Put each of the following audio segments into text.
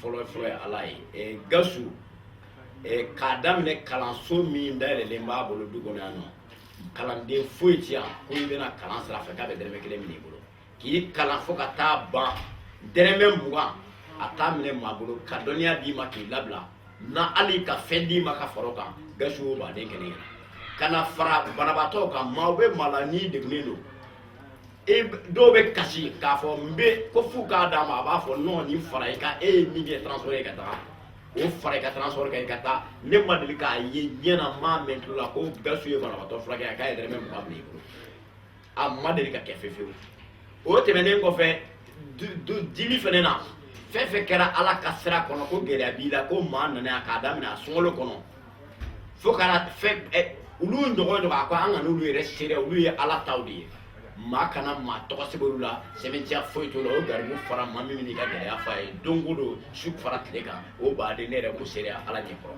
Fɔlɔ fɔlɔ ye Ala ye. Gawusu, k'a daminɛ kalanso min dayɛlɛlen b'a bolo du kɔnɔ yan nɔ, kalanden foyi ti yan ko i bɛna kalan sira fɛ k'a bɛ dɛrɛmɛ kelen minɛ i bolo k'i kalan fo ka taa ban. Dɛrɛmɛ 20 a t'a minɛ maa bolo ka dɔnniya d'i ma k'i labila na, hali ka fɛn d'i ma ka fara o kan. Gawusu y'o baden kɛ ne ɲɛna ka na fara banabaatɔw kan. Maaw bɛ maa la n'i degunnen don, e dɔw bɛ kasi k'a fɔ n bɛ ko f'u k'a d'a ma, a b'a fɔ non, nin fara i kan, e ye min kɛ transport ye ka taga, o fara i ka transport kan i ka taa. Ne ma deli k'a ye diɲɛ na, maa mɛn tulo la ko Gawusu ye banabaatɔ furakɛ k'a ye dɛrɛmɛ 20 minɛ i bolo. A ma deli ka kɛ fewu fewu. O tɛmɛnen kɔfɛ, dili fɛnɛ na, fɛn fɛn kɛra Ala ka sira kɔnɔ ko gɛlɛya b'i la, ko maa nana yan k'a daminɛ a sunkalo kɔnɔ fo ka na fɛn olu ɲɔgɔn ɲɔgɔn, a ko an ka n'olu yɛrɛ seereya, olu ye Ala taw de ye. Maa kana maa tɔgɔ sɛbɛn olu la, sɛbɛntiya foyi t'o la. O garibu fara maa min bɛ n'i ka gɛlɛya f'a ye don o don, su fara tile kan, o baden ne yɛrɛ b'o seereya Ala ɲɛkɔrɔ.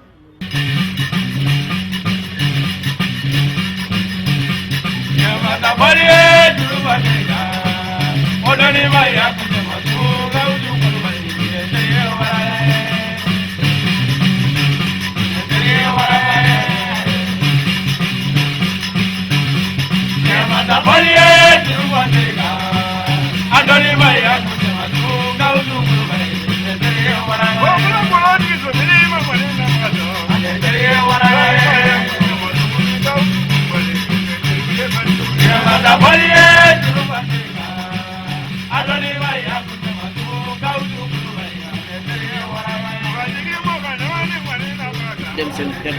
Denmisɛnnin tɛ,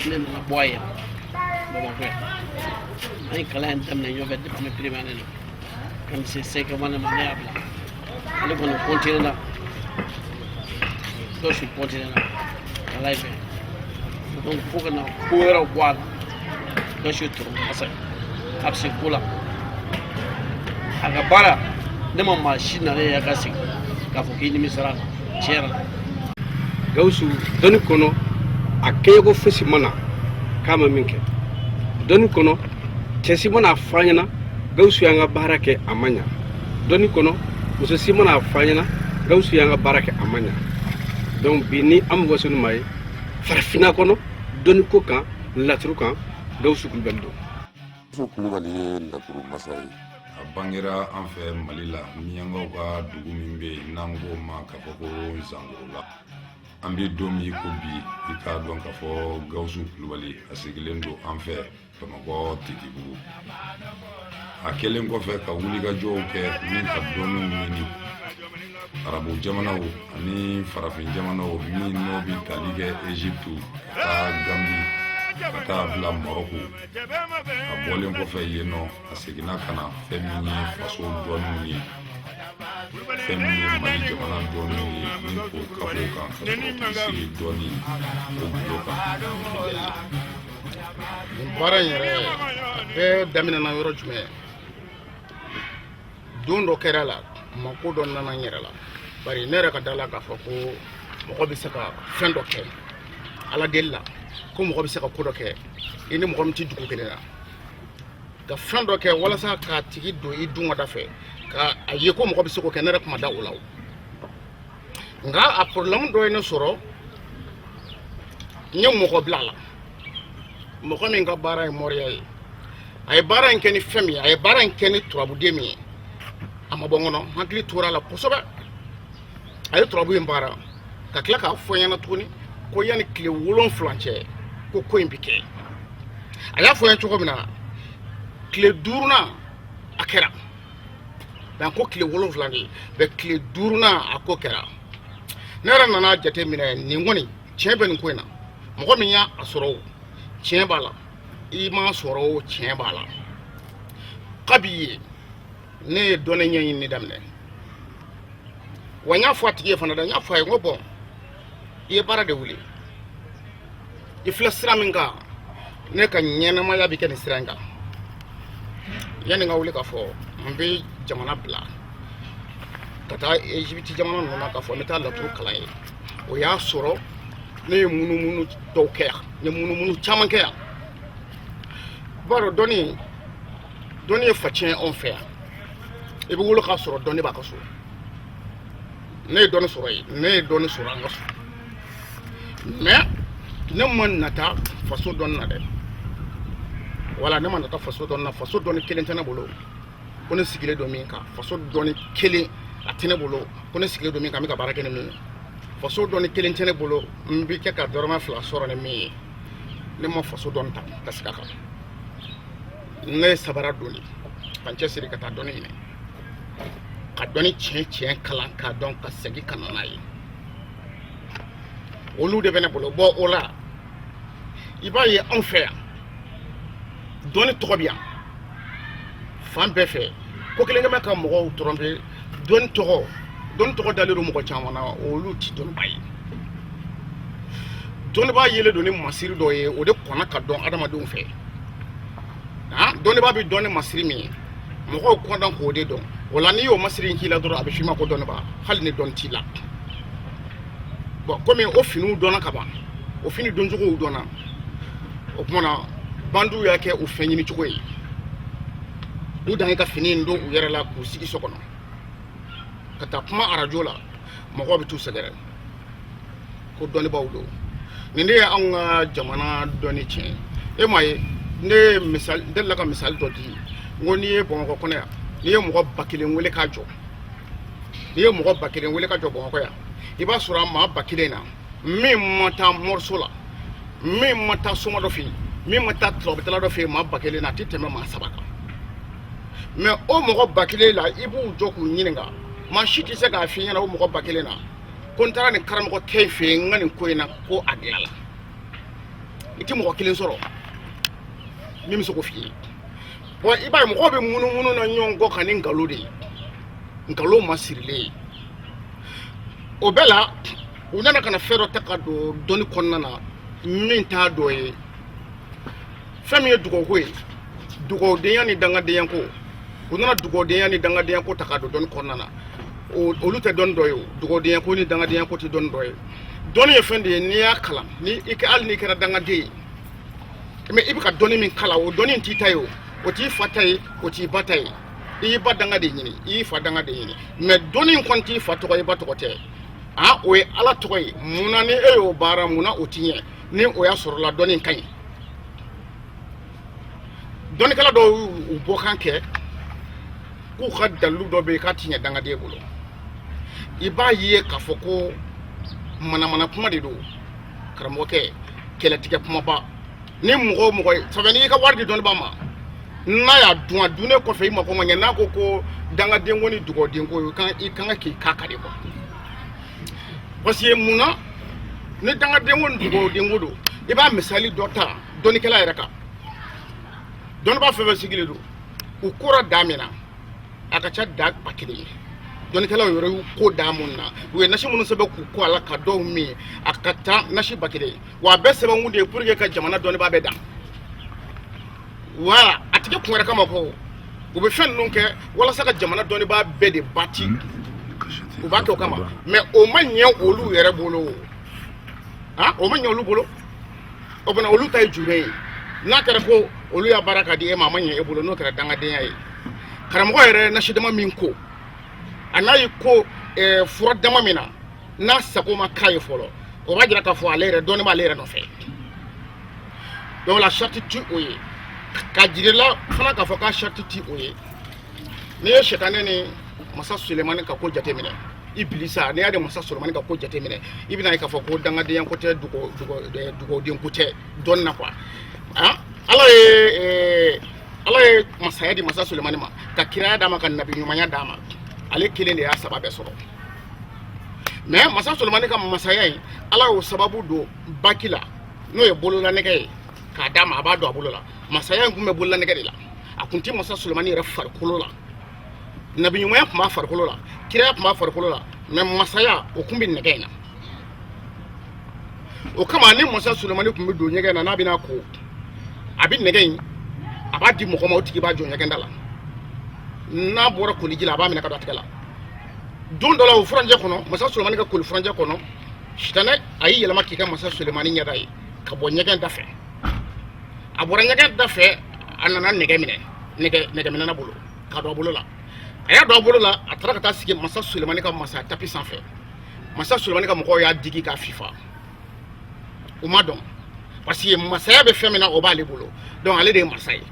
ne nana bɔ a ye Bamakɔ yan. An ye kalan in daminɛ ɲɔgɔn fɛ depuis ne primaire na ka na se cinquième année ma, ne y'a bila. Ale kɔni continué na, Gawusu continué na kalan in fɛ. Donc fo ka na ko wɛrɛw bɔ a la. Gawusu ye tɔrɔ masa ye, a bɛ se ko la, a ka baara, ne ma maa si nalen ye a ka sigi k'a fɔ k'i nimisara a la, tiɲɛ yɛrɛ la. Gawusu dɔnni kɔnɔ, a kɛɲɛko fosi ma na k'a ma min kɛ dɔnni kɔnɔ. Cɛ si mana fɔ an ɲɛna Gawusu y'an ka baara kɛ, a ma ɲa dɔnni kɔnɔ. Muso si mana fɔ an ɲɛna Gawusu y'an ka baara kɛ, a ma ɲa. Donc bi ni an bɛ waso ni maa ye farafinna kɔnɔ dɔnni ko kan, laturu kan, Gawusu Kulubali don. Gawusu Kulubali ye laturu masa ye. A bangera an fɛ Mali la, miyankaw ka dugu min bɛ yen n'an k'o ma k'a fɔ ko Zankorola. An bɛ don min ko bi, i k'a dɔn k'a fɔ Gawusu Kulubali a sigilen don an fɛ Bamakɔ Titibugu. A kɛlen kɔfɛ ka wulikajɔw kɛ ni ka dɔnniw ɲini arabu jamanaw ani farafin jamanaw min n'o bɛ tali kɛ Egypte ka taa Gambi ka taa bila Marɔku. A bɔlen kɔfɛ yen nɔ, a seginna ka na fɛn min ye faso dɔnniw ye, fɛn min ye Mali jamana dɔnniw ye, ni k'o kafo kan ka sɔrɔ k'i sigi dɔnni o gundo kan. Nin baara in yɛrɛ, a bɛɛ daminɛna yɔrɔ jumɛn? Don dɔ kɛra la, mako dɔ nana n yɛrɛ la, bari ne yɛrɛ ka da la k'a fɔ ko mɔgɔ bɛ se ka fɛn dɔ kɛ Ala deli la, ko mɔgɔ bɛ se ka ko dɔ kɛ i ni mɔgɔ min tɛ dugu kelen na, ka fɛn dɔ kɛ walasa k'a tigi don i dun ka da fɛ, ka a ye ko mɔgɔ bɛ se k'o kɛ. Ne yɛrɛ tun ma da o la o. Nka a problème dɔ ye ne sɔrɔ. N ye mɔgɔ bila a la, mɔgɔ min ka baara ye moriya ye. A ye baara in kɛ ni fɛn min ye, a ye baara in kɛ ni turabuden min ye, a ma bɔ n kɔnɔ, n hakili tora a la kosɛbɛ. A ye turabu in baara ka tila k'a fɔ n ɲɛna tuguni ko yanni tile 7 cɛ, ko ko in bi kɛ. A y'a fɔ n ye cogo min na, tile duurunan a kɛra. Donc ko tile 7 de bɛ, tile duurunan a ko kɛra. Ne yɛrɛ nana jate minɛ, nin kɔni tiɲɛ bɛ nin ko in na. Mɔgɔ min y'a sɔrɔ o, tiɲɛ b'a la. I m'a sɔrɔ o, tiɲɛ b'a la. Kabi yen, ne ye dɔnni ɲɛɲini daminɛ. Wa n y'a fɔ a tigi ye fana dɛ, n y'a fɔ a ye, n ko bɔn, i ye baara de wuli, i filɛ sira min kan, ne ka ɲɛnamaya bɛ kɛ nin sira in kan. Yanni n ka wuli k'a fɔ n bɛ jamana bila ka taa Egypte jamana ninnu na, k'a fɔ n bɛ taa laturu kalan yen, o y'a sɔrɔ ne ye munumunu dɔw kɛ yan, n ye munumunu caman kɛ yan. I b'a dɔn, dɔnni ye facɛn anw fɛ yan. I bɛ wolo k'a sɔrɔ dɔnni b'a ka so. Ne ye dɔnni sɔrɔ yen, ne ye dɔnni sɔrɔ an ka so, mais ne ma nata faso dɔnni na dɛ. Wala ne ma nata faso dɔnni na. Faso dɔnni kelen tɛ ne bolo ko ne sigilen don min kan. Faso dɔnni kelen a tɛ ne bolo ko ne sigilen don min kan, n bɛ ka baara kɛ ni min ye. Faso dɔnni kelen tɛ ne bolo n bɛ kɛ ka dɔrɔmɛ 2 sɔrɔ ni min ye. Ne ma faso dɔnni ta ka sigi a kan. Ne ye sabara don de ka n cɛsiri ka taa dɔnni ɲini, ka dɔnni tiɲɛ tiɲɛ kalan k'a dɔn, ka segin ka na n'a ye. Olu de bɛ ne bolo. Bɔn, o la, i b'a ye anw fɛ yan, dɔnni tɔgɔ bɛ yan fan bɛɛ fɛ. Ko kelen kɛ ka mɔgɔw tromper. Dɔnni tɔgɔ dalen don mɔgɔ caman na, olu ti dɔnnibaa ye. Dɔnnibaa yelen don ni masiri dɔ ye, o de kɔnna ka dɔn adamadenw fɛ. Han, dɔnnibaa bɛ dɔn ni masiri min ye, mɔgɔw kɔnna k'o de dɔn. O la, n'i y'o masiri in k'i la dɔrɔn, a bɛ f'i ma ko dɔnnibaa, hali ni dɔnni t'i la. Bɔn, komi o finiw dɔnna ka ban, o fini doncogow dɔnna, o tuma na bandiw y'a kɛ o fɛn ɲini cogo ye. U dan ye ka fini in don u yɛrɛ la k'u sigi so kɔnɔ ka taa kuma arajo la, mɔgɔw bɛ t'u sɛgɛrɛ ko dɔnnibaaw don. Nin de ye anw ka jamana dɔnni tiɲɛ. E m'a ye, ne ye misali, n delila ka misali dɔ di, n ko n'i ye Bamakɔ kɔnɔ yan, n'i ye mɔgɔ 1000 wele k'a jɔ, n'i ye mɔgɔ 1000 wele ka jɔ Bamakɔ yan, i b'a sɔrɔ a maa 1000 na, min ma taa moriso la, min ma taa soma dɔ fɛ yen, min ma taa turabutala dɔ fɛ yen, maa 1000 na, a tɛ tɛmɛ maa 3 kan. Mais o mɔgɔ 1000 la, i b'u jɔ k'u ɲininka, maa si tɛ se k'a f'i ɲɛna o mɔgɔ 1000 na ko n taara nin karamɔgɔkɛ in fɛ yen, n ka nin ko in na, ko a dilanna. I tɛ mɔgɔ kelen sɔrɔ min bɛ se k'o f'i ye. Bɔn, i b'a ye mɔgɔw bɛ munumunu na ɲɔgɔn kɔ kan ni nkalon de ye, nkalon ma sirilen ye. O bɛɛ la, u nana ka na fɛn dɔ ta ka don dɔnni kɔnɔna na min t'a dɔ ye. Fɛn min ye dugawuko ye, dugawudenya ni dangadenya ko, u nana dugawudenya ni dangadenya ko ta ka don dɔnni kɔnɔna na. Olu tɛ dɔnni dɔ ye. O dugawudenya ko ni dangadenya ko tɛ dɔnni dɔ ye. Dɔnni ye fɛn de ye, n'i y'a kalan, ni i hali n'i kɛra dangaden ye, mais i bɛ ka dɔnni min kalan, o dɔnni t'i ta ye, o t'i fa ta ye, o t'i ba ta ye. I y'i ba danga de ɲini, i y'i fa danga de ɲini, mais dɔnni in kɔni t'i fa tɔgɔ ye, i ba tɔgɔ tɛ. A o ye Ala tɔgɔ ye. Munna ni e y'o baara, munna o ti ɲɛ? Ni o y'a sɔrɔ la dɔnni ka ɲi, dɔnnikɛla dɔw y'u bɔkan kɛ k'u ka dalilu dɔ bɛ yen k'a ti ɲɛ dangaden bolo. I b'a ye k'a fɔ ko manamana kuma de don, karamɔgɔkɛ, kɛlɛtigɛ kumaba. Ni mɔgɔ o mɔgɔ ye sabu n'i y'i ka wari di dɔnnibaa ma, n'a y'a dun, a dunnen kɔfɛ i mako ma ɲɛ, n'a ko ko dangaden ko ni dugawuden ko, i kan k'i k'a kan de quoi. Parce que mun na ni dangaden ko ni dugawuden ko don? I b'a misali dɔ ta dɔnnikɛla yɛrɛ kan. Dɔnnibaa fɛn fɛn sigilen don, u kora da min na, a ka ca da 1000 ye. Dɔnnikɛlaw yɛrɛ y'u ko da mun na, u ye nasi minnu sɛbɛn k'u ko a la ka dɔw min, a ka ca nasi 1000 ye. Wa a bɛɛ sɛbɛnkun de ye pour que ka jamana dɔnnibaa bɛɛ dan. Wala a tigi kun wɛrɛ kama ko u bɛ fɛn ninnu kɛ walasa ka jamana dɔnnibaa bɛɛ de bati, u b'a kɛ o kama. Mais o ma ɲɛ olu yɛrɛ bolo. Han, o ma ɲɛ olu bolo. O fana, olu ta ye jumɛn ye? N'a kɛra ko olu y'a baara ka di e ma, a ma ɲɛ e bolo, n'o kɛra dangadenya ye, karamɔgɔ yɛrɛ nasi dama min ko a n'a ye ko fura dama min na, n'a sago ma k'a ye fɔlɔ, o b'a jira k'a fɔ ale yɛrɛ dɔnni b'ale yɛrɛ nɔfɛ. Donc la charte ti o ye ka jira la fana k'a fɔ k'a charte ti o ye. N'i ye sɛtanɛ ni masa Sulemani ka ko jateminɛ, Ibilisa, n'i y'a de masa Sulemani ka ko jateminɛ, i bɛna ye k'a fɔ ko dangadenya ko tɛ, dugawuden ko tɛ dɔnni na quoi. Ah, Ala ye masaya di masa Sulemani ma, ka kiraya d'a ma, ka nabi ɲumanya d'a ma. Ale kelen de y'a saba bɛɛ sɔrɔ. Mais masa Sulemani ka masaya in, Ala y'o sababu don baki la, n'o ye bololanɛgɛ ye. K'a d'a ma, a b'a don a bolo la. Masaya in tun bɛ bololanɛgɛ de la, a tun tɛ masa Sulemani yɛrɛ farikolo la. Nabiɲumanya tun b'a farikolo la, kiraya tun b'a farikolo la, mais masaya o tun bɛ nɛgɛ in na. O kama ni masa Sulemani tun bɛ don ɲɛgɛn na, n'a bɛna ko, a bɛ nɛgɛ in, a b'a di mɔgɔ ma, o tigi b'a jɔ ɲɛgɛn da la. N'a bɔra koliji la, a b'a minɛ ka don a tɛgɛ la. Don dɔ la, o furancɛ kɔnɔ, masa Sulemani ka koli furancɛ kɔnɔ, sitanɛ a y'i yɛlɛma k'i kɛ masa Sulemani ɲɛda ye ka bɔ ɲɛgɛn da fɛ. A bɔra ɲɛgɛn da fɛ, a nana nɛgɛ minɛ, nɛgɛminɛna bolo k'a don a bolo la. A y'a don a bolo la, a taara ka taa sigi masa Sulemani ka masaya tapi sanfɛ. Masa Sulemani ka mɔgɔw y'a digi k'a fifa, u ma dɔn, parce que masaya bɛ fɛn min na, o b'ale bolo, donc ale de ye masa ye.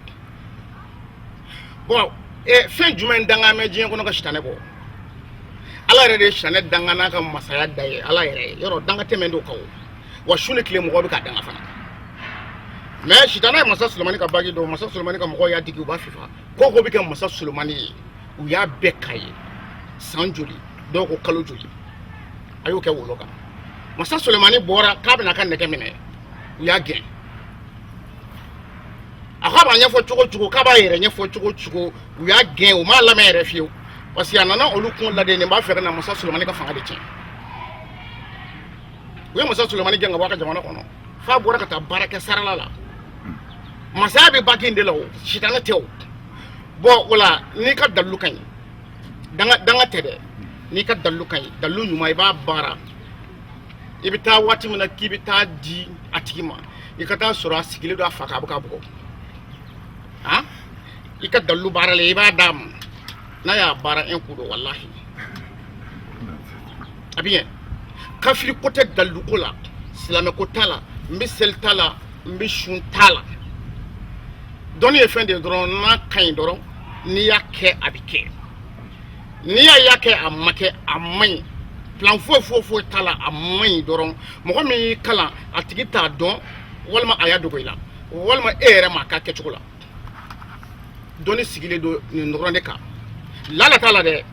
Bon, fɛn jumɛn danga bɛ diɲɛ kɔnɔ ka sitanɛ bɔ? Ala yɛrɛ de ye sitanɛ danga n'a ka masaya da ye. Ala yɛrɛ ye yɔrɔ danga tɛmɛn d'o kan o wa. Su ni tile mɔgɔw bɛ k'a danga fana. Mais sitanɛ ye masa Sulemani ka bagi dɔn. Masa Sulemani ka mɔgɔw y'a digi, u b'a fifa. Ko ko bɛ kɛ masa Sulemani ye, u y'a bɛɛ k'a ye. San joli, dɔw ko kalo joli, a y'o kɛ wolo kan. Masa Sulemani bɔra k'a bɛna a ka nɛgɛ minɛ, u y'a gɛn. A k'a b'a ɲɛfɔ cogo cogo, k'a b'a yɛrɛ ɲɛfɔ cogo cogo, u y'a gɛn, u m'a lamɛn yɛrɛ fiyewu, parce que a nana olu kun laden nin b'a fɛ ka na masa Sulemani ka fanga de tiɲɛ. U ye masa Sulemani gɛn ka bɔ a ka jamana kɔnɔ, f'a bɔra ka taa baara kɛ sarala la. Masaya bɛ baki in de la o, sitanɛ tɛ o. Bon, o la n'i ka dalilu ka ɲi, danga danga tɛ dɛ, n'i ka dalilu ka ɲi, dalilu ɲuman, i b'a baara. I bɛ taa waati min na k'i bɛ taa di a tigi ma, i ka taa sɔrɔ a sigilen don a fa kan, a bɛ k'a bugɔ. Han, i ka dalilu baara la, i b'a d'a ma, n'a y'a baara un coup don, walahi a bɛ ɲɛ. Kafiri ko tɛ dalilu ko la, silamɛ ko t'a la, n bɛ seli t'a la, n bɛ sun t'a la. Dɔnni ye fɛn de ye dɔrɔn, n'a ka ɲi dɔrɔn, n'i y'a kɛ a bɛ kɛ, n'i y'a kɛ a ma kɛ, a man ɲi. Plan foyi foyi foyi t'a la, a man ɲi dɔrɔn. Mɔgɔ min y'i kalan, a tigi t'a dɔn, walima a y'a dogo i la, walima e yɛrɛ m'a k'a kɛcogo la. Dɔnni sigilen don nin dɔrɔn de kan, lala t'a la dɛ.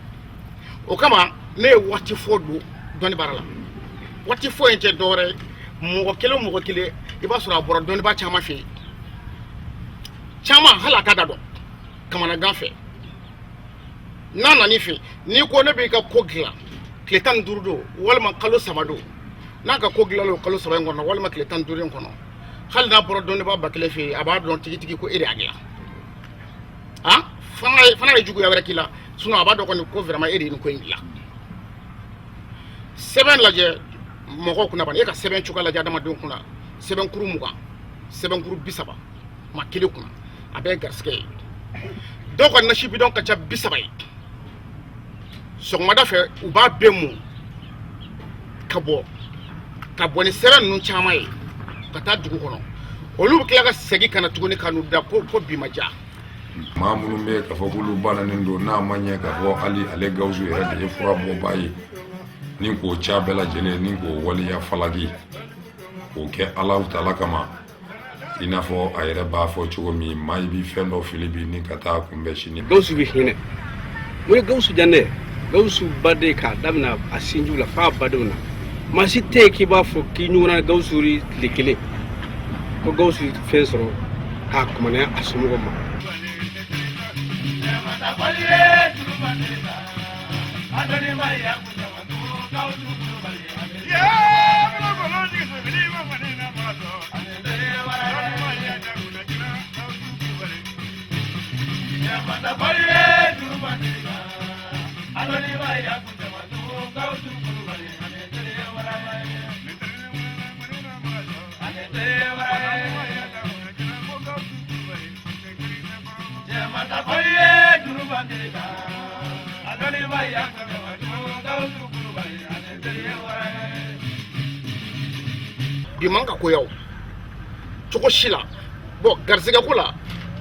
O kama ne ye waati fɔ don dɔnni baara la. Waati fɔ in tɛ dɔwɛrɛ ye, mɔgɔ kelen o mɔgɔ kelen, i b'a sɔrɔ a bɔra dɔnnibaa caman fɛ yen, caman hali a t'a da dɔn kamanagan fɛ. N'a nan'i fɛ, n'i ko ne b'i ka ko dilan tile 15 don walima kalo 3 don, n'a ka ko dilanna o kalo 3 in kɔnɔ walima tile 15 in kɔnɔ, hali n'a bɔra dɔnnibaa 1000 fɛ yen, a b'a dɔn tigitigi ko e de y'a dilan. Han, fana ye juguya wɛrɛ k'i la, sinon a b'a dɔn kɔni ko vraiment e de ye nin ko in dilan. Sɛbɛn lajɛ mɔgɔw kunna bani, e ka sɛbɛn cogoya lajɛ adamadenw kunna, sɛbɛnkuru 20, sɛbɛnkuru 30 maa kelen kunna, a bɛɛ ye garisigɛ ye. Dɔw ka nasi bidɔn ka ca 30 ye. Sɔgɔmada fɛ, u b'a bɛɛ mun ka bɔ ni sɛbɛn ninnu caman ye ka taa dugu kɔnɔ. Olu bɛ tila ka segin ka na tuguni ka n'u da ko bi ma diya. Maa minnu bɛ yen k'a fɔ k'olu bananen don, n'a ma ɲɛ k'a fɔ hali ale Gawusu yɛrɛ de ye fura bɔbaa ye, ni k'o ca bɛɛ lajɛlen, ni k'o waleya falaki k'o kɛ Alahu taala kama, i n'a fɔ a yɛrɛ b'a fɔ cogo min, maa i bɛ fɛn dɔ fili bi ni ka taa kunbɛn sini. Gawusu bɛ hinɛ. Mun ye Gawusu diya ne ye? Gawusu baden, k'a daminɛ a sinjiw la f'a badenw na, maa si tɛ yen k'i b'a fɔ k'i ɲɔgɔnna Gawusu tile kelen ko Gawusu fɛn sɔrɔ k'a kumanaya a somɔgɔw ma. Bi man ka koya o cogo si la. Bon, garisɛgɛ ko la,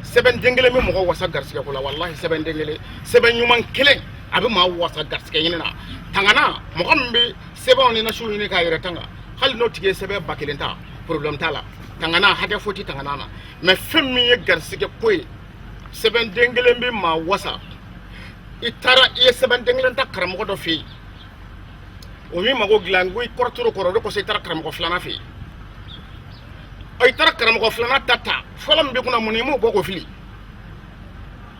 sɛbɛn den kelen bɛ mɔgɔ wasa garisɛgɛ ko la. Walahi, sɛbɛn den kelen, sɛbɛn ɲuman kelen, a bɛ maa wasa garisɛgɛ ɲini na. Tangana, mɔgɔ min bɛ sɛbɛnw ni nasiw ɲini k'a yɛrɛ tanga, hali n'o tigi ye sɛbɛn 1000 ta, problème t'a la. Tangana hakɛ foyi tɛ tangana na. Mais fɛn min ye garisɛgɛ ko ye, sɛbɛn den kelen bɛ maa wasa. I taara i ye sɛbɛn den kelen ta karamɔgɔ dɔ fɛ yen, o min mago dilan ko i kɔrɔtɔrɔ kɔrɔ, o de kosɔn i taara karamɔgɔ filanan fɛ yen. I taara karamɔgɔ filanan ta ta fɔlɔ min b'i kunna, mun i m'o bɔ k'o fili?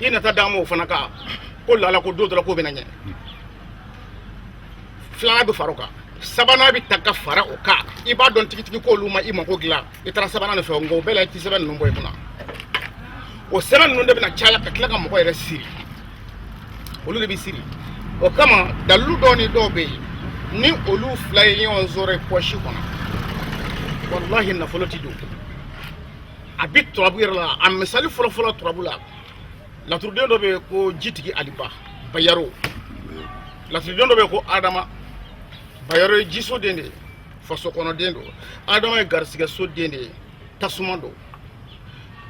I nata d'a ma o fana kan ko lala ko don dɔ la k'o bɛna ɲɛ. Filanan bɛ fara o kan, sabanan bɛ ta ka fara o kan. I b'a dɔn tigitigi k'olu ma i mako dilan, i taara sabanan de fɛ. Nka o bɛɛ la, i tɛ sɛbɛn ninnu bɔ i kunna. O sɛbɛn ninnu de bɛna caya ka tila ka mɔgɔ yɛrɛ siri, olu de bɛ siri. O kama dalilu dɔw ni dɔw bɛ yen, ni olu fila ye ɲɔgɔn sɔrɔ i pɔsi kɔnɔ, walahi nafolo ti don. A bɛ turabu yɛrɛ la. A misali fɔlɔfɔlɔ turabu la, laturuden dɔ bɛ yen ko Jitigi Aliba Bayaro. Laturuden dɔ bɛ yen ko Adama Bayaro. Ye jiso den de ye, faso kɔnɔden don. Adama ye garisigɛso den de ye, tasuma don.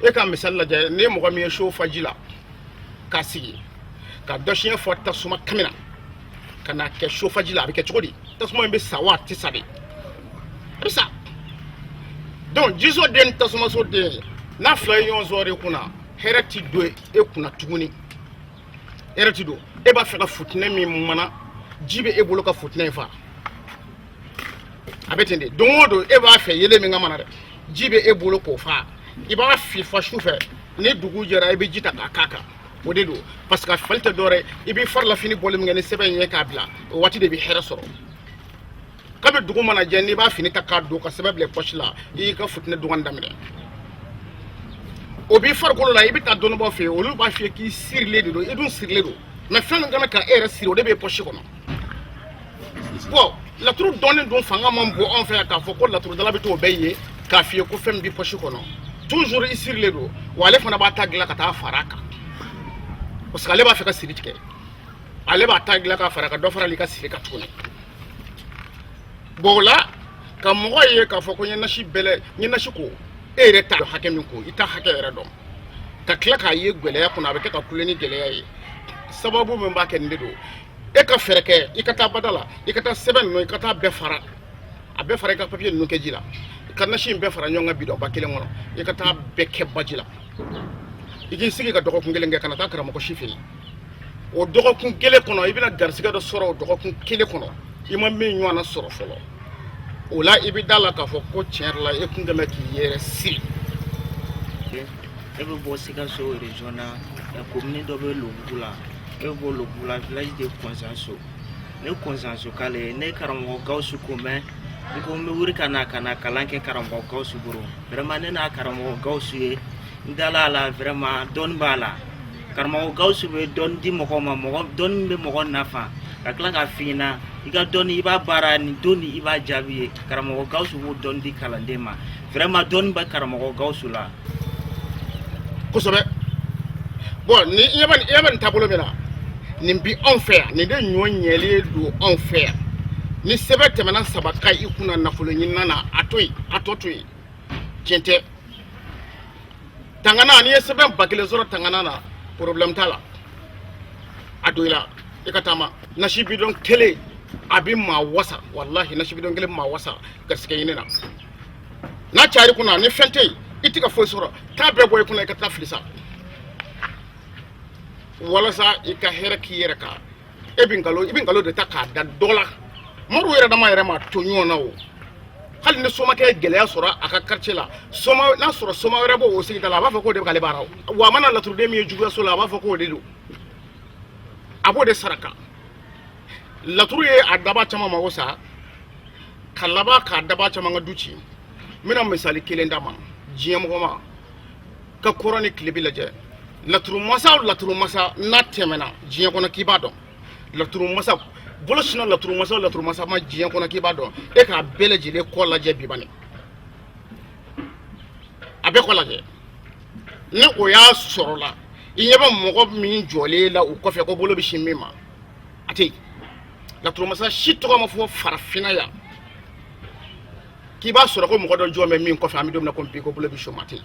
E ka misali lajɛ, ni mɔgɔ min ye so fa ji la k'a sigi ka dɔsiɲɛ fɔ tasuma kami na ka n'a kɛ sofaji la, a bɛ kɛ cogo di? Tasuma in bɛ sa wa a tɛ sa de? A bɛ sa. Donc jiso den ni tasumaso den, n'a fila ye ɲɔgɔn sɔrɔ i kunna, hɛrɛ ti don e kunna tuguni, hɛrɛ ti don. E b'a fɛ ka futinɛ min mana, ji bɛ e bolo ka futinɛ in fa. A bɛ ten de don o don. E b'a fɛ yelen min ka mana dɛ, ji bɛ e bolo k'o fa. I b'a fifa su fɛ, ni dugu jɛra, i bɛ ji ta k'a k'a kan. O de don, parce que a fali tɛ dɔwɛrɛ, i b'i farilafini bɔli min kɛ ni sɛbɛn in ye k'a bila, o waati de bɛ hɛrɛ sɔrɔ. Kabi dugu mana jɛ, n'i b'a fini ta k'a don ka sɛbɛn bila pɔsi la, i y'i ka futinɛ dɔgɔnin daminɛ. O b'i farikolo la. I bɛ taa dɔnnibaaw fɛ yen, olu b'a f'i ye k'i sirilen de don. I dun sirilen don, mais fɛn min kana ka e yɛrɛ siri, o de bɛ pɔsi kɔnɔ. Bon, laturu dɔnni dun fanga man bon anw fɛ yan k'a fɔ ko laturudala bɛ t'o bɛɛ ye k'a f'i ye ko fɛn min bɛ pɔsi kɔnɔ. Toujours i sirilen don wa. Ale fana b'a ta dilan ka taa fara a kan, parce que ale b'a fɛ ka siri tigɛ. Ale b'a ta dilan ka fara ka dɔ farali ka siri kan tuguni. Bon, o la ka mɔgɔ ye k'a fɔ ko n ye nasi bɛlɛ, n ye nasi ko, e yɛrɛ t'a dɔn hakɛ min ko, i t'a hakɛ yɛrɛ dɔn, ka tila k'a ye gɛlɛya kɔnɔ, a bɛ kɛ ka kule ni gɛlɛya ye. Sababu min b'a kɛ nin de don. E ka fɛɛrɛ kɛ, i ka taa bada la, i ka taa sɛbɛn ninnu, i ka taa bɛɛ fara, a bɛɛ fara, i ka papiye ninnu kɛ ji la, i ka nasi in bɛɛ fara ɲɔgɔn kan bidɔnba kelen kɔnɔ, i ka taa bɛɛ kɛ baji la. I k'i sigi ka dɔgɔkun kelen kɛ, kana taa karamɔgɔ si fɛ yen. O dɔgɔkun kelen kɔnɔ, i bɛna garisigɛ dɔ sɔrɔ. O dɔgɔkun kelen kɔnɔ, i ma min ɲɔgɔnna sɔrɔ fɔlɔ. O la, i bɛ da la k'a fɔ ko tiɲɛ yɛrɛ la, e kun kɛlen bɛ k'i yɛrɛ siri. Ne bɛ bɔ Sikaso région na, commune dɔ bɛ Lobugu la. Ne bɛ bɔ Lobugu la, village de Kɔnsanso. Ne Kɔnsanso k'ale ye. Ne karamɔgɔ Gawusu ko mɛn, n ko n bɛ wuli ka na kalan kɛ karamɔgɔ Gawusu bolo. Vraiment, ne n'a karamɔgɔ Gawusu ye, n dala a la. Vraiment, dɔnni b'a la. Karamɔgɔ Gawusu bɛ dɔnni di mɔgɔ ma, mɔgɔ dɔnni bɛ mɔgɔ nafa ka tila k'a f'i ɲɛna i ka dɔnni, i b'a baara nin don ni i b'a jaabi ye. Karamɔgɔ Gawusu b'o dɔnni di kalanden ma. Vraiment, dɔnni bɛ karamɔgɔ Gawusu la. Kosɛbɛ. Bon, ni i ɲɛ bɛ i ɲɛ bɛ nin taabolo min na, nin bi anw fɛ yan, nin de ɲɔ ɲɛlen don anw fɛ yan. Ni sɛbɛn tɛmɛna saba ka i kunna nafolo ɲinina na, a to yen, a tɔ to yen. Tiɲɛ tɛ. Tangana, n'i ye sɛbɛn 1000 sɔrɔ tangana na, problème t'a la, a don i la, i ka taama. Nasi bidɔn kelen a bɛ maa wasa, walahi, nasi bidɔn kelen bɛ maa wasa garisɛgɛ ɲini na. N'a cayara i kunna, ni fɛn tɛ yen, i tɛ ka foyi sɔrɔ, taa bɛɛ bɔ i kunna, i ka taa fili sa, walasa i ka hɛrɛ k'i yɛrɛ kan. E bɛ nkalon, i bɛ nkalon de ta k'a da dɔ la. Moriw yɛrɛ dama yɛrɛ ma to ɲɔgɔn na o. Hali ni somakɛ ye gɛlɛya sɔrɔ a ka quartier la, soma n'a sɔrɔ soma wɛrɛ b'o sigida la, a b'a fɔ k'o de bɛ k'ale baara o. Wa a mana laturuden min ye juguyaso la, a b'a fɔ k'o de don, a b'o de saraka. Laturu ye a daba caman mago sa, ka laban k'a daba caman ka du ci. N bɛna misali kelen d'a ma diɲɛ mɔgɔ ma ka kɔrɔn ni tilebin lajɛ. Laturu masa o laturu masa n'a tɛmɛna diɲɛ kɔnɔ k'i b'a dɔn, laturu masa bolo sinna, laturu masa o laturu masa ma diɲɛ kɔnɔ k'i b'a dɔn, e k'a bɛɛ lajɛlen kɔ lajɛ bi bani, a bɛɛ kɔ lajɛ. Ni o y'a sɔrɔ la, i ɲɛ bɛ mɔgɔ min jɔlen la o kɔfɛ ko bolo bɛ sin min ma, a tɛ yen. Laturumasa si tɔgɔ ma fɔ farafinna yan k'i b'a sɔrɔ ko mɔgɔ dɔ jɔn bɛ min kɔfɛ, an bɛ don min na ko bi, ko bolo bɛ sin o ma, a tɛ yen.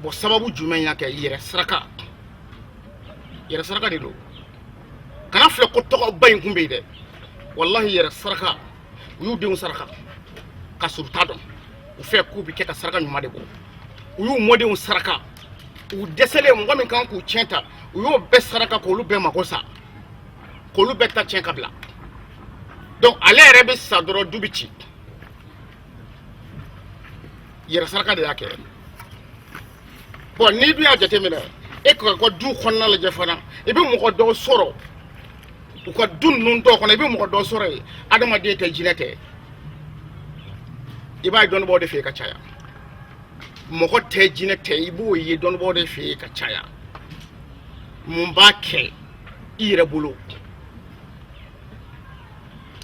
Bon, sababu jumɛn y'a kɛ? Yɛrɛ saraka, yɛrɛ saraka de don. Kana filɛ ko tɔgɔba in kun bɛ yen dɛ, walahi, yɛrɛ saraka. U y'u denw saraka ka sɔrɔ u t'a dɔn u fɛ k'u bɛ kɛ ka saraka ɲuman de bɔ. U y'u mɔdenw saraka, u dɛsɛlen, mɔgɔ min kan k'u tiɲɛ ta, u y'o bɛɛ saraka k'olu bɛɛ mako sa, k'olu bɛɛ ta tiɲɛ ka bila. Donc ale yɛrɛ bɛ sa dɔrɔn, du bɛ ci. Yɛrɛ saraka de y'a kɛ. Bon, n'i dun y'a jateminɛ, e ka ka du kɔnɔna lajɛ fana, i bɛ mɔgɔ dɔw sɔrɔ u ka du ninnu dɔw kɔnɔ, i bɛ mɔgɔ dɔw sɔrɔ yen, adamaden tɛ, jinɛ tɛ. I b'a ye dɔnnibaaw de fɛ yen ka caya. Mɔgɔ tɛ, jinɛ tɛ, i b'o ye dɔnnibaaw de fɛ yen ka caya. Mun b'a kɛ? I yɛrɛ bolo,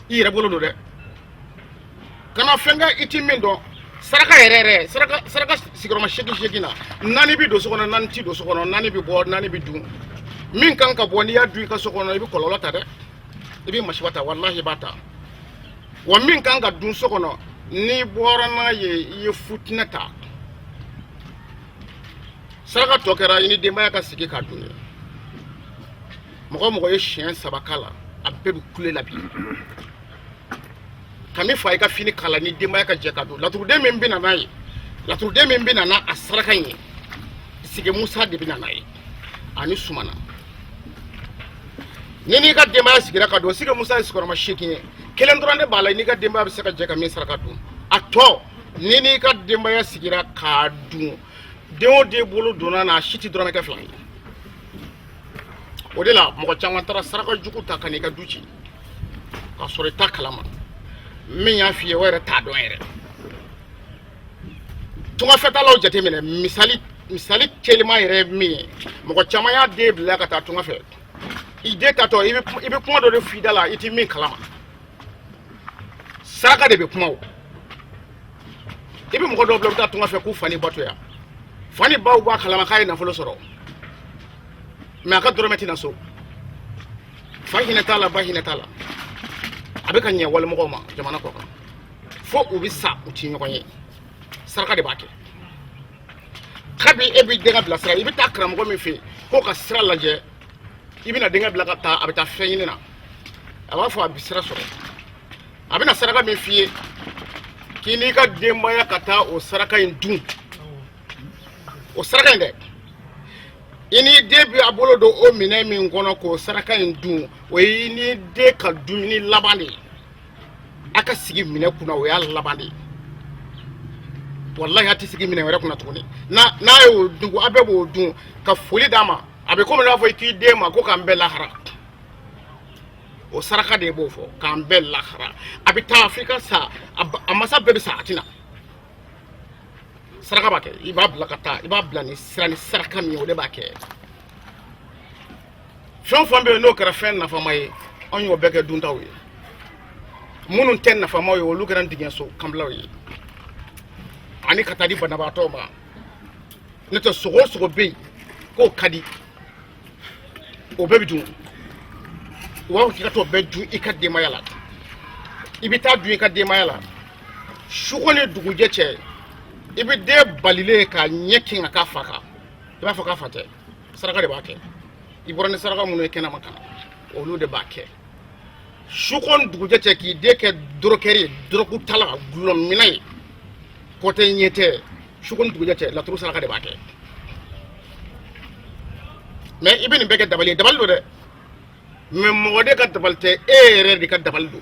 i yɛrɛ bolo don dɛ. Kana fɛn kɛ i ti min dɔn. Saraka yɛrɛ yɛrɛ, saraka, saraka sigiyɔrɔma seegin seegin na, naani bɛ don so kɔnɔ, naani ti don so kɔnɔ, naani bɛ bɔ, naani bɛ dun. Min kan ka bɔ, n'i y'a dun i ka so kɔnɔ, i bɛ kɔlɔlɔ ta dɛ, i bɛ masiba ta, walahi i b'a ta. Wa min kan ka dun so kɔnɔ, n'i bɔra n'a ye, i ye futinɛ ta. Saraka tɔ kɛra i ni denbaya ka sigi k'a dun ye. Mɔgɔ o mɔgɔ ye siɲɛ saba k'a la, a bɛɛ bɛ kule la bi. Kami fa, i ka fini kala ni denbaya ka jɛ ka dun. Laturuden min bɛ na n'a ye, laturuden min bɛ na n'a a saraka in ye, sigi musa de bɛ na n'a ye ani sumana. Ni n'i ka denbaya sigira ka dun, sigi musa ye sigiyɔrɔma seegin ye, kelen dɔrɔn de b'a la i n'i ka denbaya bɛ se ka jɛ ka min saraka dun. A tɔ, ni n'i ka denbaya sigira k'a dun, den o den bolo donna n'a, a si tɛ dɔrɔmɛ kɛ fila ye. O de la mɔgɔ caman taara saraka jugu ta ka n'i ka du ci k'a sɔrɔ i t'a kalama. Min y'a f'i ye, o yɛrɛ t'a dɔn yɛrɛ. Tungafɛtaalaw jateminɛ, misali, misali telima yɛrɛ ye min ye, mɔgɔ caman y'a den bila ka taa tunga fɛ. I den taatɔ, i bɛ kuma dɔ de f'i da la i ti min kalama. Saraka de bɛ kuma. O i bɛ mɔgɔ dɔw bila u bɛ taa tunga fɛ k'u fa ni ba to yan. Fa ni baw b'a kalama k'a ye nafolo sɔrɔ, mais a ka dɔrɔmɛ tɛ na so. Fa hinɛ t'a la, ba hinɛ t'a la. A bɛ ka ɲɛ walimɔgɔw ma jamana kɔ kan, fo u bɛ sa, u ti ɲɔgɔn ye. Saraka de b'a kɛ. Kabi e b'i denkɛ bilasira, i bɛ taa karamɔgɔ min fɛ yen k'o ka sira lajɛ, i bɛna denkɛ bila ka taa, a bɛ taa fɛn ɲini na, a b'a fɔ a bɛ sira sɔrɔ. A bɛna saraka min f'i ye k'i n'i ka denbaya ka taa o saraka in dun, o saraka in dɛ, i n'i den bɛ a bolo don o minɛn min kɔnɔ k'o saraka in dun, o ye i n'i den ka dumuni laban de ye. A ka sigi minɛ kunna, o y'a laban de ye. Walahi, a tɛ sigi minɛ wɛrɛ kunna tuguni. N'a y'o dun, a bɛɛ b'o dun ka foli d'a ma. A bɛ komi n'a fɔ i k'i den ma ko k'an bɛɛ lahara. O saraka de b'o fɔ, k'an bɛɛ lahara. A bɛ taa f'i ka sa, a masa bɛɛ bɛ sa, a tɛ na. Saraka b'a kɛ. I b'a bila ka taa, i b'a bila ni sira ni saraka min ye, o de b'a kɛ. Fɛn o fɛn bɛ yen n'o kɛra fɛn nafama ye, anw y'o bɛɛ kɛ duntaw ye. Minnu tɛ nafamaw ye, olu kɛra dingɛso kanbilaw ye ani ka taa di banabaatɔw ma. N'o tɛ, sogo o sogo bɛ yen k'o ka di, o bɛɛ bɛ dun. U b'a fɔ k'i ka t'o bɛɛ dun i ka denbaya la. I bɛ taa dun i ka denbaya la, suko ni dugujɛ cɛ, i bɛ den balilen k'a ɲɛ kin ka k'a fa kan, i b'a fɔ k'a fa tɛ. Saraka de b'a kɛ. I bɔra ni saraka minnu ye kɛnɛma ka na, olu de b'a kɛ. Suko ni dugujɛ cɛ, k'i den kɛ dorokɛri ye, dorokutala, gulɔminna ye, kɔ tɛ ɲɛ tɛ, suko ni dugujɛ cɛ, laturu saraka de b'a kɛ. Mais i bɛ nin bɛɛ kɛ dabali ye. Dabali don dɛ, mais mɔgɔ de ka dabali tɛ, e yɛrɛ de ka dabali don.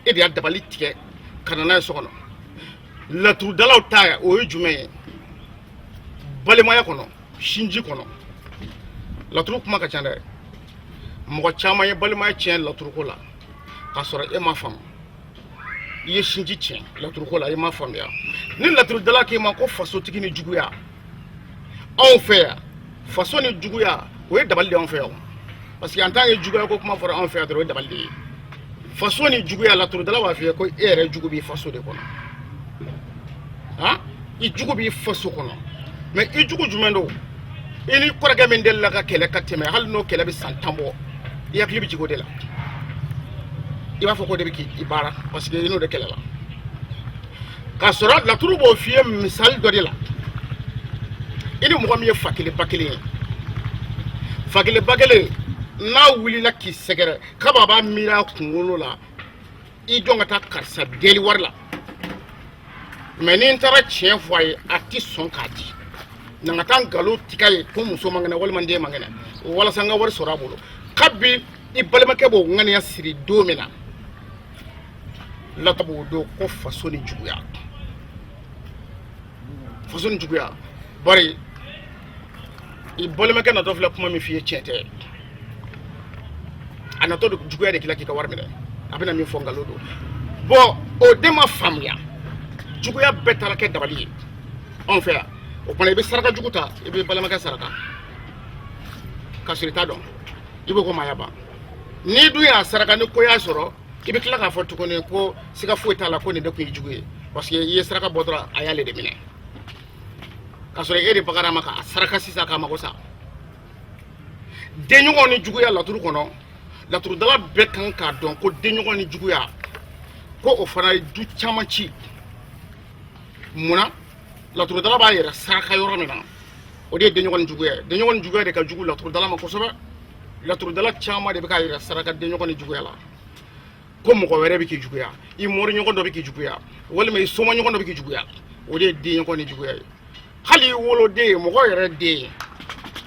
E de y'a dabali tigɛ ka na n'a ye so kɔnɔ. Laturudalaw ta, o ye jumɛn ye? Balimaya kɔnɔ, sinji kɔnɔ, laturu kuma ka ca dɛ. Mɔgɔ caman ye balimaya tiɲɛ laturuko la k'a sɔrɔ e m'a faamu. I ye sinji tiɲɛ laturuko la, i m'a faamuya. Ni laturudala k'i ma ko fasotigi ni juguya, anw fɛ yan, faso ni juguya, o ye dabali de y'anw fɛ yan. Parce que en tant que juguya ko kuma fɔra anw fɛ yan dɔrɔn, o ye dabali de ye. Faso ni juguya, laturudala b'a f'i ye ko e yɛrɛ jugu b'i faso de kɔnɔ. Han, i jugu b'i faso kɔnɔ. Mais i jugu jumɛn don? I ni kɔrɔkɛ min delila ka kɛlɛ ka tɛmɛ, hali n'o kɛlɛ bɛ san 10 bɔ, i hakili bɛ jigin o de la. I b'a fɔ k'o de bɛ k'i baara parce que i n'o de kɛlɛla. K'a sɔrɔ laturu b'o f'i ye misali dɔ de la. I ni mɔgɔ min ye fa kelen ba kelen ye, fa kelen ba kelen, n'a wulila k'i sɛgɛrɛ k'a b'a miiri a kunkolo la, i jɔn ka taa karisa deli wari la, mais ni n taara tiɲɛ fɔ a ye, a ti sɔn k'a di. Na n ka taa nkalon tigɛ a ye ko muso man kɛnɛ walima n den man kɛnɛ, walasa n ka wari sɔrɔ a bolo. Kabi i balimakɛ b'o ŋaniya siri don min na, lata b'o don ko faso ni juguya. Faso ni juguya, bari i balimakɛ natɔ filɛ kuma min f'i ye, tiɲɛ tɛ. A natɔ don juguya de k'i la k'i ka wari minɛ, a bɛna min fɔ nkalon don. Bon, o de ma faamuya, juguya bɛɛ taara kɛ dabali ye anw fɛ yan. O kumana i bɛ saraka jugu ta, i bɛ balimakɛ saraka ka sɔrɔ i t'a dɔn, i b'o ko maaya ban. N'i dun y'a saraka ni ko y'a sɔrɔ, i bɛ tila k'a fɔ tuguni ko siga foyi t'a la ko nin de tun ye jugu ye, parce que i ye saraka bɔ dɔrɔn, a y'ale de minɛ, k'a sɔrɔ e de bagara a ma k'a saraka sisan k'a mago sa. Denɲɔgɔn ni juguya laturu kɔnɔ, laturudala bɛɛ kan k'a dɔn ko denɲɔgɔn ni juguya, ko o fana ye du caman ci. Munna laturudala b'a yɛrɛ saraka yɔrɔ min na, o de ye denɲɔgɔn ni juguya ye. Denɲɔgɔn ni juguya de ka jugu laturudala ma kosɛbɛ. Laturudala caman de bɛ k'a yɛrɛ saraka denɲɔgɔn ni juguya la, ko mɔgɔ wɛrɛ bɛ k'i juguya, i moriɲɔgɔn dɔ bɛ k'i juguya, walima i somaɲɔgɔn dɔ bɛ k'i juguya. O de ye denɲɔgɔn ni juguya ye. Hali i woloden ye, mɔgɔ yɛrɛ den,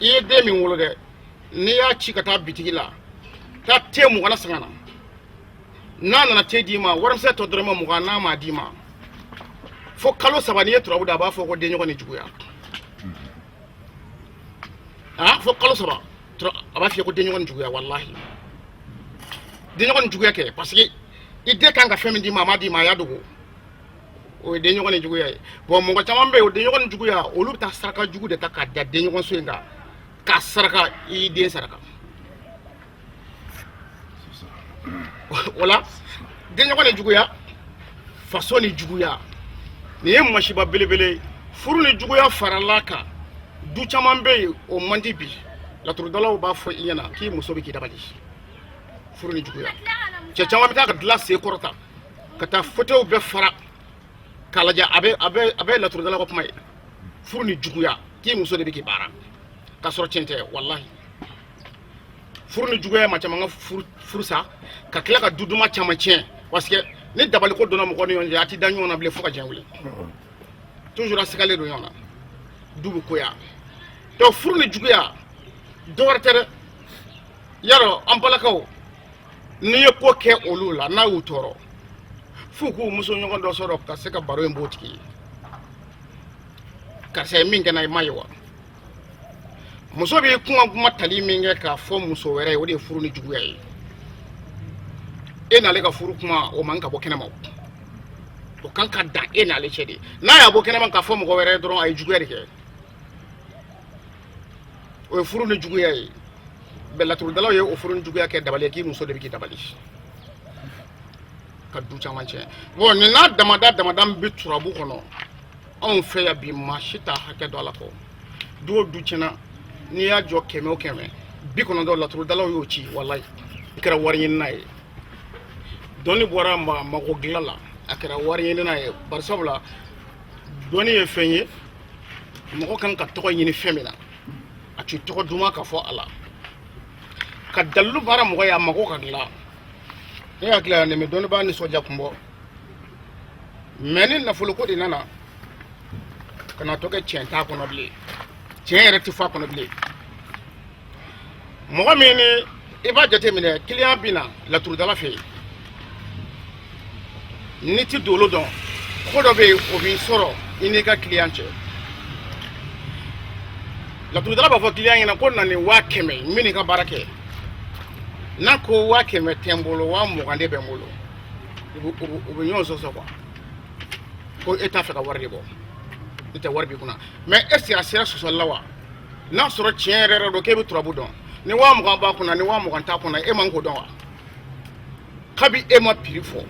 i ye den min wolo dɛ, n'i y'a ci ka taa bitigi la, taa te 20 san ka na, n'a nana te d'i ma, warimisɛn tɔ dɔrɔmɛ 20, n'a m'a d'i ma fo kalo 3, n'i ye turabu da, a b'a fɔ ko denɲɔgɔn ni juguya. Aa, fo kalo 3, a b'a f'i ye ko denɲɔgɔn ni juguya. Walahi, denɲɔgɔn ni juguya kɛ, parce que i den kan ka fɛn min d'i ma, a m'a d'i ma, a y'a dogo. O ye denɲɔgɔn ni juguya ye. Bon, mɔgɔ caman bɛ yen, o denɲɔgɔn ni juguya, olu bɛ taa saraka jugu de ta k'a da denɲɔgɔnso in kan k'a saraka, i y'i den saraka. O la, denɲɔgɔn ni juguya, faso ni juguya, nin ye masiba belebele ye. Furu ni juguya farala kan, du caman bɛ yen, o man di. Bi laturudalaw b'a fɔ i ɲɛna k'i muso bɛ k'i dabali. Furu ni juguya, cɛ caman bɛ taa ka dilan sen kɔrɔta ka taa fauteuil bɛɛ fara k'a lajɛ, a bɛ laturudala ka kuma ye, furu ni juguya, k'i muso de bɛ k'i baara, k'a sɔrɔ tiɲɛ tɛ. Walahi, furu ni juguya ye maa caman ka furu sa, ka tila ka du duman caman tiɲɛ, parce que ni dabaliko donna mɔgɔ ni ɲɔgɔn cɛ, a ti da ɲɔgɔn na bilen fo ka diɲɛ wuli. Toujours a sigalen don ɲɔgɔn na, du bɛ koya. Donc furu ni juguya dɔ wɛrɛ tɛ dɛ. Yarɔ, an balakaw, n'i ye ko kɛ olu la, n'a y'u tɔɔrɔ, f'u k'u muso ɲɔgɔn dɔ sɔrɔ ka se ka baro in b'o tigi ye. Karisa ye min kɛ n na, i m'a ye wa? Muso b'i kuma tali min kɛ k'a fɔ muso wɛrɛ ye, o de ye furu ni juguya ye. E n'ale ka furu kuma, o man ka bɔ kɛnɛma, o kan ka dan e n'ale cɛ de. N'a y'a bɔ kɛnɛma k'a fɔ mɔgɔ wɛrɛ ye dɔrɔn, a ye juguya de kɛ. O ye furu ni juguya ye. Bɛɛ laturudalaw ye o furu ni juguya kɛ dabali ye, k'i muso de bɛ k'i dabali, ka du caman tiɲɛ. Bon, nin n'a damada damada bɛ turabu kɔnɔ anw fɛ yan bi, maa si t'a hakɛ dɔn. Ala kɔ, du o du tiɲɛna, n'i y'a jɔ 100 o 100, 90 laturudalaw y'o ci. Walayi, i kɛra wari ɲinina ye, dɔnni bɔra maa mago dilan la, a kɛra wari ɲinina ye. Bari sabula dɔnni ye fɛn ye, mɔgɔ kan ka tɔgɔ ɲini fɛn min na, a ti tɔgɔ duman ka fɔ a la, ka dalilu baara mɔgɔ ye, a mago ka dilan. Ne hakili la, nin bɛ dɔnnibaa nisɔndiya kun bɔ. Mais ni nafoloko de nana ka na tɔ kɛ, tiɲɛ t'a kɔnɔ bilen, tiɲɛ yɛrɛ tɛ fɔ a kɔnɔ bilen. Mɔgɔ min ni i b'a jateminɛ, kiliyan bɛ na laturudala fɛ yen, n'i ti dolo dɔn, ko dɔ bɛ yen, o b'i sɔrɔ i n'i ka kiliyan cɛ. Laturudala b'a fɔ kiliyan ɲɛna ko na ni 100 000, n bɛ n'i ka baara kɛ. N'a ko 100 000 tɛ n bolo, 20 000 de bɛ n bolo, u bɛ ɲɔgɔn sɔsɔ quoi, ko e t'a fɛ ka wari de bɔ, i tɛ wari b'i kunna. Mais est ce que a sera sɔsɔli la wa? N'a sɔrɔ tiɲɛ yɛrɛ yɛrɛ don k'e bɛ turabu dɔn, ni 20 000 b'a kunna, ni 20 000 t'a kunna, e man k'o dɔn wa? Kabi e ma prix fɔ,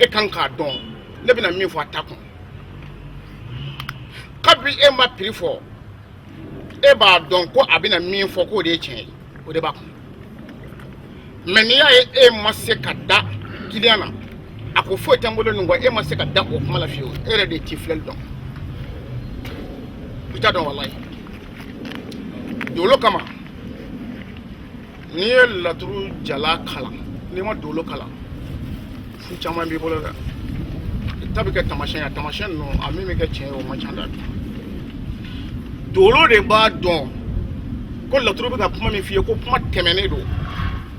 e kan k'a dɔn ne bɛna min fɔ a ta kun. Kabi e ma prix fɔ, e b'a dɔn ko a bɛna min fɔ, k'o de ye tiɲɛ ye, o de b'a kun. Mais n'i y'a ye e ma se ka da kiliyan na, a ko foyi tɛ n bolo nin kɔ, e ma se ka da o kuma la fiyewu, e yɛrɛ de t'i filɛli dɔn, i t'a dɔn. Walayi, dolo kama, n'i ye laturu jala kalan, n'i ma dolo kalan, fu caman b'i bolo dɛ. I ta bɛ kɛ tamasiyɛn ye, a tamasiyɛn ninnu, a min bɛ kɛ tiɲɛ ye, o man ca dɛ. Dolo de b'a dɔn ko laturu bɛ ka kuma min f'i ye, ko kuma tɛmɛnen don,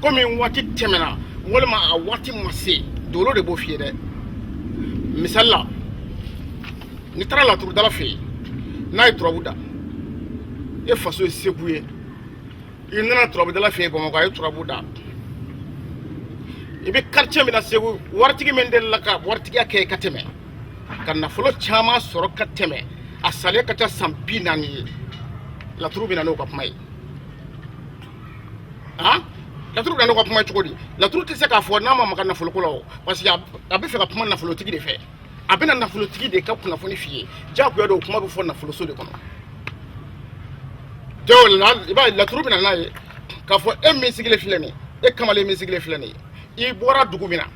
komi waati tɛmɛna walima a waati ma se, dolo de b'o f'i ye dɛ. Misali la, n'i taara laturudala fɛ yen, N'a ye turabu da, e faso ye Segu ye, i nana turabudala fɛ yen Bamakɔ, a ye turabu da, i bɛ quartier min na Segu, waritigi min delila ka waritigiya kɛ ka tɛmɛ, ka nafolo caman sɔrɔ ka tɛmɛ, a salen ka ca san 40 ye, laturu bɛ na n'o ka kuma ye. Han, laturu bɛ na n'o ka kuma ye cogo di? Laturu tɛ se k'a fɔ n'a ma maga nafoloko la o, parce que a bɛ fɛ ka kuma nafolotigi de fɛ. A bɛna nafolotigi de ka kunnafoni f'i ye, diyagoya don, kuma bɛ fɔ nafoloso de kɔnɔ. Donc i b'a ye, laturu bɛ na n'a ye k'a fɔ e min sigilen filɛ nin ye, e kamalen min sigilen filɛ nin ye, i bɔra dugu min na,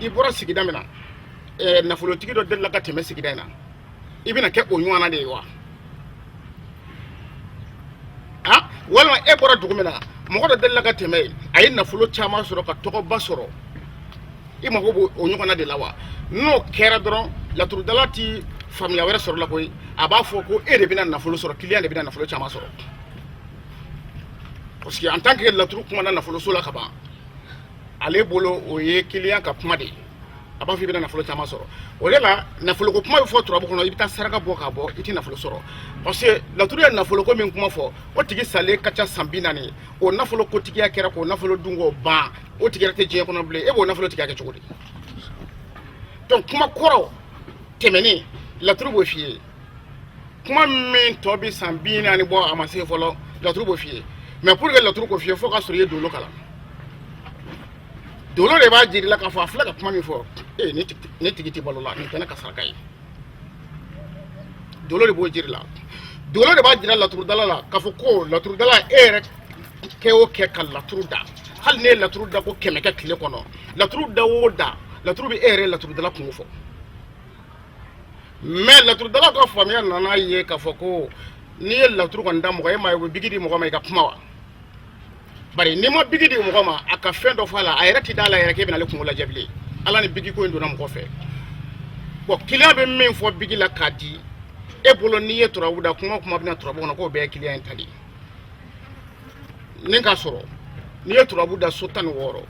i bɔra sigida min na, nafolotigi dɔ delila ka tɛmɛ sigida in na, i bɛna kɛ o ɲɔgɔnna de ye wa? Han, walima e bɔra dugu min na, mɔgɔ dɔ delila ka tɛmɛ yen, a ye nafolo caman sɔrɔ ka tɔgɔba sɔrɔ, i mago b'o o ɲɔgɔnna de la wa? N'o kɛra dɔrɔn, laturudala ti faamuya wɛrɛ sɔrɔ la koyi. A b'a fɔ ko e de bɛna nafolo sɔrɔ, kiliyan de bɛna nafolo caman sɔrɔ, parce que en tant que laturu kumana nafoloso la ka ban, ale bolo o ye kiliyan ka kuma de ye. A b'a fɔ i bɛna nafolo caman sɔrɔ. O de la nafoloko kuma bɛ fɔ turabu kɔnɔ, i bɛ taa saraka bɔ k'a bɔ, i tɛ nafolo sɔrɔ, parce que laturu ye nafoloko min kuma fɔ, o tigi salen ka ca san 40 ye, o nafolo kotigiya kɛra k'o nafolo dun k'o ban, o tigi yɛrɛ tɛ diɲɛ kɔnɔ bilen. E b'o nafolo tigiya kɛ cogo di? Donc kuma kɔrɔ tɛmɛnen, laturu b'o f'i ye. Kuma min tɔ bɛ san 40 bɔ, a ma se fɔlɔ, laturu b'o f'i ye. Mais pour que laturu k'o f'i ye, fo k'a sɔrɔ i ye dolo kalan. Dolo de b'a jira i la k'a fɔ a filɛ ka kuma min fɔ ee, nin tigi tɛ balo la, nin tɛ ne ka saraka ye. Dolo de b'o jira i la. Dolo de b'a jira laturudala la k'a fɔ ko laturudala, e yɛrɛ kɛ o kɛ ka laturu da, hali ne ye laturu da ko 100 kɛ tile kɔnɔ, laturu da o da, laturu bɛ e yɛrɛ laturudala kungo fɔ. Mais laturudala ka faamuya nana ye k'a fɔ ko n'i ye laturu kɔni da mɔgɔ ye, ma ye, u bɛ bigi di mɔgɔ ma i ka kuma wa. Bari n'i ma bigi di mɔgɔ ma a ka fɛn dɔ fɔ a la, a yɛrɛ ti da la yɛrɛ k'e bɛna ale kungo lajɛ bilen. Ala ni bigi ko in donna mɔgɔ fɛ. Bon, kiliyan bɛ min fɔ bigi la k'a di e bolo, n'i ye turabu da, kuma o kuma bɛna turabu kɔnɔ, k'o bɛɛ ye kiliyan in ta de ye. Ni k'a sɔrɔ n'i ye turabu da so 16,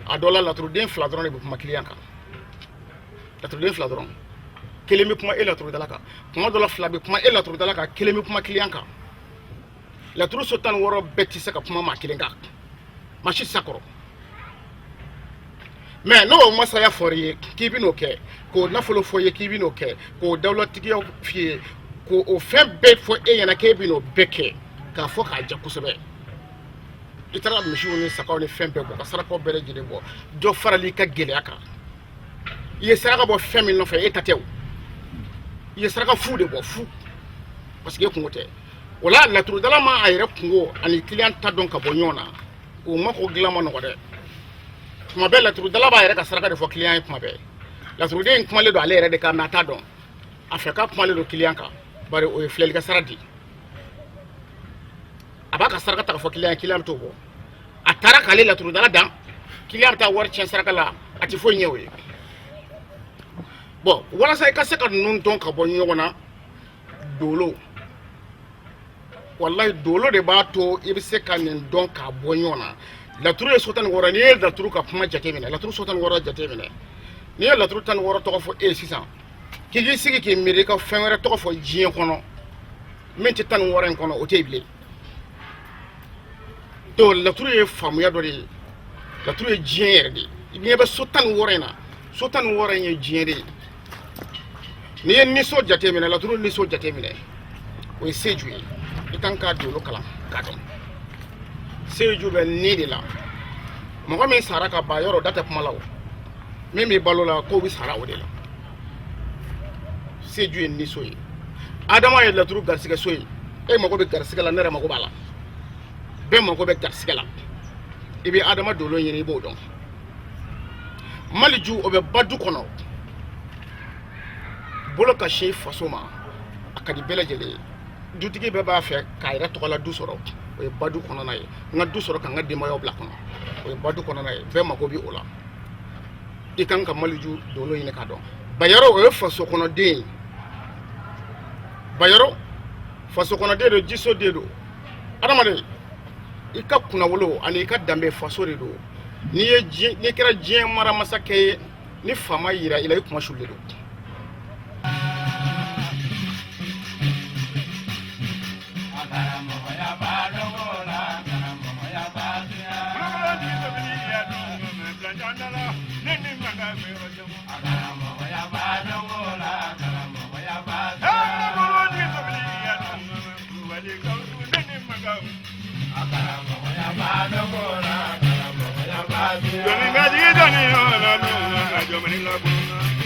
a dɔ la laturuden fila dɔrɔn de bɛ kuma kiliyan kan, laturuden fila dɔrɔn, kelen bɛ kuma e laturudala kan. Kuma dɔ la, fila bɛ kuma e laturudala kan, kelen bɛ kuma kiliyan kan. Laturu so 16 bɛɛ tɛ se ka kuma maa kelen kan, maa si tɛ se a kɔrɔ. Mais n'o masaya fɔra i ye k'i bɛ n'o kɛ, k'o nafolo fɔ i ye k'i bɛ n'o kɛ, k'o dawulatigiya f'i ye, k'o fɛn bɛɛ fɔ e ɲɛna k'e bɛ n'o bɛɛ kɛ, k'a fɔ k'a jɛ kosɛbɛ, i taara misiw ni sagaw ni fɛn bɛɛ bɔ, ka sarakaw bɛɛ lajɛlen bɔ, dɔ farali ka gɛlɛya kan. I ye saraka bɔ fɛn min nɔfɛ, e ta tɛ o, i ye saraka fu de bɔ, fu, parce que e kungo tɛ. O la laturudala ma a yɛrɛ kungo ani kiliyan ta dɔn ka bɔ ɲɔgɔn na, o mako dilan ma nɔgɔ dɛ. Tuma bɛɛ laturudala b'a yɛrɛ ka saraka de fɔ kiliyan ye. Tuma bɛɛ laturuden in kumalen don ale yɛrɛ de kan, mais a t'a dɔn a fɛ k'a kumalen don kiliyan kan, bari o ye filɛlikɛ sara di. A b'a ka saraka ta ka fɔ kiliyan ye, kiliyan bɛ t'o bɔ. A taara k'ale laturudala dan, kiliyan bɛ taa wari tiɲɛ saraka la, a tɛ foyi ɲɛ o ye. Bon, walasa i ka se ka ninnu dɔn ka bɔ ɲɔgɔn na, dolo, walayi, dolo de b'a to i bɛ se ka nin dɔn k'a bɔ ɲɔgɔn na. Laturu ye so 16. N'i ye laturu ka kuma jateminɛ, laturu so 16 jateminɛ, n'i ye laturu 16 tɔgɔ fɔ e ye sisan, k'i k'i sigi k'i miiri i ka fɛn wɛrɛ tɔgɔ fɔ diɲɛ kɔnɔ min tɛ 16 in kɔnɔ, o tɛ yen bilen. Donc laturu ye faamuya dɔ de ye, laturu ye diɲɛ yɛrɛ de ye. I ɲɛ bɛ so 16 in na, so 16 in ye diɲɛ de ye. N'i ye niso jateminɛ, laturu niso jateminɛ, o ye seju ye. I kan ka dolo kalan k'a dɔn. Seju bɛ ni de la. Mɔgɔ min sara ka ban, yɔrɔ da tɛ kuma la, o min bɛ balo la, k'o bɛ sara o de la. Seju ye niso ye. Adama ye laturu garisigɛ so ye. E mago bɛ garisigɛ la, ne yɛrɛ mago b'a la, bɛɛ mago bɛ garisigɛ la. I bɛ adama dolo ɲini, i b'o dɔn. Maliju, o bɛ ba du kɔnɔ, bolo ka sin faso ma, a ka di bɛɛ lajɛlen ye. Dutigi bɛɛ b'a fɛ k'a yɛrɛ tɔgɔla du sɔrɔ, o ye ba du kɔnɔna ye. N ka du sɔrɔ ka n ka denbayaw bila kɔnɔ, o ye ba du kɔnɔna ye. Bɛɛ mago bɛ o la. I kan ka maliju dolo ɲini k'a dɔn. Bayɔrɔ, o ye faso kɔnɔden ye. Bayɔrɔ faso kɔnɔden don, jiso den don. Adamaden, i ka kunnawolo ani i ka danbe faso de don. N'i ye diɲɛ, n'i kɛra diɲɛ mara masakɛ ye, ni faama yira i la, i kuma sulen don.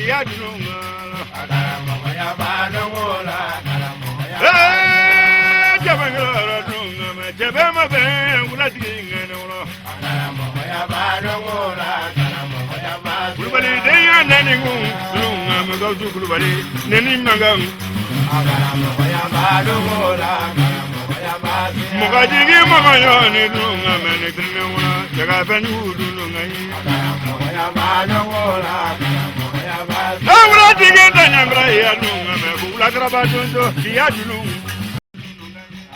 Iya dunu Karamɔgɔya b'a dɔn la, karamɔgɔya. Ee, jabangɛrɛ dunu mɛ jɛbɛ ma bɛn wulatigi ŋɛnɛ wolo. Karamɔgɔya b'a dɔn la, karamɔgɔya b'a. Kulubali den ya nani kun dunu mɛ Gawusu Kulubali neni mankan. Karamɔgɔya b'a dɔn la, karamɔgɔya b'a. Mɔgɔ jigi mɔgɔ yɔ ni dunu mɛ ne tɛnɛ wolo jaga fɛn jugu dunu ŋa ye. Karamɔgɔya b'a dɔn la, karamɔgɔya b'a. Wulatigi da ɲambra iya dunu mɛ ko wulakaraba donso iya dunu.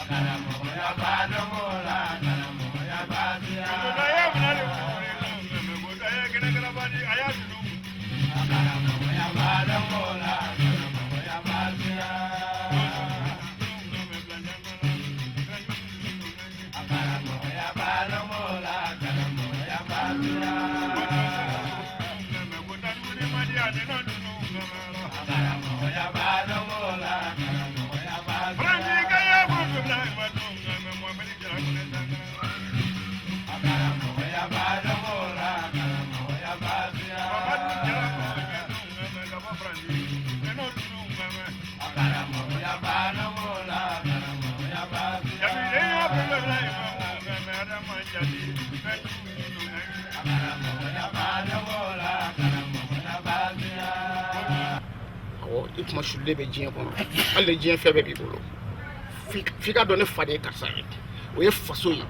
Karamɔgɔya b'a dɔn la, karamɔgɔya b'a. Karamɔgɔya b'a dɔn la, karamɔgɔya b'a. Karamɔgɔya b'a dɔn la, karamɔgɔya b'a. Karamɔgɔya b'a dɔn la, karamɔgɔya b'a. Karamɔgɔya b'a dɔn la, karamɔgɔya b'a. Karamɔgɔya b'a dɔn la, karamɔgɔya b'a. Karamɔgɔya b'a dɔn la, karamɔgɔya b'a. Awɔ, i kuma sulen bɛ diɲɛ kɔnɔ, hali ni diɲɛ fɛn bɛɛ b'i bolo, f'i ka dɔn ne fa de ye karisa ye. O ye faso ye.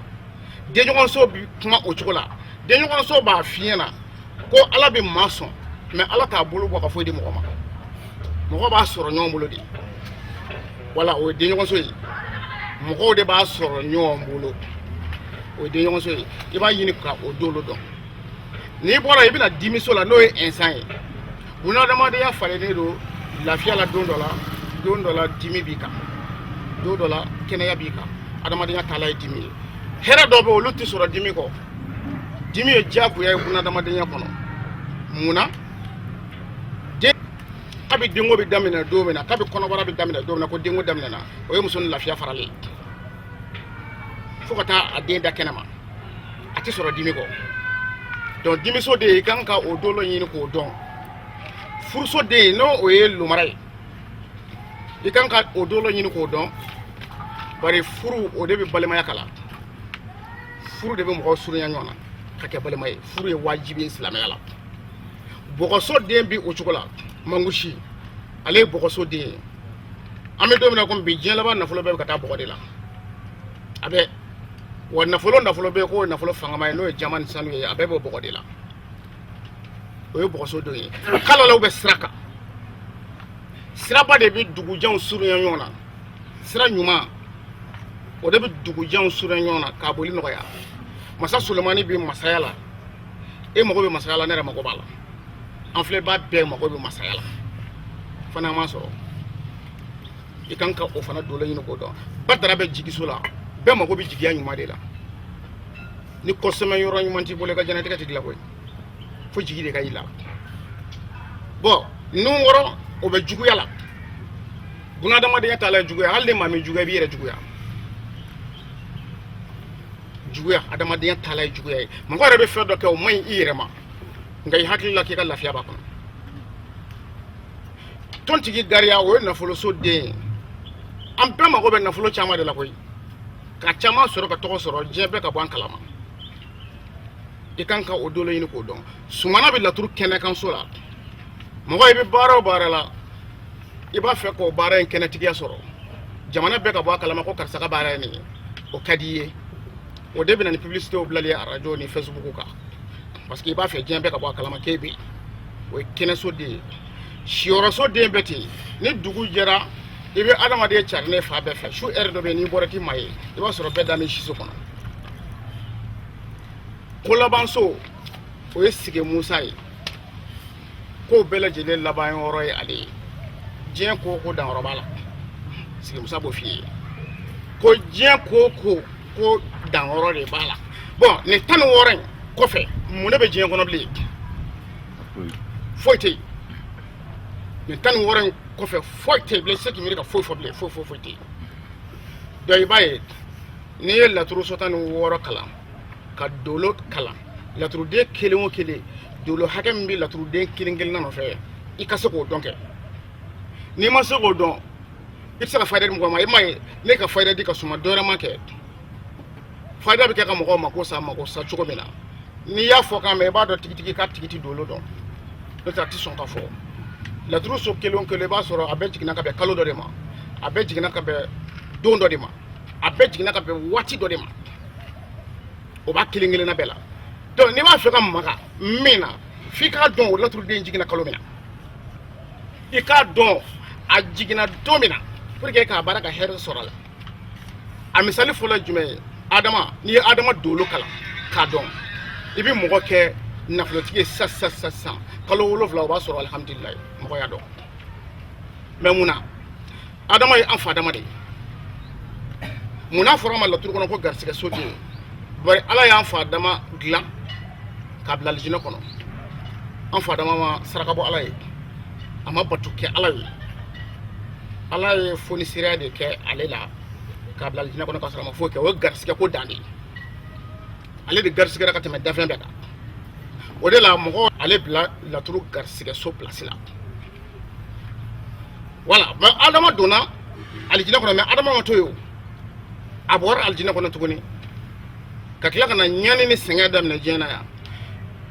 Denɲɔgɔnso bi kuma o cogo la. Denɲɔgɔnso b'a f'i ɲɛna ko Ala bɛ maa sɔn, mɛ Ala t'a bolo bɔ ka foyi di mɔgɔ ma. Mɔgɔ b'a sɔrɔ ɲɔgɔn bolo de. Wala o ye denɲɔgɔnso ye. Mɔgɔw de b'a sɔrɔ ɲɔgɔn bolo, o ye denɲɔgɔnso ye. I b'a ɲini ka o dolo dɔn. N'i bɔra, i bɛna dimiso la, n'o ye insan ye. Bunahadamadenya falennen don lafiya la don dɔ la, don dɔ la dimi b'i kan, don dɔ la kɛnɛya b'i kan. Adamadenya taala ye dimi ye. Hɛrɛ dɔ bɛ, olu tɛ sɔrɔ dimi kɔ. Dimi ye diyagoya ye bunahadamadenya kɔnɔ. Mun na? Den kabi denko bɛ daminɛ don min na, kabi kɔnɔbara bɛ daminɛ don min na, ko denko daminɛna, o ye muso ni lafiya faralen ye fo ka taa a den da kɛnɛ ma. A tɛ sɔrɔ dimi kɔ. Donc dimiso de ye, i kan ka o dolo ɲini k'o dɔn. Furuso de ye, n'o o ye lomara ye, i kan ka o dolo ɲini k'o dɔn. Bari furu, o de bɛ balimaya kala. Furu de bɛ mɔgɔw surunya ɲɔgɔn na ka kɛ balima ye. Furu ye wajibi ye silamɛya la. Bɔgɔso den bi o cogo la. Mangusi, ale ye bɔgɔso den ye. An bɛ don min na komi bi, diɲɛ laban nafolo bɛɛ bɛ ka taa bɔgɔ de la. A bɛ wa nafolo bɛ yen k'o ye nafolo fangama ye, n'o ye jama ni sanu ye, a bɛɛ bɛ bɔgɔ de la. O ye bɔgɔso den ye. Kalalaw bɛ sira kan. Siraba de bɛ dugujanw surunya ɲɔgɔn na. Sira ɲuman, o de bɛ dugujanw surunya ɲɔgɔn na k'a boli nɔgɔya. Masa Solomani bɛ masaya la. E mago bɛ masaya la, ne yɛrɛ mago b'a la, an filɛbaa bɛɛ mago bɛ masaya la fana. An m'a sɔrɔ. I kan ka o fana dolo ɲini k'o dɔn. Badara bɛ jigiso la. Bɛɛ mago bɛ jigiya ɲuman de la. Ni kɔsɛmɛ yɔrɔ ɲuman t'i bolo, i ka diɲɛlatigɛ tɛ dilan koyi, fo jigi de ka y'i la. Bɔn, nun wɔrɔ, o bɛ juguya la. Bunahadamadenya t'a la juguya. Hali ni maa min juguya, i b'i yɛrɛ juguya. Juguya, adamadenya t'a la ye juguya ye. Mɔgɔ yɛrɛ bɛ fɛn dɔ kɛ, o man ɲi i yɛrɛ ma, nka i hakili la k'i ka lafiya b'a kɔnɔ. Tontigi gariya, o ye nafoloso den ye. An bɛɛ mago bɛ nafolo caman de la koyi, ka caman sɔrɔ, ka tɔgɔ sɔrɔ, diɲɛ bɛɛ ka bɔ an kalama. I kan ka o dolo ɲini k'o dɔn. Sumana bɛ laturu kɛnɛkanso la. Mɔgɔ, i bɛ baara o baara la, i b'a fɛ k'o baara in kɛnɛtigiya sɔrɔ, jamana bɛɛ ka bɔ a kalama ko karisa ka baara ye nin ye, o ka di i ye. O de bɛ na ni publicité bilali ye arajo ni Facebook kan, parce que i b'a fɛ diɲɛ bɛɛ ka bɔ a kalama k'e bɛ yen. O ye kɛnɛso den ye. Siyɔrɔso den bɛ ten. Ni dugu jɛra, i bɛ adamaden carinen fan bɛɛ fɛ. Su ɛri dɔ bɛ yen, n'i bɔra k'i maa ye, i b'a sɔrɔ bɛɛ dalen bɛ siso kɔnɔ. Kolabanso, o ye Sige Musa ye. Kow bɛɛ lajɛlen laban yɔrɔ ye ale ye. Diɲɛ ko o ko, danyɔrɔ b'a la. Sige Musa b'o f'i ye ko diɲɛ ko o ko, ko danyɔrɔ de b'a la. Bɔn, nin 16 in kɔfɛ, mun de bɛ diɲɛ kɔnɔ bilen? Foyi tɛ yen. Nin 16 in kɔfɛ, foyi tɛ yen bilen. I tɛ se k'i miiri ka foyi fɔ bilen. Foyi foyi foyi tɛ yen. Donc i b'a ye, n'i ye laturu so 16 kalan, ka dolo kalan, laturuden kelen o kelen, dolo hakɛ min bɛ laturuden kelen kelenna nɔfɛ. I ka se k'o dɔn kɛ. N'i ma se k'o dɔn, i tɛ se ka fayida di mɔgɔ ma. I m'a ye, ne ka fayida di ka suma dɔ wɛrɛ ma kɛ. Fayida bɛ kɛ ka mɔgɔw mako sa, mako sa cogo min na, n'i y'a fɔ k'a mɛn, i b'a dɔn tigitigi k'a tigi tɛ dolo dɔn, n'o tɛ a tɛ sɔn ka fɔ. Laturu so kelen o kelen, i b'a sɔrɔ a bɛɛ jiginna ka bɛn kalo dɔ de ma, a bɛɛ jiginna ka bɛn don dɔ de ma, a bɛɛ jiginna ka bɛn waati dɔ de ma. O b'a kelen kelenna bɛɛ la. Donc n'i b'a fɛ ka maga min na, f'i k'a dɔn o laturuden jiginna kalo min na, i k'a dɔn a jiginna don min na, pour que k'a baara ka hɛrɛ sɔrɔ a la. A misali fɔlɔ ye jumɛn ye? Adama, n'i ye Adama dolo kalan k'a dɔn, i bɛ mɔgɔ kɛ nafolotigi ye sisan sisan sisan sisan. Kalo 7, o b'a sɔrɔ alihamudulilayi, mɔgɔ y'a dɔn. Mais mun na Adama ye an fa Adama de ye? Mun n'a fɔra a ma laturu kɔnɔ ko garisigɛ soden? Bari Ala y'an fa Adama dilan k'a bila alijinɛ kɔnɔ. An fa Adama ma saraka bɔ Ala ye, a ma bato kɛ Ala ye. Ala ye fonisireya de kɛ ale la k'a bila alijinɛ kɔnɔ k'a sɔrɔ a ma foyi kɛ. O ye garisigɛ ko dan de ye. Ale de garisigɛra ka tɛmɛ dafɛn bɛɛ kan. O de la mɔgɔw ale bila laturu garisigɛ so pilasi la. Voilà. Mais Adama donna alijinɛ kɔnɔ, mais Adama ma to yen. O a bɔra alijinɛ kɔnɔ tuguni ka tila ka na ɲani ni sɛgɛn daminɛ diɲɛ na yan.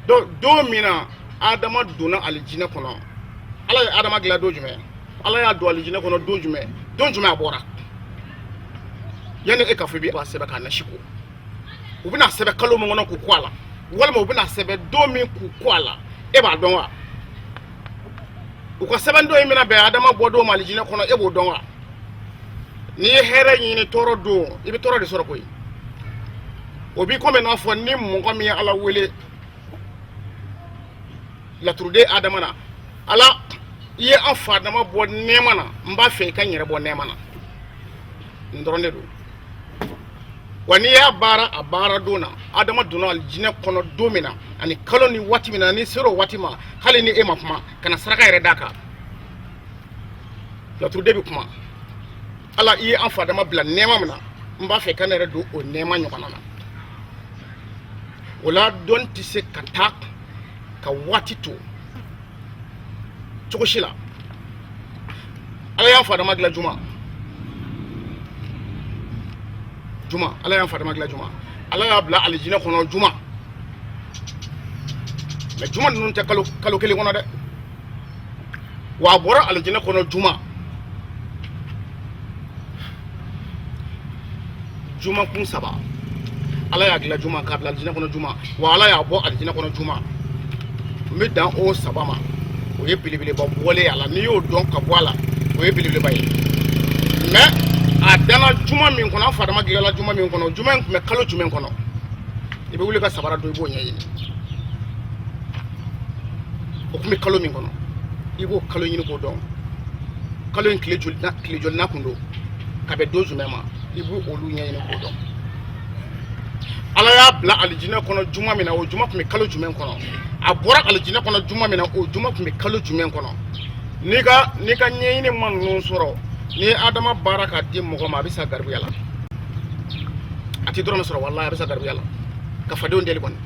Donc don min na Adama donna alijinɛ kɔnɔ, Ala ye Adama dilan don jumɛn? Ala y'a don alijinɛ kɔnɔ don jumɛn? Don jumɛn a bɔra? Yanni e k'a fɔ i b'a sɛbɛn k'a nasi ko, u bɛna sɛbɛn kalo min kɔnɔ k'u ko a la, walima u bɛna sɛbɛn don min k'u ko a la, e b'a dɔn wa? U ka sɛbɛn don in bɛna bɛn Adama bɔ don ma alijinɛ kɔnɔ, e b'o dɔn wa? N'i ye hɛrɛ ɲini tɔɔrɔ don, i bɛ tɔɔrɔ de sɔrɔ koyi. O b'i komi n'a fɔ ni mɔgɔ min ye Ala wele laturuden Adama na: Ala, i ye an fa Adama bɔ nɛɛma na, n b'a fɛ i ka n yɛrɛ bɔ nɛɛma na. Nin dɔrɔn de don wa. N'i y'a baara a baara don na, Adama donna alijinɛ kɔnɔ don min na ani kalo ni waati min na, n'i sera o waati ma, hali ni e ma kuma, ka na saraka yɛrɛ d'a kan, laturuden bɛ kuma: Ala, i ye an fa Adama bila nɛɛma min na, n b'a fɛ ka ne yɛrɛ don o nɛɛma ɲɔgɔnna na. O la dɔnni tɛ se ka taa ka waati to cogo si la. Ala y'an fa Adama dilan juma juma. Ala y'an fa Adama dilan juma. Ala y'a bila alijinɛ kɔnɔ juma. Mais juma ninnu tɛ kalo kalo kelen kɔnɔ dɛ. Wa a bɔra alijinɛ kɔnɔ juma juma kun saba. Ala y'a dilan juma k'a bila alijinɛ kɔnɔ juma, wa Ala y'a bɔ alijinɛ kɔnɔ juma. N bɛ dan o saba ma. O ye belebeleba bɔlen ye a la. N'i y'o dɔn ka bɔ a la, o ye belebeleba ye. Mais a danna juma min kɔnɔ, an fa Adama dilanna juma min kɔnɔ, juma in tun bɛ kalo jumɛn kɔnɔ? I bɛ wuli ka sabara don, i b'o ɲɛɲini. O tun bɛ kalo min kɔnɔ, i b'o kalo ɲini k'o dɔn. Kalo in tile joli tile joli na kun don, ka bɛn don jumɛn ma, i b'o olu ɲɛɲini k'o dɔn. Ala y'a bila alijinɛ kɔnɔ juma min na, o juma tun bɛ kalo jumɛn kɔnɔ? A bɔra alijinɛ kɔnɔ juma min na, o juma tun bɛ kalo jumɛn kɔnɔ? N'i ka ɲɛɲini ma ninnu sɔrɔ, n'i ye Adama baara k'a di mɔgɔ ma, a bɛ sa garibuya la. A tɛ dɔrɔmɛ sɔrɔ, walahi, a bɛ sa garibuya la ka fadenw deli kɔni.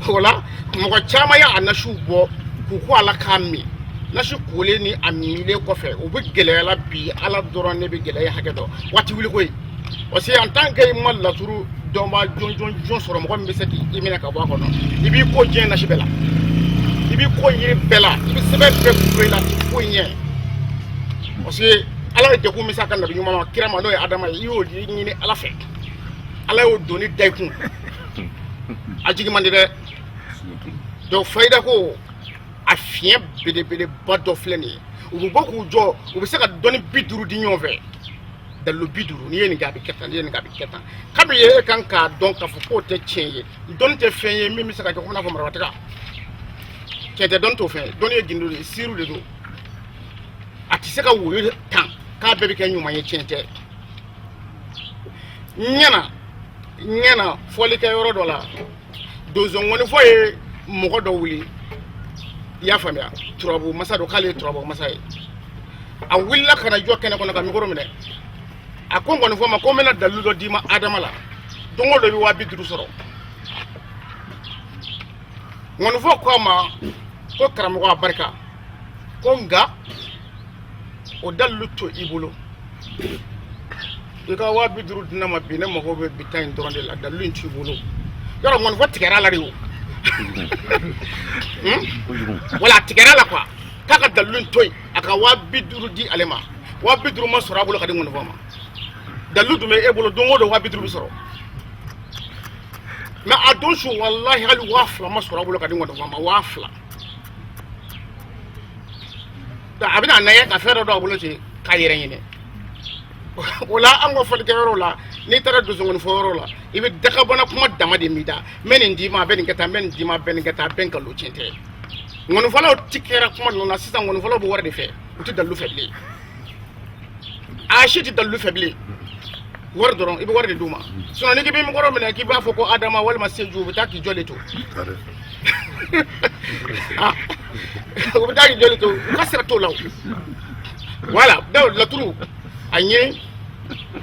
O la mɔgɔ caman ye a nasiw bɔ k'u ko a la k'a min. Nasi kolen ni a minlen kɔfɛ, u bɛ gɛlɛya la bi. Ala dɔrɔn ne bɛ gɛlɛya hakɛ dɔn waati wuli koyi, parce que en tant que i ma laturu dɔnbaa jɔn jɔn sɔrɔ, mɔgɔ min bɛ se k'i minɛ ka bɔ a kɔnɔ, i b'i ko diɲɛ nasi bɛɛ la, i b'i ko yiri bɛɛ la, i bɛ sɛbɛn bɛɛ kulo i la, a tɛ foyi ɲɛ, parce que Ala ye degun min s'a ka nabi ɲuman ma, kira ma, n'o ye Adama ye, i y'o ɲini Ala fɛ, Ala y'o doni da i kun, a jigi man di dɛ. Donc fayida ko a fiɲɛ belebeleba dɔ filɛ nin ye. U bɛ bɔ k'u jɔ, u bɛ se ka dɔnni 50 di ɲɔgɔn fɛ, dalilu 50: n'i ye nin kɛ, a bɛ kɛ tan, n'i ye nin kɛ, a bɛ kɛ tan. Kabi e kan k'a dɔn k'a fɔ k'o tɛ tiɲɛ ye. Dɔnni tɛ fɛn ye min bɛ se ka kɛ komi n'a fɔ marabatigɛ. Tiɲɛ tɛ, dɔnni t'o fɛn ye. Dɔnni ye gindo de ye, siiru de don. A tɛ se ka woyo tan k'a bɛɛ bɛ kɛ ɲuman ye. Tiɲɛ tɛ. Ɲɛna ɲɛna fɔlikɛ yɔrɔ dɔ la, donso ŋɔnifɔ ye mɔgɔ dɔ wuli, i y'a faamuya, turabu masa don, k'ale ye turabu masa ye. A wulila ka na jɔ kɛnɛ kɔnɔ ka mikoro minɛ. A ko ŋɔnifɔ ma ko n bɛna dalilu dɔ d'i ma Adama la, don o don i bɛ 50.000 sɔrɔ. Ŋɔnifɔ ko a ma ko karamɔgɔ, a barika. Ko nka o dalilu to i bolo, i ka 50 000 di ne ma bi, ne mago bɛ bi ta in dɔrɔn de la, dalilu in t'i bolo. Yɔrɔ ŋɔnifɔ tigɛra a la de o. Wala a tigɛra a la quoi, k'a ka dalilu in to yen, a ka 50 000 di ale ma. 50 000 ma sɔrɔ a bolo ka di ŋɔnifɔ ma. Dalilu dun bɛ e bolo, don o don 50 000 bɛ sɔrɔ. Mais a don su, walahi, hali 2000 ma sɔrɔ a bolo ka di ŋɔnifɔ ma, 2000. A bɛna nɛgɛ ka fɛn dɔ don a bolo ten k'a yɛrɛ ɲini. O la, an ka fɔlikɛyɔrɔ la, n'i taara donsongɔnifɔ yɔrɔ la, i bɛ dagabana kuma dama de m'i da. N bɛ nin d'i ma, a bɛ nin kɛ tan, n bɛ nin d'i ma, a bɛ nin kɛ tan, a bɛɛ nkalon, tiɲɛ tɛ. Ŋɔnifɔlaw ti kɛra kuma ninnu na sisan. Ŋɔnifɔlaw bɛ wari de fɛ, u tɛ dalilu fɛ bilen. A si tɛ dalilu fɛ bilen, wari dɔrɔn. I bɛ wari de d'u ma. Sinon n'i k'i bɛ micro minɛ k'i b'a fɔ ko Adama walima Seju, u bɛ taa k'i jɔlen to, u bɛ taa k'i jɔlen to, u ka sira t'o la o. Voilà, donc laturu, a ɲini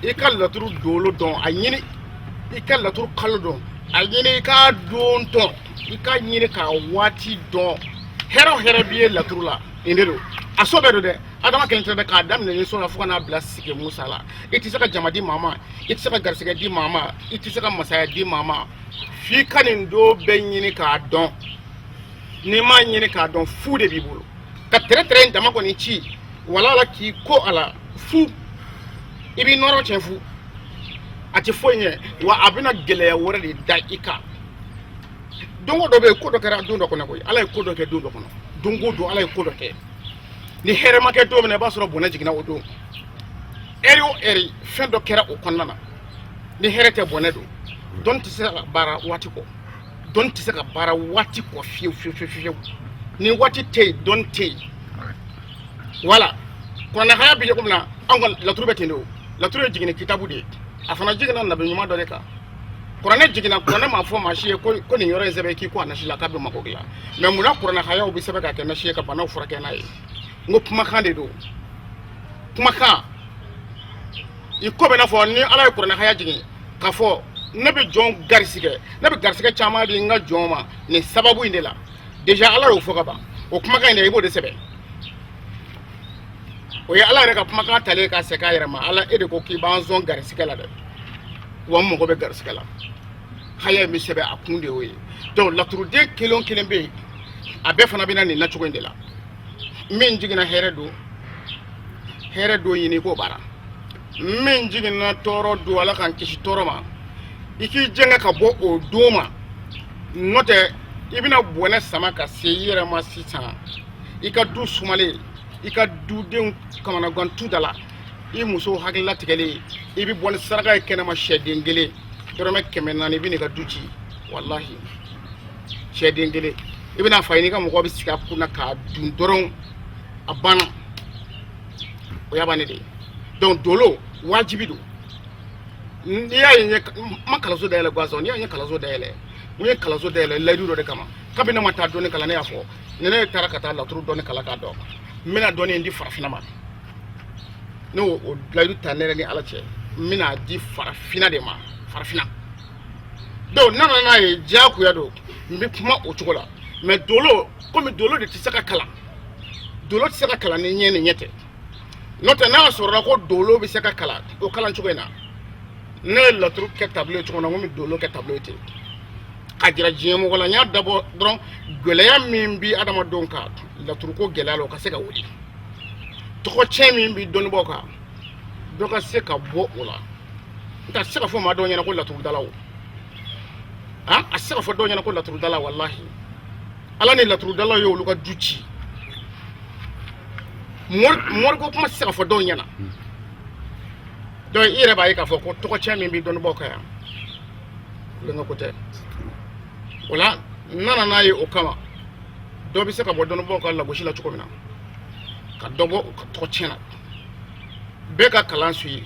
i ka laturu dolo dɔn, a ɲini i ka laturu kalo dɔn, a ɲini i ka don dɔn, i ka ɲini ka waati dɔn. Hɛrɛ o hɛrɛ b'i ye laturu la, nin de don. A so bɛɛ don dɛ, Adama kelen tɛ dɛ, k'a daminɛ ni so la fo ka n'a bila sigi Musa la. I tɛ se ka jama di maa ma, i tɛ se ka garisɛgɛ di maa ma, i tɛ se ka masaya di maa ma, f'i ka nin don bɛɛ ɲini k'a dɔn. N'i m'a ɲini k'a dɔn, fu de b'i bolo. Ka tɛrɛ tɛrɛ in dama kɔni ci wala la k'i ko a la fu, i b'i nɔrɔ tiɲɛ fu, a tɛ foyi ɲɛ. Wa a bɛna gɛlɛya wɛrɛ de da i kan. Don o dɔ bɛ yen, ko dɔ kɛra don dɔ kɔnɔ koyi. Ala ye ko dɔ kɛ don dɔ kɔnɔ. Don o don Ala ye ko dɔ kɛ. Ni hɛrɛ ma kɛ don min na, i b'a sɔrɔ bɔnɛ jiginna o don. Ɛri o ɛri, fɛn dɔ kɛra o kɔnɔna na. Ni hɛrɛ tɛ, bɔnɛ don. Dɔnni tɛ se ka baara waati kɔ, dɔnni tɛ se ka baara waati kɔ fiyewu fiyewu fiyewu fiyewu. Ni waati tɛ yen, dɔnni tɛ yen. Wala kuranɛhaya bɛ cogo min na, anw ka laturu bɛ ten de. O laturu ye jiginni kitabu de ye, a fana jiginna nabi ɲuman dɔ de kan. Kuranɛ jiginna, kuranɛ m'a fɔ maa si ye ko nin yɔrɔ in sɛbɛn k'i ko a nasi la k'a bɛ mako dilan. Mais munna kuranɛ hayaw bɛ sɛbɛn k'a kɛ nasi ye ka banaw furakɛ n'a ye? N ko kumakan de don, kumakan. I ko bɛ n'a fɔ ni Ala ye kuranɛ haya jigin k'a fɔ ne bɛ jɔn garisigɛ, ne bɛ garisigɛ caman di n ka jɔn ma nin sababu in de la. Déjà Ala y'o fɔ ka ban. O kumakan in de, i b'o de sɛbɛn. O ye Ala yɛrɛ ka kumakan talen k'a segin a yɛrɛ ma. Ala, e de ko k'i b'an sɔn garisigɛ la dɛ, wa n mago bɛ garisigɛ la. Haya in bɛ sɛbɛn, a kun de y'o ye. Donc laturuden kelen o kelen bɛ yen, a bɛɛ fana bɛ na nin nacogo in de la. Min jiginna hɛrɛ don, hɛrɛ don ɲini k'o baara. Min jiginna tɔɔrɔ don, Ala k'an kisi tɔɔrɔ ma, i k'i jɛngɛ ka bɔ o don ma. N'o tɛ, i bɛna bɔnɛ sama ka se i yɛrɛ ma sisan. I ka du sumalen, i ka dudenw kamanagan tu da la, i muso hakilila tigɛlen, i bɛ bɔ ni saraka ye kɛnɛma, sɛden kelen, dɔrɔmɛ 400, i bɛ n'i ka du ci. Walahi, sɛden kelen, i bɛna fa i n'i ka mɔgɔ bɛ sigi a kunna k'a dun dɔrɔn, a banna. O y'a bannen de ye. Donc dolo wajibi don. N'i y'a ye n ma kalanso dayɛlɛ gansan, n'i y'a ye kalanso dayɛlɛ, n ye kalanso dayɛlɛ layidu dɔ de kama. Kabini ne ma taa dɔnni kalan, ne y'a fɔ ni ne taara ka taa laturu dɔnni kalan k'a dɔn, n bɛna dɔnni in di farafinna ma. Ne y'o o layidu ta ne yɛrɛ ni Ala cɛ, n bɛna di farafinna de ma, farafinna. Donc n nana n'a ye, diyagoya don, n bɛ kuma o cogo la. Mais dolo, komi dolo de tɛ se ka kalan, dolo tɛ se ka kalan ni ɲɛ ni ɲɛ tɛ. N'o tɛ, n'a sɔrɔla ko dolo bɛ se ka kalan o kalan cogo in na, ne ye laturu kɛ tableau ye cogo min na, n ko n bɛ dolo kɛ tableau ye ten k'a jira diɲɛ mɔgɔ la. N y'a dabɔ dɔrɔn, gɛlɛya min bi adamadenw kan laturuko gɛlɛya la, o ka se ka wuli. Tɔgɔcɛn min bi dɔnnibaaw kan, dɔ ka se ka bɔ o la. N tɛ se ka fɔ maa dɔw ɲɛna ko laturudalaw, a tɛ se ka fɔ dɔw ɲɛna ko laturudala. Walahi, Ala ni laturudalaw ye olu ka du ci. Moriko kuma tɛ se ka fɔ dɔw ɲɛna. Donc i yɛrɛ b'a ye k'a fɔ ko tɔgɔcɛn min bɛ dɔnnibaaw kan yan, kulonkɛ ko tɛ. O la, n nana n'a ye o kama, dɔ bɛ se ka bɔ dɔnnibaaw ka lagosi la cogo min na, ka dɔ bɔ u ka tɔgɔcɛn na. Bɛɛ ka kalan su ye,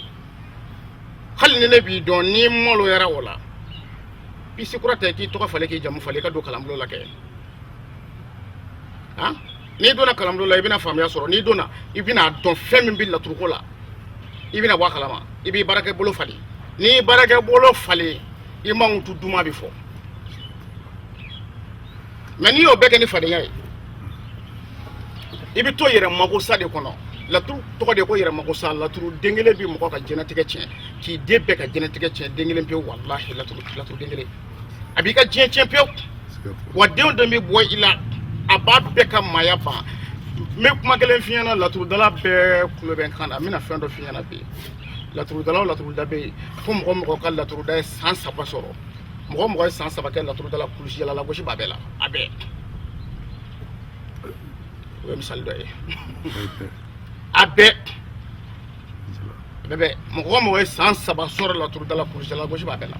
hali ni ne b'i dɔn, n'i maloyara o la, pisi kura tɛ k'i tɔgɔ falen, k'i jamu falen, i ka don kalanbulon la kɛ. Han, n'i donna kalanbulon la, i bɛna faamuya sɔrɔ. N'i donna, i bɛna dɔn fɛn min bɛ laturuko la, i bɛna bɔ a kalama. I b'i baarakɛ bolo falen. N'i y'i baarakɛ bolo falen, i mankutu duman bɛ fɔ. Mais n'i y'o bɛɛ kɛ ni fadenya ye, I bɛ to yɛrɛ makosa de kɔnɔ. Laturu tɔgɔ de ko yɛrɛ makosa. Laturu den kelen bɛ mɔgɔ ka diɲɛnatigɛ tiɲɛ, k'i den bɛɛ ka diɲɛnatigɛ tiɲɛ den kelen pewu. Walahi, laturu den kelen a b'i ka diɲɛ tiɲɛ pewu. Wa den o den bɛ bɔ i la, a b'a bɛɛ ka maaya ban. N bɛ kuma kelen f'i ɲɛna, laturudala bɛɛ tulo bɛ n kan na. N bɛna fɛn dɔ f'i ɲɛna bi. Laturudala o laturuda bɛ yen ko mɔgɔ o mɔgɔ ka laturuda ye san 3 sɔrɔ, mɔgɔ o mɔgɔ ye san 3 kɛ laturuda la, kulusijala lagosi b'a bɛɛ la, a bɛɛ. O ye misali dɔ ye. A bɛɛ bɛɛ bɛɛ, mɔgɔ o mɔgɔ ye san 3 sɔrɔ laturuda la, kulusijala lagosi b'a bɛɛ la.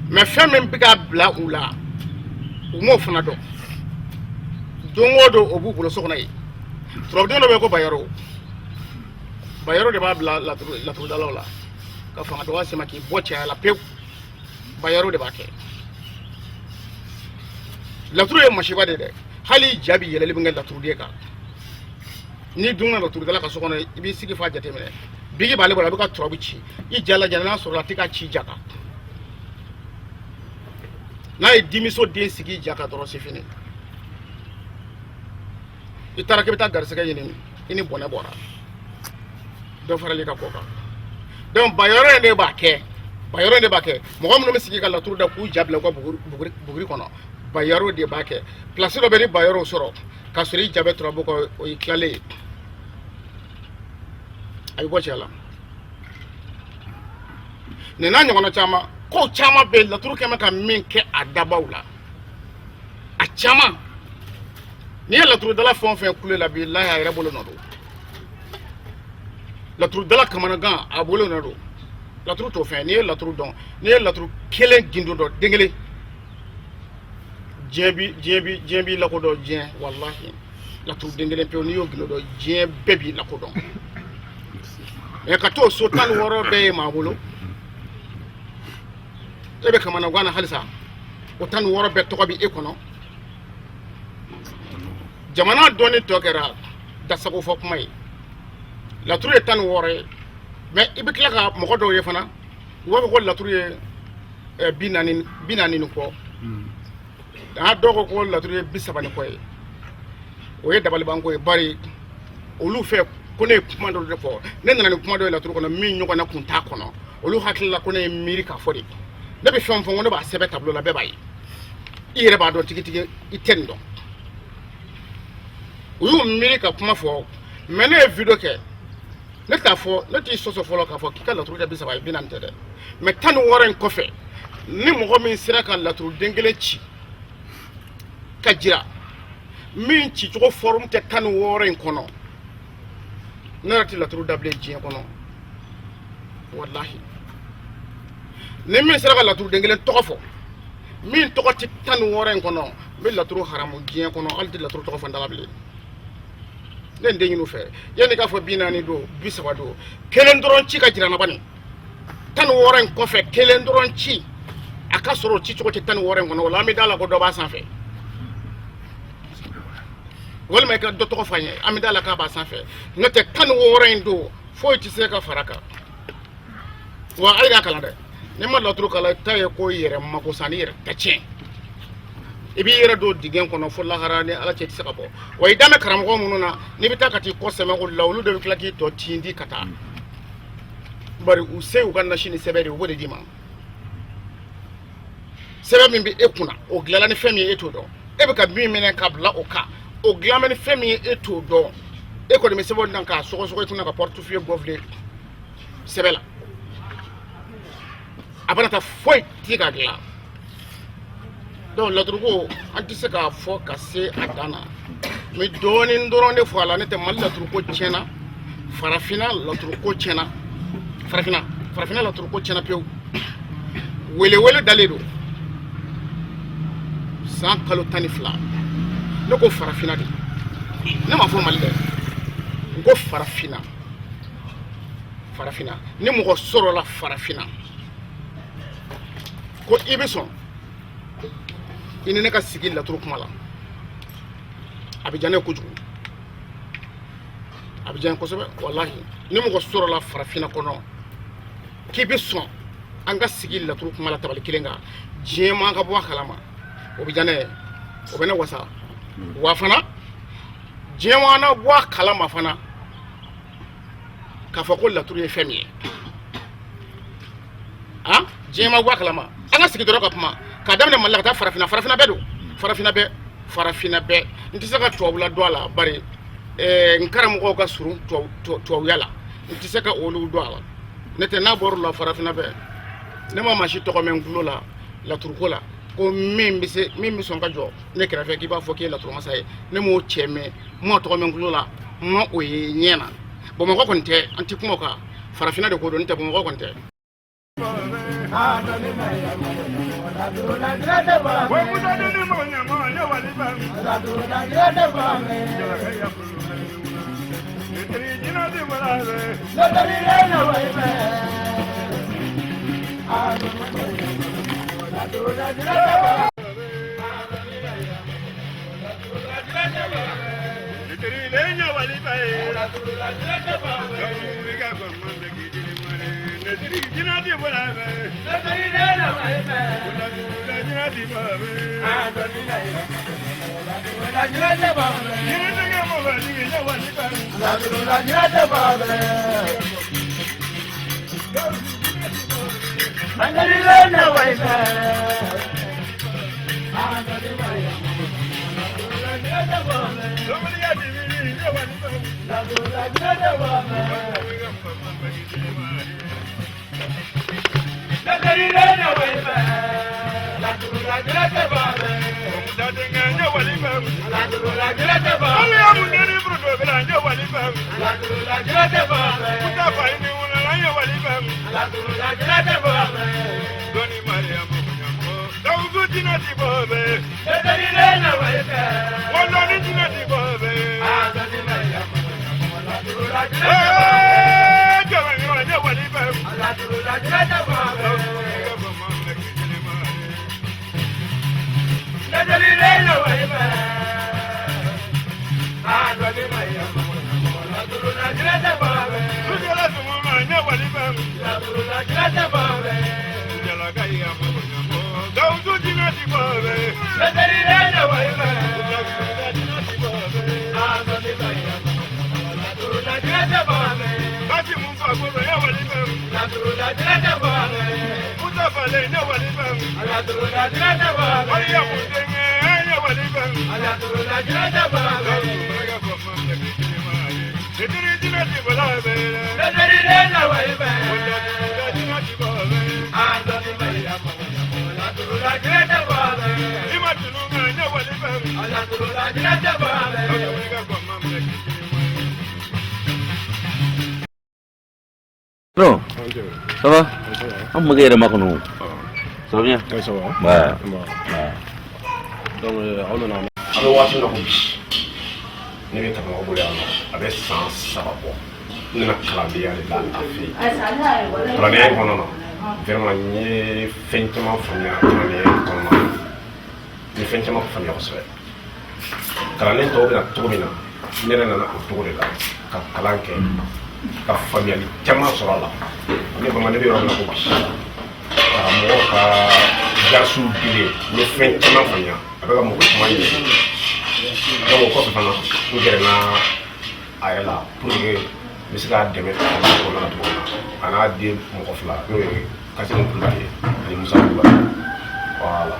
Mais fɛn min bɛ ka bila u la, u m'o fana dɔn. Don o don o b'u bolo so kɔnɔ yen. Turabuden dɔ bɛ yen ko bayaro, bayaro de b'a bila laturudalaw la ka fanga dɔgɔya sema k'i bɔ cɛya la pewu. Bayaro de b'a kɛ. Laturu ye masiba de dɛ. Hali ja bi yɛlɛli min kɛ laturuden kan, n'i donna laturudala ka so kɔnɔ, i b'i sigi f'a jateminɛ, bigi b'ale bolo, a bɛ ka turabu ci, i ja lajɛ n'a sɔrɔ a tɛ ka ci ja kan. N'a ye dimiso den sigi i ja kan dɔrɔn, c'est fini. I taara k'i bɛ taa garisɛgɛ ɲini, i ni bɔnɛ bɔra, dɔ farali ka ko kan. Donc bayɔrɔ in de b'a kɛ, bayɔrɔ in de b'a kɛ. Mɔgɔ minnu bɛ sigi ka laturu da k'u ja bila u ka buguri kɔnɔ, bayɔrɔ de b'a kɛ. Place dɔ bɛ ni bayɔrɔ sɔrɔ k'a sɔrɔ i ja bɛ turabu kɔ, o y'i tilalen ye, a bɛ bɔ cɛ la. Nin n'a ɲɔgɔnna caman, kow caman bɛ yen laturu kɛn bɛ ka min kɛ a dabaw la, a caman. N'i ye laturudala fɛn o fɛn kule la, bilahi, a yɛrɛ bolo nɔ don. Laturudala kamanagan, a bolo nɔ don. Laturu t'o fɛn. N'i ye laturu dɔn, n'i ye laturu kelen gindo dɔn, den kelen, diɲɛ b'i lakodɔn. Diɲɛ, walahi, laturu den kelen pewu, n'i y'o gindo dɔn, diɲɛ bɛɛ b'i lakodɔn. Mais ka t'o so 16 bɛɛ ye maa bolo, e bɛ kamanagan na halisa, o 16 bɛɛ tɔgɔ bɛ e kɔnɔ. Jamana dɔnni tɔ kɛra dasago fɔ kuma ye. Laturu ye 16 ye, mais i bɛ tila ka mɔgɔ dɔw ye fana, u b'a fɔ ko laturu ye 40, 40 ni kɔ. A dɔw ko ko laturu ye 30 ni kɔ ye. O ye dabalibanko ye, bari olu fɛ ko ne ye kuma dɔ de fɔ. Ne nana ni kuma dɔ ye laturu kɔnɔ min ɲɔgɔnna kun t'a kɔnɔ. Olu hakili la ko ne ye miiri k'a fɔ de. Ne bɛ fɛn fɔ, ko ne b'a sɛbɛn tableau la, bɛɛ b'a ye. I yɛrɛ b'a dɔn tigitigi i tɛ nin dɔn. U y'u miiri ka kuma fɔ. Mais ne ye video kɛ, ne t'a fɔ, ne t'i sɔsɔ fɔlɔ k'a fɔ k'i ka laturu kɛ 30 ye, 40 tɛ dɛ. Mais 16 in kɔfɛ, ni mɔgɔ min sera ka laturu den kelen ci ka jira min cicogo forme tɛ 16 in kɔnɔ, ne yɛrɛ tɛ laturu da bilen diɲɛ kɔnɔ, walahi. Ni min sera ka laturu den kelen tɔgɔ fɔ min tɔgɔ tɛ 16 in kɔnɔ, n bɛ laturu haramu diɲɛ kɔnɔ, hali tɛ laturu tɔgɔ fɔ n da la bilen. Ne n den ɲini u fɛ, yanni k'a fɔ 40 don, 30 don, kelen dɔrɔn ci ka jira n na bani. 16 in kɔfɛ, kelen dɔrɔn ci, a ka sɔrɔ o ci cogo tɛ 16 in kɔnɔ. O la an bɛ da la ko dɔ b'a sanfɛ, walima i ka dɔ tɔgɔ fɔ an ye, an bɛ da la k'a b'a sanfɛ. N'o tɛ, 16 in don, foyi tɛ se ka fara kan. Wa a y'a kalan dɛ, n'i ma laturu kalan, i ta ye ko yɛrɛ mako sa ni yɛrɛ ta tiɲɛ. I b'i yɛrɛ don dingɛ kɔnɔ fo lahara ni ala cɛ, i tɛ se ka bɔ. Wa i da bɛ karamɔgɔ minnu na, n'i bɛ taa ka t'i kɔ sɛmɛ olu la, olu de bɛ tila k'i tɔ tindi ka taa, bari u se u ka nasi ni sɛbɛn de, u b'o de d'i ma. Sɛbɛn min bɛ e kunna, o dilanna ni fɛn min ye, e t'o dɔn. E bɛ ka min minɛ ka bila o kan, o dilan bɛ ni fɛn min ye, e t'o dɔn. E kɔni bɛ sɛbɛn dan k'a sɔgɔsɔgɔ i kunna ka portefeuille gonfler sɛbɛn la, a bɛna taa foyi ti ka dilan. Donc laturuko, an tɛ se k'a fɔ ka se a dan na. N bɛ dɔɔnin dɔrɔn de fɔ a la. Ne tɛ Mali laturuko tiɲɛna, farafinna laturuko tiɲɛna, farafinna laturuko tiɲɛna pewu. Welewele dalen don san kalo 12. Ne ko farafinna de, ne ma fɔ Mali dɛ, n ko farafinna. Farafinna, ni mɔgɔ sɔrɔla farafinna ko i bɛ sɔn i ni ne ka sigi laturu kuma la, a bɛ diya ne ye kojugu, a bɛ diya n ye kosɛbɛ, walahi. Ni mɔgɔ sɔrɔla farafinna kɔnɔ k'i bɛ sɔn an ka sigi laturu kuma la tabali kelen kan, diɲɛ man ka bɔ a kalama, o bɛ diya ne ye, o bɛ ne wasa. Wa fana Diɲɛ wana bɔ a kalama fana k'a fɔ ko laturu ye fɛn min ye. Han, diɲɛ ma bɔ a kalama. An ka sigi dɔrɔn ka kuma k'a daminɛ Mali la ka taa farafinna. Farafinna bɛɛ don, farafinna bɛɛ, farafinna bɛɛ. N tɛ se ka tubabula don a la, bari n karamɔgɔw ka surun tubabuya la, n tɛ se ka olu don a la. Ne tɛ n'a bɔr'o la, farafinna bɛɛ. Ne ma maa si tɔgɔ mɛn n tulo la laturuko la ko min bɛ se, min bɛ sɔn ka jɔ ne kɛrɛfɛ k'i b'a fɔ k'i ye laturumasa ye. Ne m'o cɛ mɛn, n m'o tɔgɔ mɛn n tulo la, n ma o ye ɲɛ na. Bamakɔ kɔni tɛ, an tɛ kuma o kan, farafinna de ko don, n tɛ Bamakɔ kɔni tɛ. Non, ça va? An makɛ yɛrɛ makɔnɔ. Ça va bien? Oui, ça va. Ouais. Donc, aw nana an bɛ waati min na ko bi, ne bɛ karamɔgɔ bolo yan nɔ, a bɛ san 3 bɔ. N nana kalandenya de la a fɛ yen. Kalandenya in kɔnɔna na, vraiment n ye fɛn caman faamuya kalandenya in kɔnɔna na. N ye fɛn caman faamuya kosɛbɛ. Kalanden tɔw bɛ na cogo min na, ne yɛrɛ nana o cogo de la ka kalan kɛ, ka faamuyali caman sɔrɔ a la. Ne vraiment ne bɛ yɔrɔ min na ko bi, karamɔgɔ ka darisiw dilen, n ye fɛn caman faamuya, a bɛ ka mɔgɔ caman ɲɛ. Donc o kɔfɛ fana, n gɛrɛna a yɛrɛ la pour que n bɛ se k'a dɛmɛ kalan kɔnɔna na cogo min na, a n'a den mɔgɔ 2, n'o ye Kasimu Kulubali ye ani Musa Kulubali. Voilà.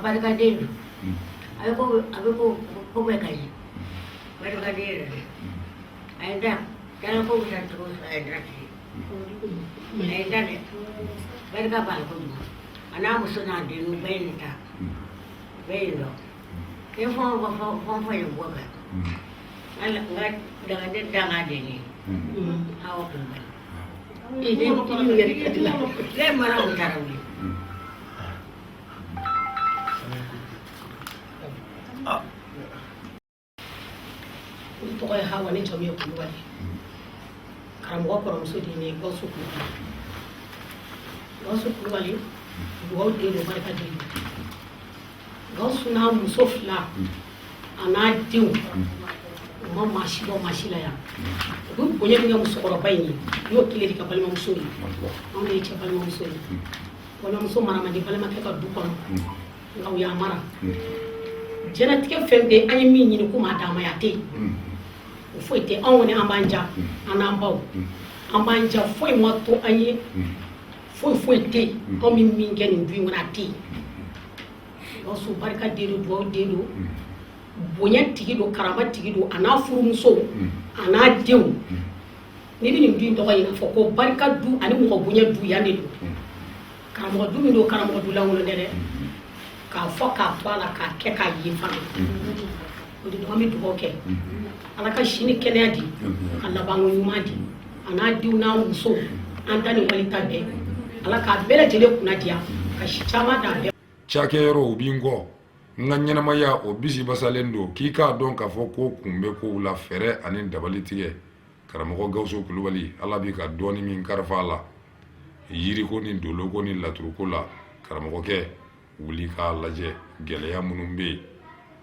Barikaden don. A bɛ ko a bɛ ko ko bɛɛ ka ɲi. Barikaden yɛrɛ de. A ye da dala ko bɛ taa cogo a ye da tigɛ. A ye da dɛ. Barika b'a la kojugu. A n'a muso n'a denw bɛɛ ye nin ta. Bɛɛ ye nin dɔn. Ni fɛn o fɛn fɛn o fɛn ye bɔ kɛ. Hali n ka dagaden dangaden ye. Awa Kulubali. Ne mara o taara wuli. N tɔgɔ ye Hawa, ne jamu ye Kulubali. Karamɔgɔ kɔrɔmuso de ye ne ye, Gawusu Kulubali. Gawusu Kulubali, dugawu den don, barika den don. Gawusu n'a muso fila a n'a denw, u ma maa si bɔ maa si la yan. U bɛ bonya min kɛ musokɔrɔba in ye, u y'o kelen de kɛ balimamuso ye. Anw de ye cɛ balimamuso ye. Balimamuso mara man di balimakɛ ka du kɔnɔ, nka u y'a mara. Diɲɛlatigɛ fɛn bɛɛ, an ye min ɲini k'u m'a d'an ma yan, a tɛ yen. O foyi tɛ. Anw kɔni, an b'an ja, an n'an baw, an b'an ja. Foyi ma to an ye, foyi foyi tɛ yen. Anw bɛ min kɛ nin du in kɔnɔ, a tɛ yen. Gawusu barika den don, dugawu den don, bonya tigi don, karama tigi don. A n'a furumuso, a n'a denw, n'i bɛ nin du in tɔgɔ ɲini, a fɔ ko barika du ani mɔgɔ bonya du, yan de don. Karamɔgɔ du min don, karamɔgɔ du lankolon tɛ dɛ. K'a fɔ k'a to a la, k'a kɛ k'a ye fana, o de don. An bɛ dugawu kɛ, Ala ka si ni kɛnɛya di, ka labanko ɲuman di a n'a denw n'a muso. An ta ni wali ta bɛɛ, Ala k'a bɛɛ lajɛlen kunna diya, ka si caman d'a bɛɛ. Cakɛyɔrɔ o b'i kɔ n ka ɲɛnamaya o bisi basalen don k'i k'a dɔn k'a fɔ ko kun bɛ kow la, fɛɛrɛ ani dabali tigɛ. Karamɔgɔ Gawusu Kulubali, Ala b'i ka dɔɔni min kalifa a la yiriko ni doloko ni laturuko la, karamɔgɔkɛ, wuli k'a lajɛ gɛlɛya minnu bɛ yen,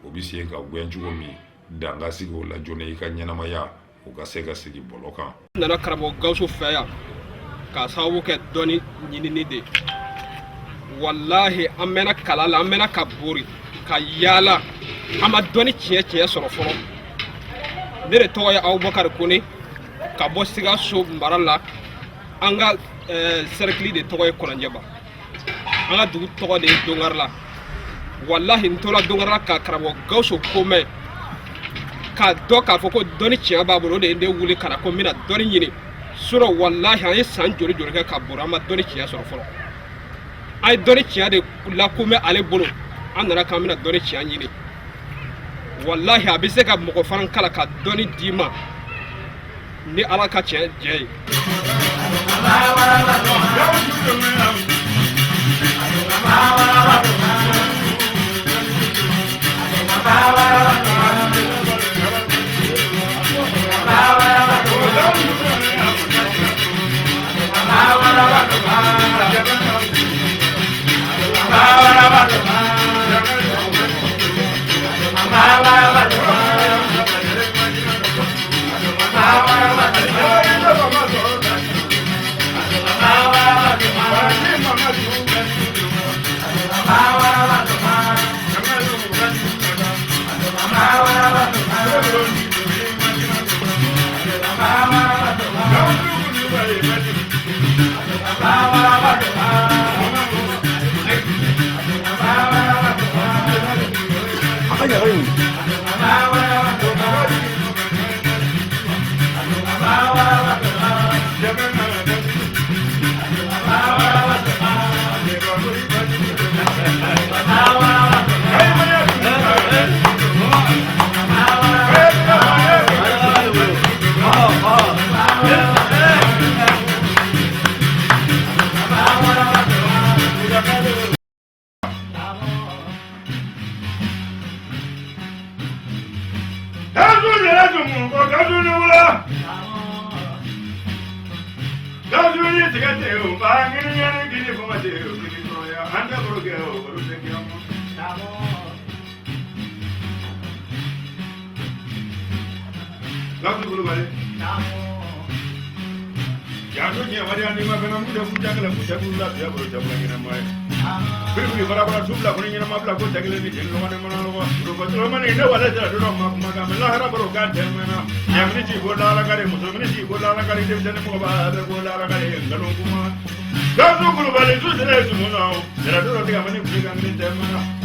o bɛ se ka gɛn cogo min, dan ka sigi o la joona, i ka ɲɛnamaya o ka se ka sigi bɔlɔ kan. N nana karamɔgɔ Gawusu fɛ yan k'a sababu kɛ dɔnni ɲinini de. Walahi, an mɛnna kalan la, an mɛnna ka bori ka yaala, an ma dɔnni tiɲɛ tiɲɛ sɔrɔ fɔlɔ. Ne de tɔgɔ ye Abubakari Kone, ka bɔ Sikaso mara la. An ka sɛrikili de tɔgɔ ye Kɔnɔnjɛba, an ka dugu tɔgɔ de ye Dongarila. Walahi, n tora Dongarila ka karamɔgɔ Gawusu ko mɛn, k'a dɔn k'a fɔ ko dɔnni tiɲɛ b'a bolo. O de ye ne wuli ka na ko n bɛna dɔnni ɲini. Sinon walahi, an ye san joli joli kɛ ka bori, an ma dɔnni tiɲɛ sɔrɔ fɔlɔ. An ye dɔnni tiɲɛ de lakomɛ ale bolo, an nana k'an bɛna dɔnni tiɲɛ ɲini. Walahi, a bɛ se ka mɔgɔ fana kalan ka dɔnni d'i ma ni Ala ka tiɲɛ jɛ ye.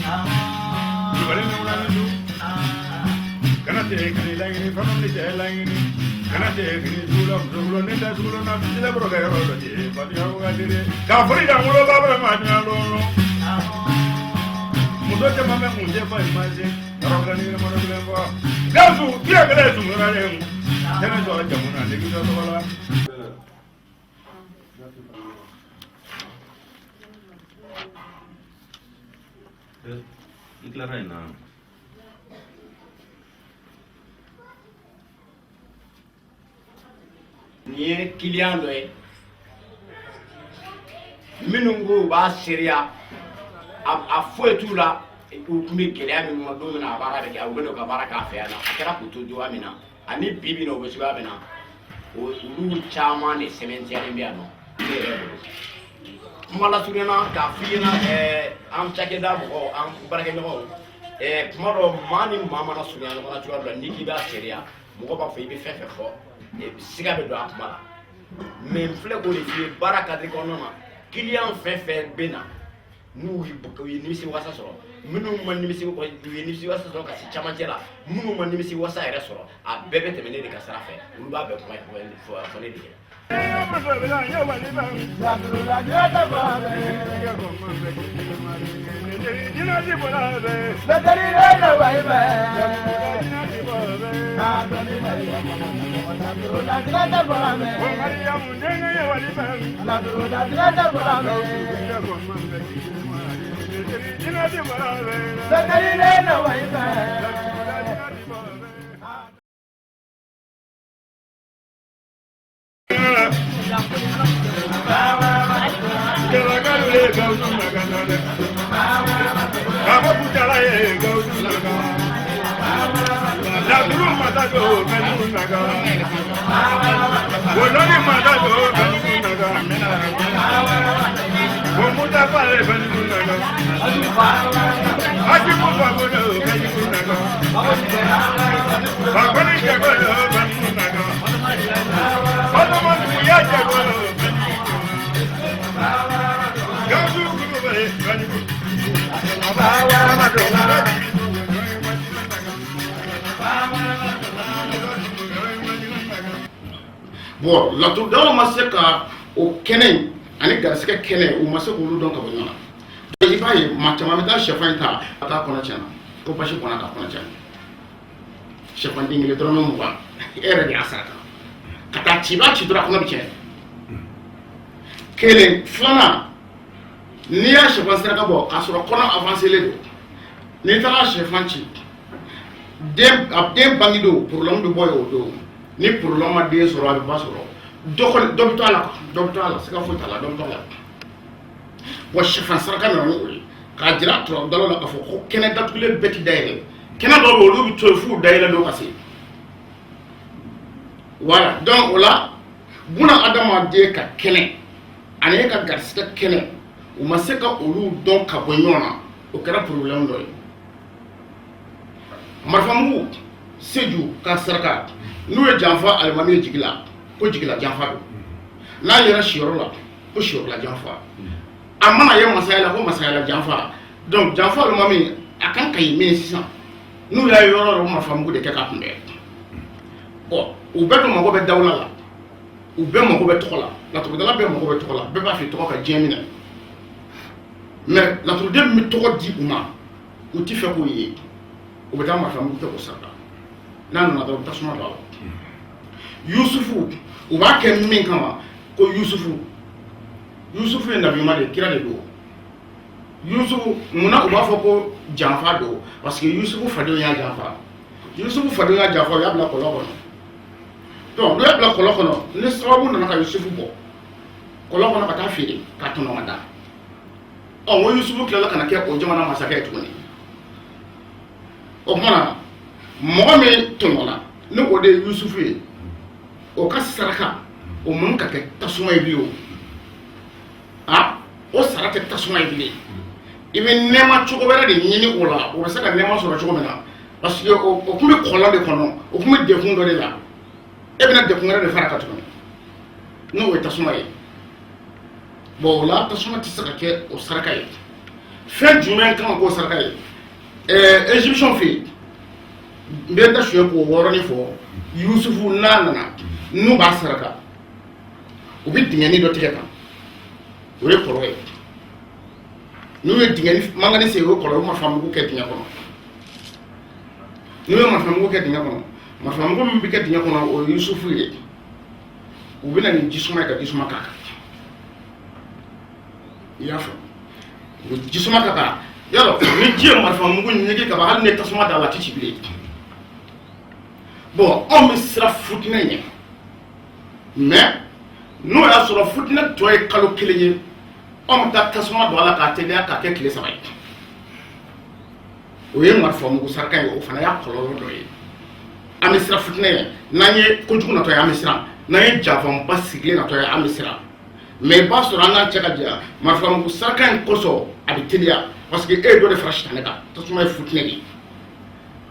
Kulubali ni wula ni su. Kana tɛ kini laɲini fana ni cɛ laɲini. Kana tɛ kini sugu la muso wolo ne tɛ sugu la na bɔrɔ kɛ yɔrɔ dɔ ye fatiya ko ka di dɛ. K'a foli da n wolo ba bɛrɛ ma diɲɛ lon. Muso caman bɛ kun cɛ fa ye ma se. Yɔrɔ filɛ ni yɛlɛma dɔ filɛ fɔ. Gawusu biya kɛlɛ sunɔgɔ la tɛnɛ jɔ jamu na ne k'i tɔgɔ la. I tilara nin na. Nin ye kiliyan dɔ ye minnu ko u b'a seereya a foyi t'u la u tun bɛ gɛlɛya min kɔnɔ don min na a baara bɛ kɛ u bɛ n'u ka baara k'a fɛ yan nɔ a kɛra k'u to cogoya min na ani bi bi in na u bɛ cogoya min na olu caman de sɛbɛntiyalen bɛ yan nɔ ne yɛrɛ bolo kuma lasurunya na k'a f'i ɲɛna an cakɛda mɔgɔw an baarakɛɲɔgɔnw kuma dɔ maa ni maa mana surunya ɲɔgɔn na cogoya dɔ la n'i k'i b'a seereya mɔgɔ b'a fɔ i bɛ fɛn fɛn fɔ siga bɛ don a kuma la mais n filɛ k'o de f'i ye baara cadre kɔnɔna na kiliyan fɛn fɛn bɛ na n'u ye nimisi wasa sɔrɔ minnu ma nimisi u ye nimisi wasa sɔrɔ ka se camancɛ la minnu ma nimisi wasa yɛrɛ sɔrɔ a bɛɛ bɛ tɛmɛ ne de ka sira fɛ olu b'a bɛɛ kuma fɔ ne de ye. Bon, laturudalaw ma se ka o kɛnɛ in ani garisɛgɛ kɛnɛ u ma se k'olu dɔn ka bɔ ɲɔgɔn na. I b'a ye maa caman bɛ taa sɛfan in ta ka taa kɔnɔ tiɲɛna ko basi bɔnna ka kɔnɔ tiɲɛna sɛfan den kelen dɔrɔmɛ 20 e yɛrɛ de y'a saraka ka taa ci i b'a ci dɔrɔn a kɔnɔ bɛ tiɲɛ. Kelen filanan n'i y'a sɛfan saraka bɔ k'a sɔrɔ kɔnɔ avancelen don n'i taara sɛfan ci den a den bange don problème bɛ bɔ yen o don ni problème ma den sɔrɔ a bɛ ba sɔrɔ dɔ kɔni dɔ bɛ to a la dɔ bɛ to a la siga foyi t'a la dɔ bɛ to a la wa sɛfan saraka nana ni o ye k'a jira turabudalaw la k'a fɔ ko kɛnɛ datugulen bɛɛ ti dayɛlɛ kɛnɛ dɔw bɛ yen olu bɛ to yen f'u dayɛlɛ don ka se voilà donc o la buna adamaden ka kɛnɛ ani e ka garisɛgɛ kɛnɛ u ma se ka olu dɔn ka bɔ ɲɔgɔn na o kɛra problème dɔ ye marifamugu seju ka saraka n'u ye janfa alimami ye jigi la ko jigila janfa don n'a yera siyɔrɔ la ko siyɔrɔla janfa a mana ye masaya la ko masayala janfa donc janfa alimami a kan ka ye min sisan n'u y'a ye yɔrɔ o yɔrɔ marifamugu de kɛ k'a kunbɛn ɔ u bɛɛ dun mago bɛ dawula la u bɛɛ mago bɛ tɔgɔ la laturudala bɛɛ mago bɛ tɔgɔ la bɛɛ b'a fɛ tɔgɔ ka diɲɛ minɛ mais laturuden min bɛ tɔgɔ di u ma u ti fɛ k'o ye u bɛ taa marifamugu kɛ k'o saraka n'a nana dɔrɔn tasuma don a la yusufu u b'a kɛ min kama ko yusufu yusufu ye nabiɲuman de ye kira de don yusufu munna u b'a fɔ ko janfa don parce que yusufu fadenw y'a janfa yusufu fadenw y'a janfa u y'a bila kɔlɔn kɔnɔ donc n'u y'a bila kɔlɔn kɔnɔ ni sababu nana ka yusufu bɔ kɔlɔn kɔnɔ ka taa feere ka tɔnɔ ka da ɔ n ko yusufu tilala ka na kɛ o jamana masakɛ ye tuguni o tuma na mɔgɔ min tɔɲɔna ni o de ye yusufu ye o ka saraka o man ka kɛ tasuma ye bilen o a o sara tɛ tasuma ye bilen i bɛ nɛɛma cogo wɛrɛ de ɲini o la o bɛ se ka nɛɛma sɔrɔ cogo min na parce que o tun bɛ kɔlɔn de kɔnɔ o tun bɛ degun dɔ de la e bɛna degun wɛrɛ de fara a kan tuguni n'o ye tasuma ye bon o la tasuma tɛ se ka kɛ o saraka ye Fɛn jumɛn kan ka k'o saraka ye? Égyptien fɛ yen, n bɛ n ta suɲɛ k'o yɔrɔnin fɔ. Yusufu n'a nana, n'u b'a saraka, u bɛ dingɛnin dɔ tigɛ kan, o ye kɔlɔn ye. N'u ye dingɛni mangani sen, o ye kɔlɔn ye. U marifa mugu kɛ dingɛ kɔnɔ. N'u ye marifa mugu kɛ dingɛ kɔnɔ, marifa mugu min bɛ kɛ dingɛ kɔnɔ, o ye Yusufu ye. U bɛ na ni jisuma ye ka jisuma k'a kan. I y'a faamu? U bɛ jisuma k'a kan. Yɔrɔ ni ji ye marifa mugu ɲigin ka ban, hali ni tasuma d'a la, a tɛ ci bilen. Bon, anw bɛ siran futinɛ ɲɛ, mais n'o y'a sɔrɔ futinɛ tɔ ye kalo 1 ye, anw bɛ taa tasuma don a la k'a teliya k'a kɛ tile 3 ye. O ye marifa mugu saraka ye. O fana y'a kɔlɔlɔ dɔ ye. An bɛ siran futinɛ ɲɛ. N'an ye kojugu natɔ ye, an bɛ siran. N'an ye janfanba sigilen natɔ ye, an bɛ siran. Mais i b'a sɔrɔ an n'an cɛ ka jan, marifa mugu saraka in kosɔn a bɛ teliya, parce que e ye dɔ de fara sitanɛ kan. Tasuma ye futinɛ de ye.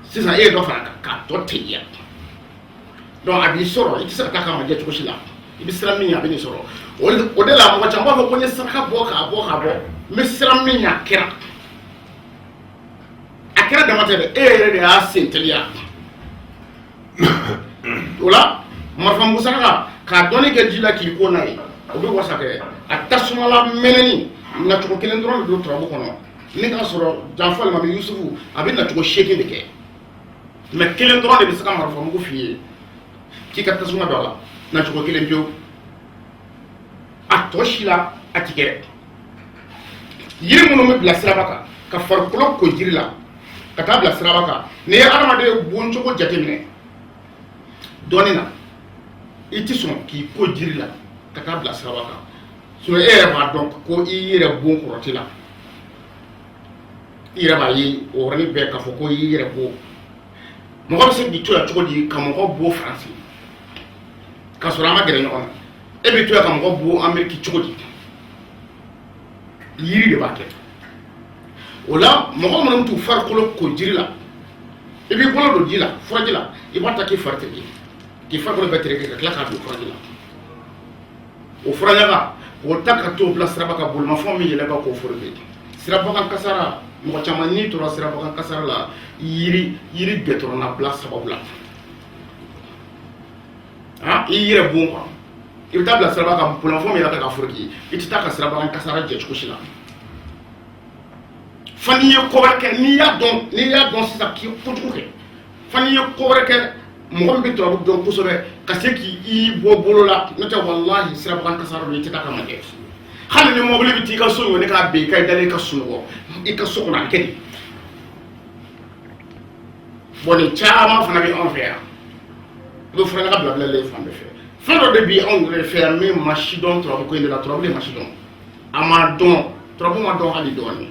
Sisan e ye dɔ fara a kan k'a tɔ teliya. Donc a b'i sɔrɔ, i tɛ se ka taa k'a ma jɛ cogo si la. I bɛ siran min ɲɛ, a bɛ nin sɔrɔ. O de la mɔgɔ caman b'a fɔ ko n ye saraka bɔ k'a bɔ k'a bɔ, n bɛ siran min ɲɛ, a kɛra. A kɛra dama tɛ dɛ, e yɛrɛ de y'a sen teliya. O la marifamugu saraka, k'a dɔɔni kɛ ji la k'i ko n'a ye, o bɛ wasa kɛ. A tasuma la mɛnɛni nacogo kelen dɔrɔn de don turabu kɔnɔ. Ni k'a sɔrɔ janfa alimami Yusufu, a bɛ nacogo 8 de kɛ, mais kelen dɔrɔn de bɛ se ka marifamugu f'i ye k'i ka tasuma don a la, nacogo kelen pewu. A tɔ si la a ti kɛ. Yiri minnu bɛ bila siraba kan, ka farikolo ko jiri la ka taa bila siraba kan, n'i ye adamaden boncogo jateminɛ dɔɔnin na, i tɛ sɔn k'i ko jiri la ka taa bila siraba kan. Sinon e yɛrɛ b'a dɔn ko i yɛrɛ bon kɔrɔti la. I yɛrɛ b'a ye o yɔrɔnin bɛɛ k'a fɔ ko i yɛrɛ bon. Mɔgɔ bɛ se k'i to yan cogo di ka mɔgɔ bon Faransi k'a sɔrɔ an ma gɛrɛ ɲɔgɔn na? E bɛ to yan ka mɔgɔ bon Ameriki cogo di? Yiri de b'a kɛ. O la mɔgɔ minnu t'u farikolo ko jiri la, i b'i bolo don ji la, furaji la, i b'a ta k'i fari tereke, k'i farikolo bɛɛ tereke, ka tila k'a don furaji la. O furaɲaga, k'o ta ka t'o bila siraba kan, bolimafɛnw bɛ yɛlɛ kan k'o foroke. Sirabakan kasara, mɔgɔ caman n'i tora sirabakan kasara la, yiri gɛtɔrɔnna bila sababu la, han, i yɛrɛ bon quoi. I bɛ taa bila siraba kan, bolimafɛnw bɛ yɛlɛ kan k'a foroke. I tɛ taa ka sirabakan kasara jɛ cogo si la, fo n'i ye ko wɛrɛ kɛ. N'i y'a dɔn sisan k'i kojugu kɛ, fo n'i ye ko wɛrɛ kɛ, mɔgɔ min bɛ turabu dɔn kosɛbɛ ka se k'i bɔ bolo la. N'o tɛ, walahi, sirabakan kasara don, i tɛ taa ka ma kɛ. Hali ni mɔbili bɛ t'i ka so ɲɔni k'a ben i ka, i dalen ka sunɔgɔ i ka so kɔnɔ, a bɛ kɛ di? Bon, nin caman fana bɛ anw fɛ yan. I bɛ furaɲaga bila bilalen fan bɛɛ fɛ. Fɛn dɔ de bɛ anw yɛrɛ fɛ yan min ma si dɔn turabu ko in de la. Turabu de ma si dɔn, a ma dɔn, turabu ma dɔn hali dɔɔnin.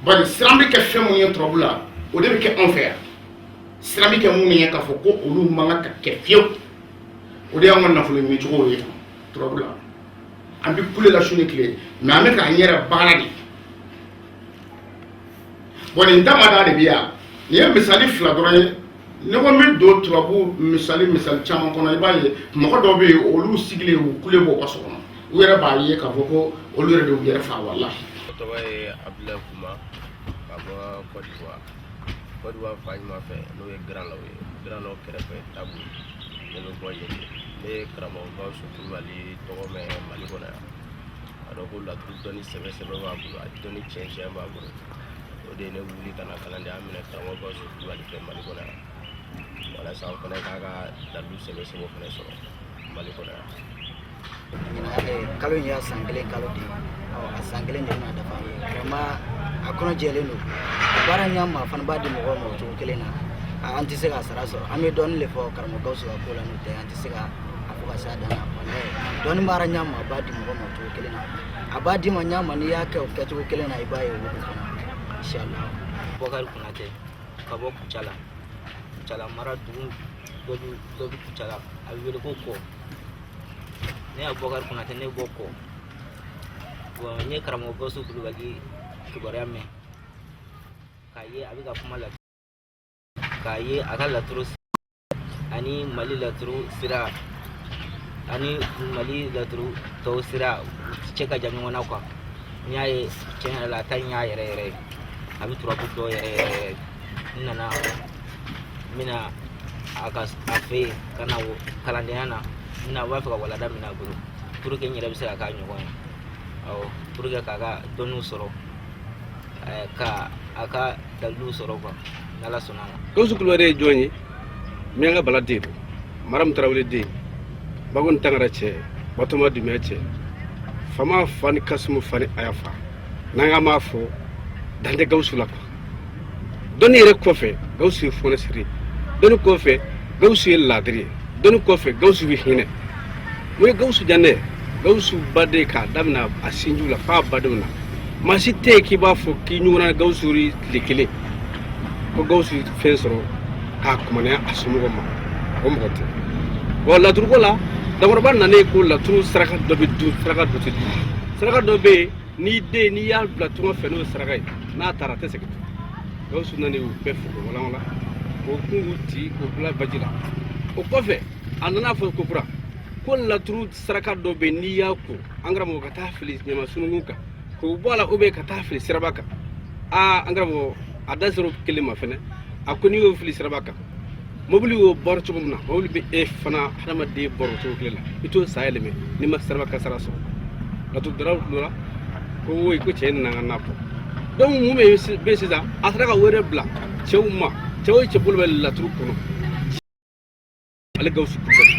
Bari siran bɛ kɛ fɛn mun ye turabu la, o de bɛ kɛ anw fɛ yan. Siran bɛ kɛ minnu ye k'a fɔ ko olu man kan ka kɛ fiyewu, o de y'anw ka nafolo ɲini cogo ye turabu la. An bɛ kule la su ni tile, mais an bɛ k'an yɛrɛ baara de. Bon, nin damada de bɛ yan. Nin ye misali fila dɔrɔn ye. Ni ko n bɛ don turabu misali caman kɔnɔ, i b'a ye mɔgɔ dɔw bɛ yen, olu sigilen, u kule b'u ka so kɔnɔ, u yɛrɛ b'a ye k'a fɔ ko olu yɛrɛ de y'u yɛrɛ fa, walahi. Ne tɔgɔ ye Abdulayi Kuma ka bɔ Côte d'Ivoire. Côte d'Ivoire fan ɲuman fɛ, n'o ye Grand Lahou ye, Grand Lahou kɛrɛfɛ Tabu, ne bɛ bɔ yen de. Ne ye karamɔgɔ Gawusu Kulubali tɔgɔ mɛn Mali kɔnɔ yan. A dɔn ko laturu dɔnni sɛbɛ sɛbɛ b'a bolo, a dɔnni tiɲɛ tiɲɛ b'a bolo. O de ye ne wuli ka na kalandenya minɛ karamɔgɔ Gawusu Kulubali fɛ Mali kɔnɔ yan, walasa an fana k'a ka dalilu sɛbɛ sɛbɛ fana sɔrɔ Mali kɔnɔ yan. Kalo in y'a san 1 kalo de ye. A san 1 de bɛna dafa. Vraiment, a kɔnɔ jɛlen don. A baara ɲɛ ma, a fana b'a di mɔgɔw ma o cogo kelen na. An tɛ se k'a sara sɔrɔ. An bɛ dɔɔnin de fɔ karamɔgɔ Gawusu ka ko la, n'o tɛ an tɛ se ka a fɔ ka s'a dan na. Walayi, dɔɔnin baara ɲɛ ma, a b'a di mɔgɔ ma o cogo kelen na. A b'a d'i ma ɲɛ ma, n'i y'a kɛ o kɛcogo kelen na, i b'a ye o bɛ don fana, inshallah. Bɔkari Konatɛ ka bɔ Kucala, Kucala mara dugu dɔ bɛ Kucala, a bɛ wele ko Kɔ. Ne y'a Bɔkari Konatɛ, ne bɔ Kɔ. Bon, n ye karamɔgɔ Gawusu Kulubali kibaruya mɛn k'a ye a bɛ ka kuma la, k'a ye a ka laturu ani Mali laturu sira ani Mali laturu tɔw sira cɛ ka jan ɲɔgɔn na quoi. N y'a ye. Tiɲɛ yɛrɛ la, a ta in y'a yɛrɛ yɛrɛ ye, a bɛ turabu dɔn yɛrɛ yɛrɛ yɛrɛ. N nana n bɛna a ka a fɛ yen ka na kalandenya na, n bɛna, n b'a fɛ ka walanda minɛ a bolo pour que n yɛrɛ bɛ se ka k'a ɲɔgɔn ye. Awɔ, pour que k'a ka dɔnniw sɔrɔ, ka a ka daliluw sɔrɔ quoi, n'Ala sɔnna a ma. Gawusu Kulubali ye jɔn ye? Miyanka Bala den don, Maramu Tarawele den, Bagoni Tangara cɛ, Batoma Dunbiya cɛ, Fama fa ni Kasimu fa ni Aya fa. N'an k'an b'a fɔ, dan tɛ Gawusu la quoi. Dɔnni yɛrɛ kɔfɛ, Gawusu ye fonisiri ye. Dɔnni kɔfɛ, Gawusu ye laadiri ye. Dɔnni kɔfɛ, Gawusu bɛ hinɛ. Mun ye Gawusu diya ne ye? Gawusu baden, k'a daminɛ a sinjiw la f'a badenw na, maa si tɛ yen k'i b'a fɔ k'i ɲɔgɔnna Gawusu tile kelen ko Gawusu fɛn sɔrɔ k'a kumaniya a somɔgɔw ma, o mɔgɔ tɛ. Bon, laturuko la, damakɔrɔba nanen ko laturu saraka dɔ bɛ dun, saraka dɔ tɛ dun. Saraka dɔ bɛ yen, n'i den, n'i y'a bila tunga fɛ n'o ye saraka ye, n'a taara a tɛ segin. Gawusu nana y'u bɛɛ fo k'o walanwalan, k'o kungu ci k'o bila baji la. O kɔfɛ, a nana fɔ ko kura ko laturu saraka dɔ bɛ yen, n'i y'a ko, an karamɔgɔ, ka taa fili ɲama sununkun kan k'o bɔ a la, ou ka taa fili siraba kan. Aa, an karamɔgɔ, a da sera o kelen ma fɛnɛ. A ko n'i y'o fili siraba kan, mobili y'o bɔrɔ cogo min na, mobili bɛ e fana hadamaden bɔrɔ cogo kelen la, i t'o sa yɛlɛmɛ n'i ma siraba kasara sɔrɔ. Laturudalaw tulola ko woyi, ko cɛ nana an ka na bɔ. Donc mun bɛ yen sisan? A sera ka wele bila cɛw ma, cɛ o cɛ bolo bɛ laturu kɔnɔ, ale Gawusu Kulubali,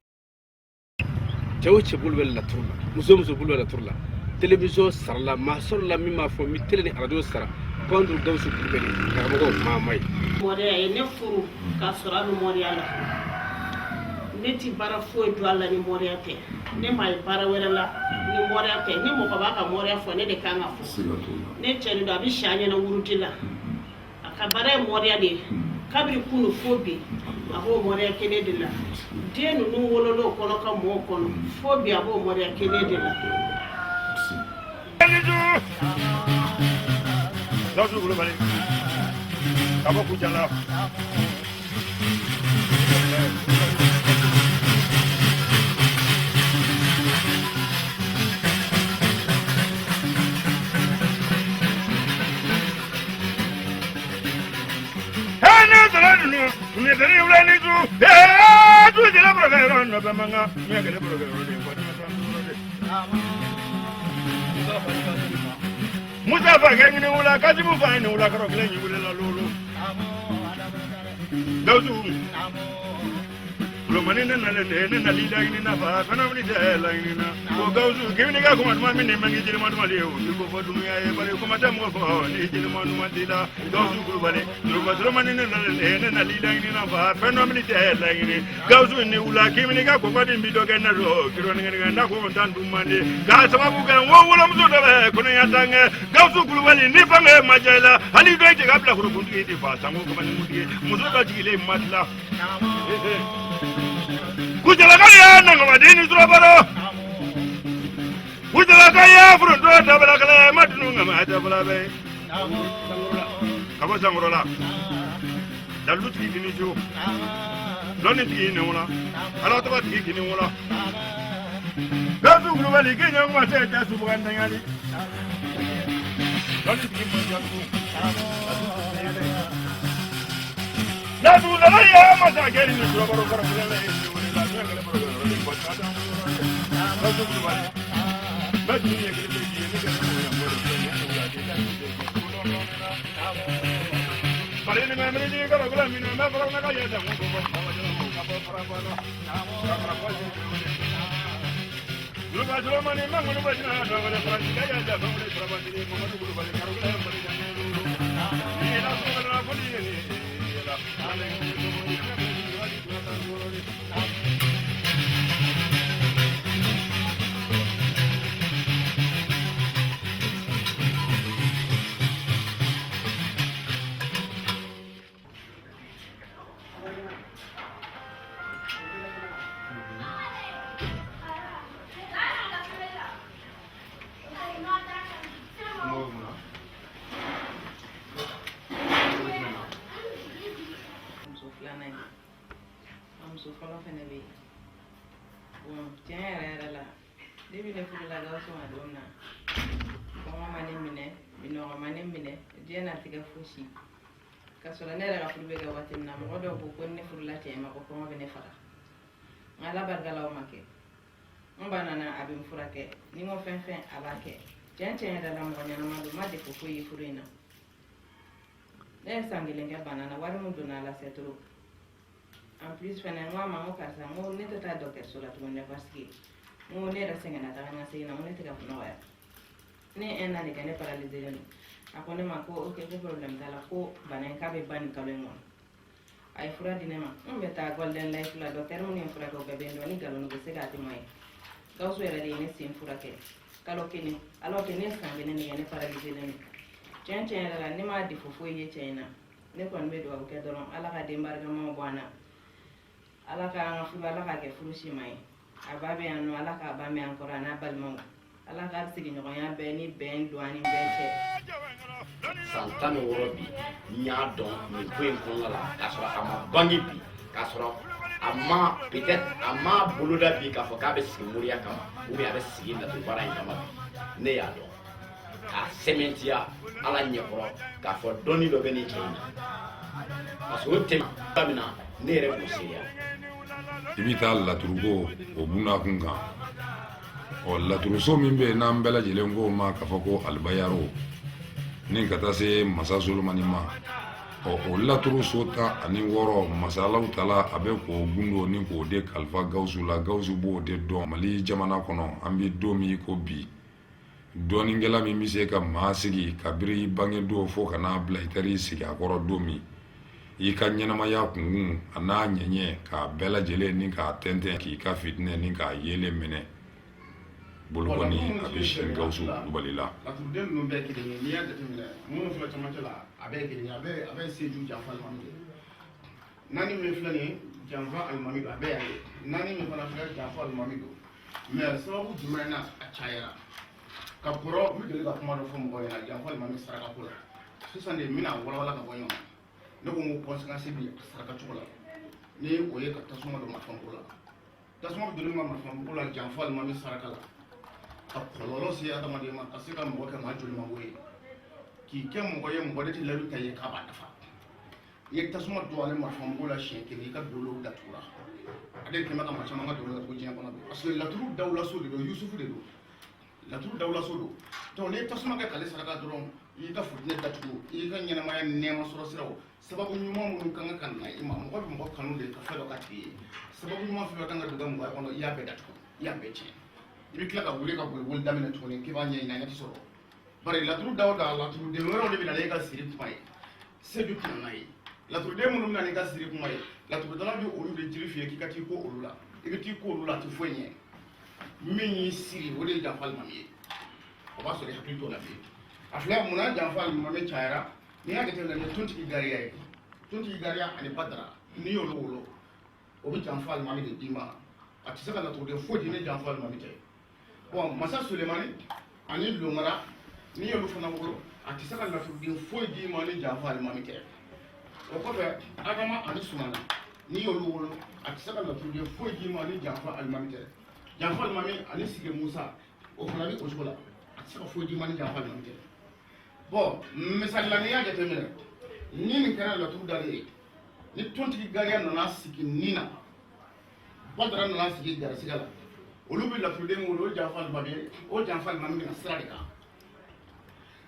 cɛ o cɛ bolo bɛ laturu la, muso o muso bolo bɛ laturu la, télévision sarala, maa sɔrɔla min b'a fɔ n bɛ télé ni arajo sara contre Gawusu Kulubali, karamɔgɔ maa ma ye. Mɔriya ye ne furu k'a sɔrɔ a bɛ mɔriya la. Ne ti baara foyi dɔn a la ni mɔriya tɛ. Ne m'a ye baara wɛrɛ la ni mɔriya tɛ. Ni mɔgɔ b'a ka mɔriya fɔ, ne de kan ka fɔ. Ne cɛ de don, a bɛ si an ɲɛna wurudi la. A ka baara ye mɔriya de ye kabiri kunu fo bi, a b'o mɔriya kelen de la. Den ninnu wolola o kɔnɔ ka mɔ o kɔnɔ, fo bi a b'o mɔriya kelen de la. Gawusu Kulubali ka bɔ Kucala. Musa fa kɛ ɲini wula, Kasimu fa ɲini wula, kɔrɔ kelen ɲini wula lolo. Gawusu Kulomani, ne nalen de, ne nali laɲini na fa fana wuli tɛ laɲini na ko Gawusu k'i ni ka kuma duman min ni mangi jeliman duman de ye, o ti ko fɔ dunuya ye, bari kuma tɛ mɔgɔ fɔ ni jeliman duman t'i la. Gawusu Kulubali Turuba Solomani, ne nalen de, ne nali laɲini na fa fɛn dɔ mini tɛ laɲini. Gawusu ni wula k'i ni ka kɔkɔ di bi dɔ kɛ ne do kirɔnigɛnigɛ n'a ko tan dun man di k'a sababu kɛ n wo wolomuso dɔ bɛ kɔnɔya tan kɛ. Gawusu Kulubali, ni fanga ma diya i la, hali dɔ i cɛ ka bila kuntigi ti fa sango kamalenkutigi muso dɔ jigilen ma tila. Kucalaka ya nangabaden ni surabaro, Kucalaka ya foronto dabalakala ma dunu ngama dabala bɛ ka bɔ Sankɔrɔ la, dalilu tigi kini jo, lɔnni tigi ni wula, ala tɔgɔ tigi kini wula. Gawusu Kulubali k'i ɲɛ kuma tɛ tɛ subuga ntanyali, lɔnni tigi ma jatu. Laturudala ya masakɛ ni surabaro kɔrɔ kelen la ye wele la kɛlɛ baro yɔrɔ de bɔ Gawusu Kulubali bɛ tun ye kelen bɛ ye ne kɛlɛ mɔgɔ yan bɔ de filɛ nin ye wula k'i ka bari ni mɛ miri ni kɔrɔ kelen min na fɔlɔ na ka yɛ da ko ko ka bɔ fara bɔ la ka fara bɔ Luba Solomani mangolo bɛ jina dɔ wɛrɛ fara ka ya ja fɛn wɛrɛ sɔrɔ batiri Mamadu Kulubali karo kelen bali ka ɲɛ ni la so la foli ye la ale Muso filanan ye, a muso fɔlɔ fɛnɛ bɛ yen. Bon, tiɲɛ yɛrɛ yɛrɛ la, depuis ne furula Gawusu ma don min na Kɔngɔ ma ne minɛ, minnɔgɔ ma ne minɛ, diɲɛnatigɛ fosi. Ka sɔrɔ ne yɛrɛ ka furu bɛ kɛ waati min na, mɔgɔ dɔw ko ko ni ne furula cɛ in ma ko kɔngɔ bɛ ne faga. Nka Ala barika la, o ma kɛ. N ba nana, a bɛ n furakɛ. Ni n ko fɛn fɛn, a b'a kɛ. Tiɲɛ tiɲɛ yɛrɛ la, mɔgɔ ɲɛnama don. N ma défaut foyi ye furu in na. Ne ye san kelen kɛ bana na, wari min donna a la, c'est trop. En plus fɛnɛ, n ko a ma, n ko karisa, n ko ne tɛ taa dɔgɔtɔrɔso la tuguni dɛ, parce que n ko ne yɛrɛ sɛgɛnna taga n ka segin na, n ko ne tɛ ka nɔgɔya. Ne ye un an de kɛ, ne paralysé don. A ko ne ma ko ok, ko problème t'a la, ko bana in k'a bɛ ban nin kalo in kɔnɔ. A ye fura di ne ma. N bɛ taa Golden Life la, docteur minnu ye n furakɛ, o bɛɛ bɛ n dɔn. Ni nkalon don, u bɛ se k'a témoigner. Gawusu yɛrɛ de ye ne sen furakɛ kalo kelen, alors que ne ye san kelen de kɛ, ne paralysé don. Tiɲɛ tiɲɛ yɛrɛ la, ne m'a défaut foyi ye cɛ in na. Ne kɔni bɛ dugawu kɛ dɔrɔn, Ala ka den barikamaw bɔ an na, Ala ka an ka furu, Ala k'a kɛ furu siman ye. A ba bɛ yan nɔ, Ala k'a ba mɛn an kɔrɔ, a n'a balimaw. Ala ka sigiɲɔgɔnya bɛɛ ni bɛn don an ni bɛɛ cɛ. San 16 bi, n y'a dɔn nin ko in kɔnɔna la, k'a sɔrɔ a ma bange bi, k'a sɔrɔ a ma, peut-être a ma boloda bi k'a fɔ k'a bɛ sigi moriya kama ou bien a bɛ sigi laturu baara in kama bi. Ne y'a dɔn k'a sɛmɛntiya Ala ɲɛkɔrɔ k'a fɔ dɔnni dɔ bɛ nin cɛ in na, parce que o tɛmɛ min na, ne yɛrɛ b'o seereya. I bɛ taa laturuko o bundakun kan. Ɔ, laturuso min bɛ yen n'an bɛɛ lajɛlen k'o ma k'a fɔ ko Alibayaro, ni ka taa se Masa Solomani ma, ɔ, o laturuso 16, Masa Alahu Taala a bɛ k'o gundo ni k'o de kalifa Gawusu la. Gawusu b'o de dɔn Mali jamana kɔnɔ. An bɛ don min ko bi, dɔnnikɛla min bɛ se ka maa sigi kabiri i bange don fo ka n'a bila i taara i sigi a kɔrɔ don min, i ka ɲɛnamaya kunkun a n'a ɲɛɲɛ k'a bɛɛ lajɛlen ni k'a tɛntɛn, k'i ka fitinɛ ni k'a yeelen minɛ bolokɔni, a bɛ sin Gawusu Kulubali la. Laturuden ninnu bɛɛ kelen ye. N'i y'a jateminɛ, minnu filɛ camancɛ la, a bɛɛ ye kelen ye. A bɛɛ ye Seju Janfa alimami de ye. Naani min filɛ nin ye, Janfa alimami don, a bɛɛ y'a ye. Naani min fana filɛ, Janfa alimami don. Mais sababu jumɛn na a cayara ka kɔrɔ? N bɛ deli ka kuma dɔ fɔ mɔgɔw ɲɛna Janfa alimami saraka ko la. Sisan de n bɛna walawala ka bɔ ɲɔgɔn na. Ne ko n ko conséquence bi a saraka cogo la, ni o ye ka tasuma don marifamugu la. Tasuma bɛ don min ka marifamugu la Janfa alimami saraka la, ka kɔlɔlɔ se adamaden ma, ka se ka mɔgɔ kɛ maa jolimango ye, k'i kɛ mɔgɔ ye mɔgɔ de tɛ layidu ta ye k'a b'a dafa. I ye tasuma don ale marifamugu la siɲɛ kelen, i ka dolo datugura. Ale kɛmɛ ka maa caman ka dolo datugu diɲɛ kɔnɔ bi, parce que laturu dawulaso de don, Yusufu de don, laturu dawulaso don. Donc n'i ye tasuma kɛ k'ale saraka dɔrɔn, i y'i ka futinɛ datugu, i y'i ka ɲɛnamaya nɛɛma sɔrɔ siraw, sababu ɲuman minnu kan ka na i ma. Mɔgɔ bɛ mɔgɔ kanu de ka fɛn dɔ k'a tigi ye. Sababu ɲuman fɛn fɛn kan ka don i ka mɔgɔya kɔnɔ, i y'a bɛɛ datugu, i y'a bɛɛ tiɲɛ. I bɛ tila ka wuli ka boli boli daminɛ tuguni k'i b'a ɲɛɲini, a ɲɛ tɛ sɔrɔ. Bari laturu da o da, laturuden wɛrɛw de bɛ na n'e ka siri kuma ye. Sedu tɛ na n'a ye. Laturuden minnu bɛ na n'i ka siri kuma ye, laturudala bɛ olu de jiri f'i ye k'i ka t'i ko olu la. I bɛ t'i ko olu la, a tɛ foyi ɲɛ. Min y'i siri, o de ye Janfa alimami ye. O b'a sɔrɔ i hakili t'o la bilen. A filɛ, munna Janfa alimami cayara? N'i y'a jateminɛ, ni tontigi gariya ye, tontigi gariya ani Badara, n'i y'olu wolo, o bɛ Janfa alimami de d'i ma. A tɛ se ka laturuden foyi di ni Janfa alimami tɛ. Bɔn, Masa Sulemani ani Longara, n'i y'olu fana wolo, a tɛ se ka laturuden foyi d'i ma ni Janfa alimami tɛ. O kɔfɛ, Adama ani Sumana, n'i y'olu wolo, a tɛ se ka laturuden foyi d'i ma ni Janfa alimami tɛ. Janfa alimami ani Sige Musa, o fana bɛ o cogo la, a tɛ se ka foyi d'i ma ni Janfa alimami tɛ. Bɔn, misali la, n'i y'a jateminɛ, ni nin kɛra laturu dalen ye, ni tontigi gariya nana sigi nin na, Badara nana sigi garisigɛ la, olu bɛ laturuden wolo. O Janfa alimami ye, o Janfa alimami bɛna sira de kan.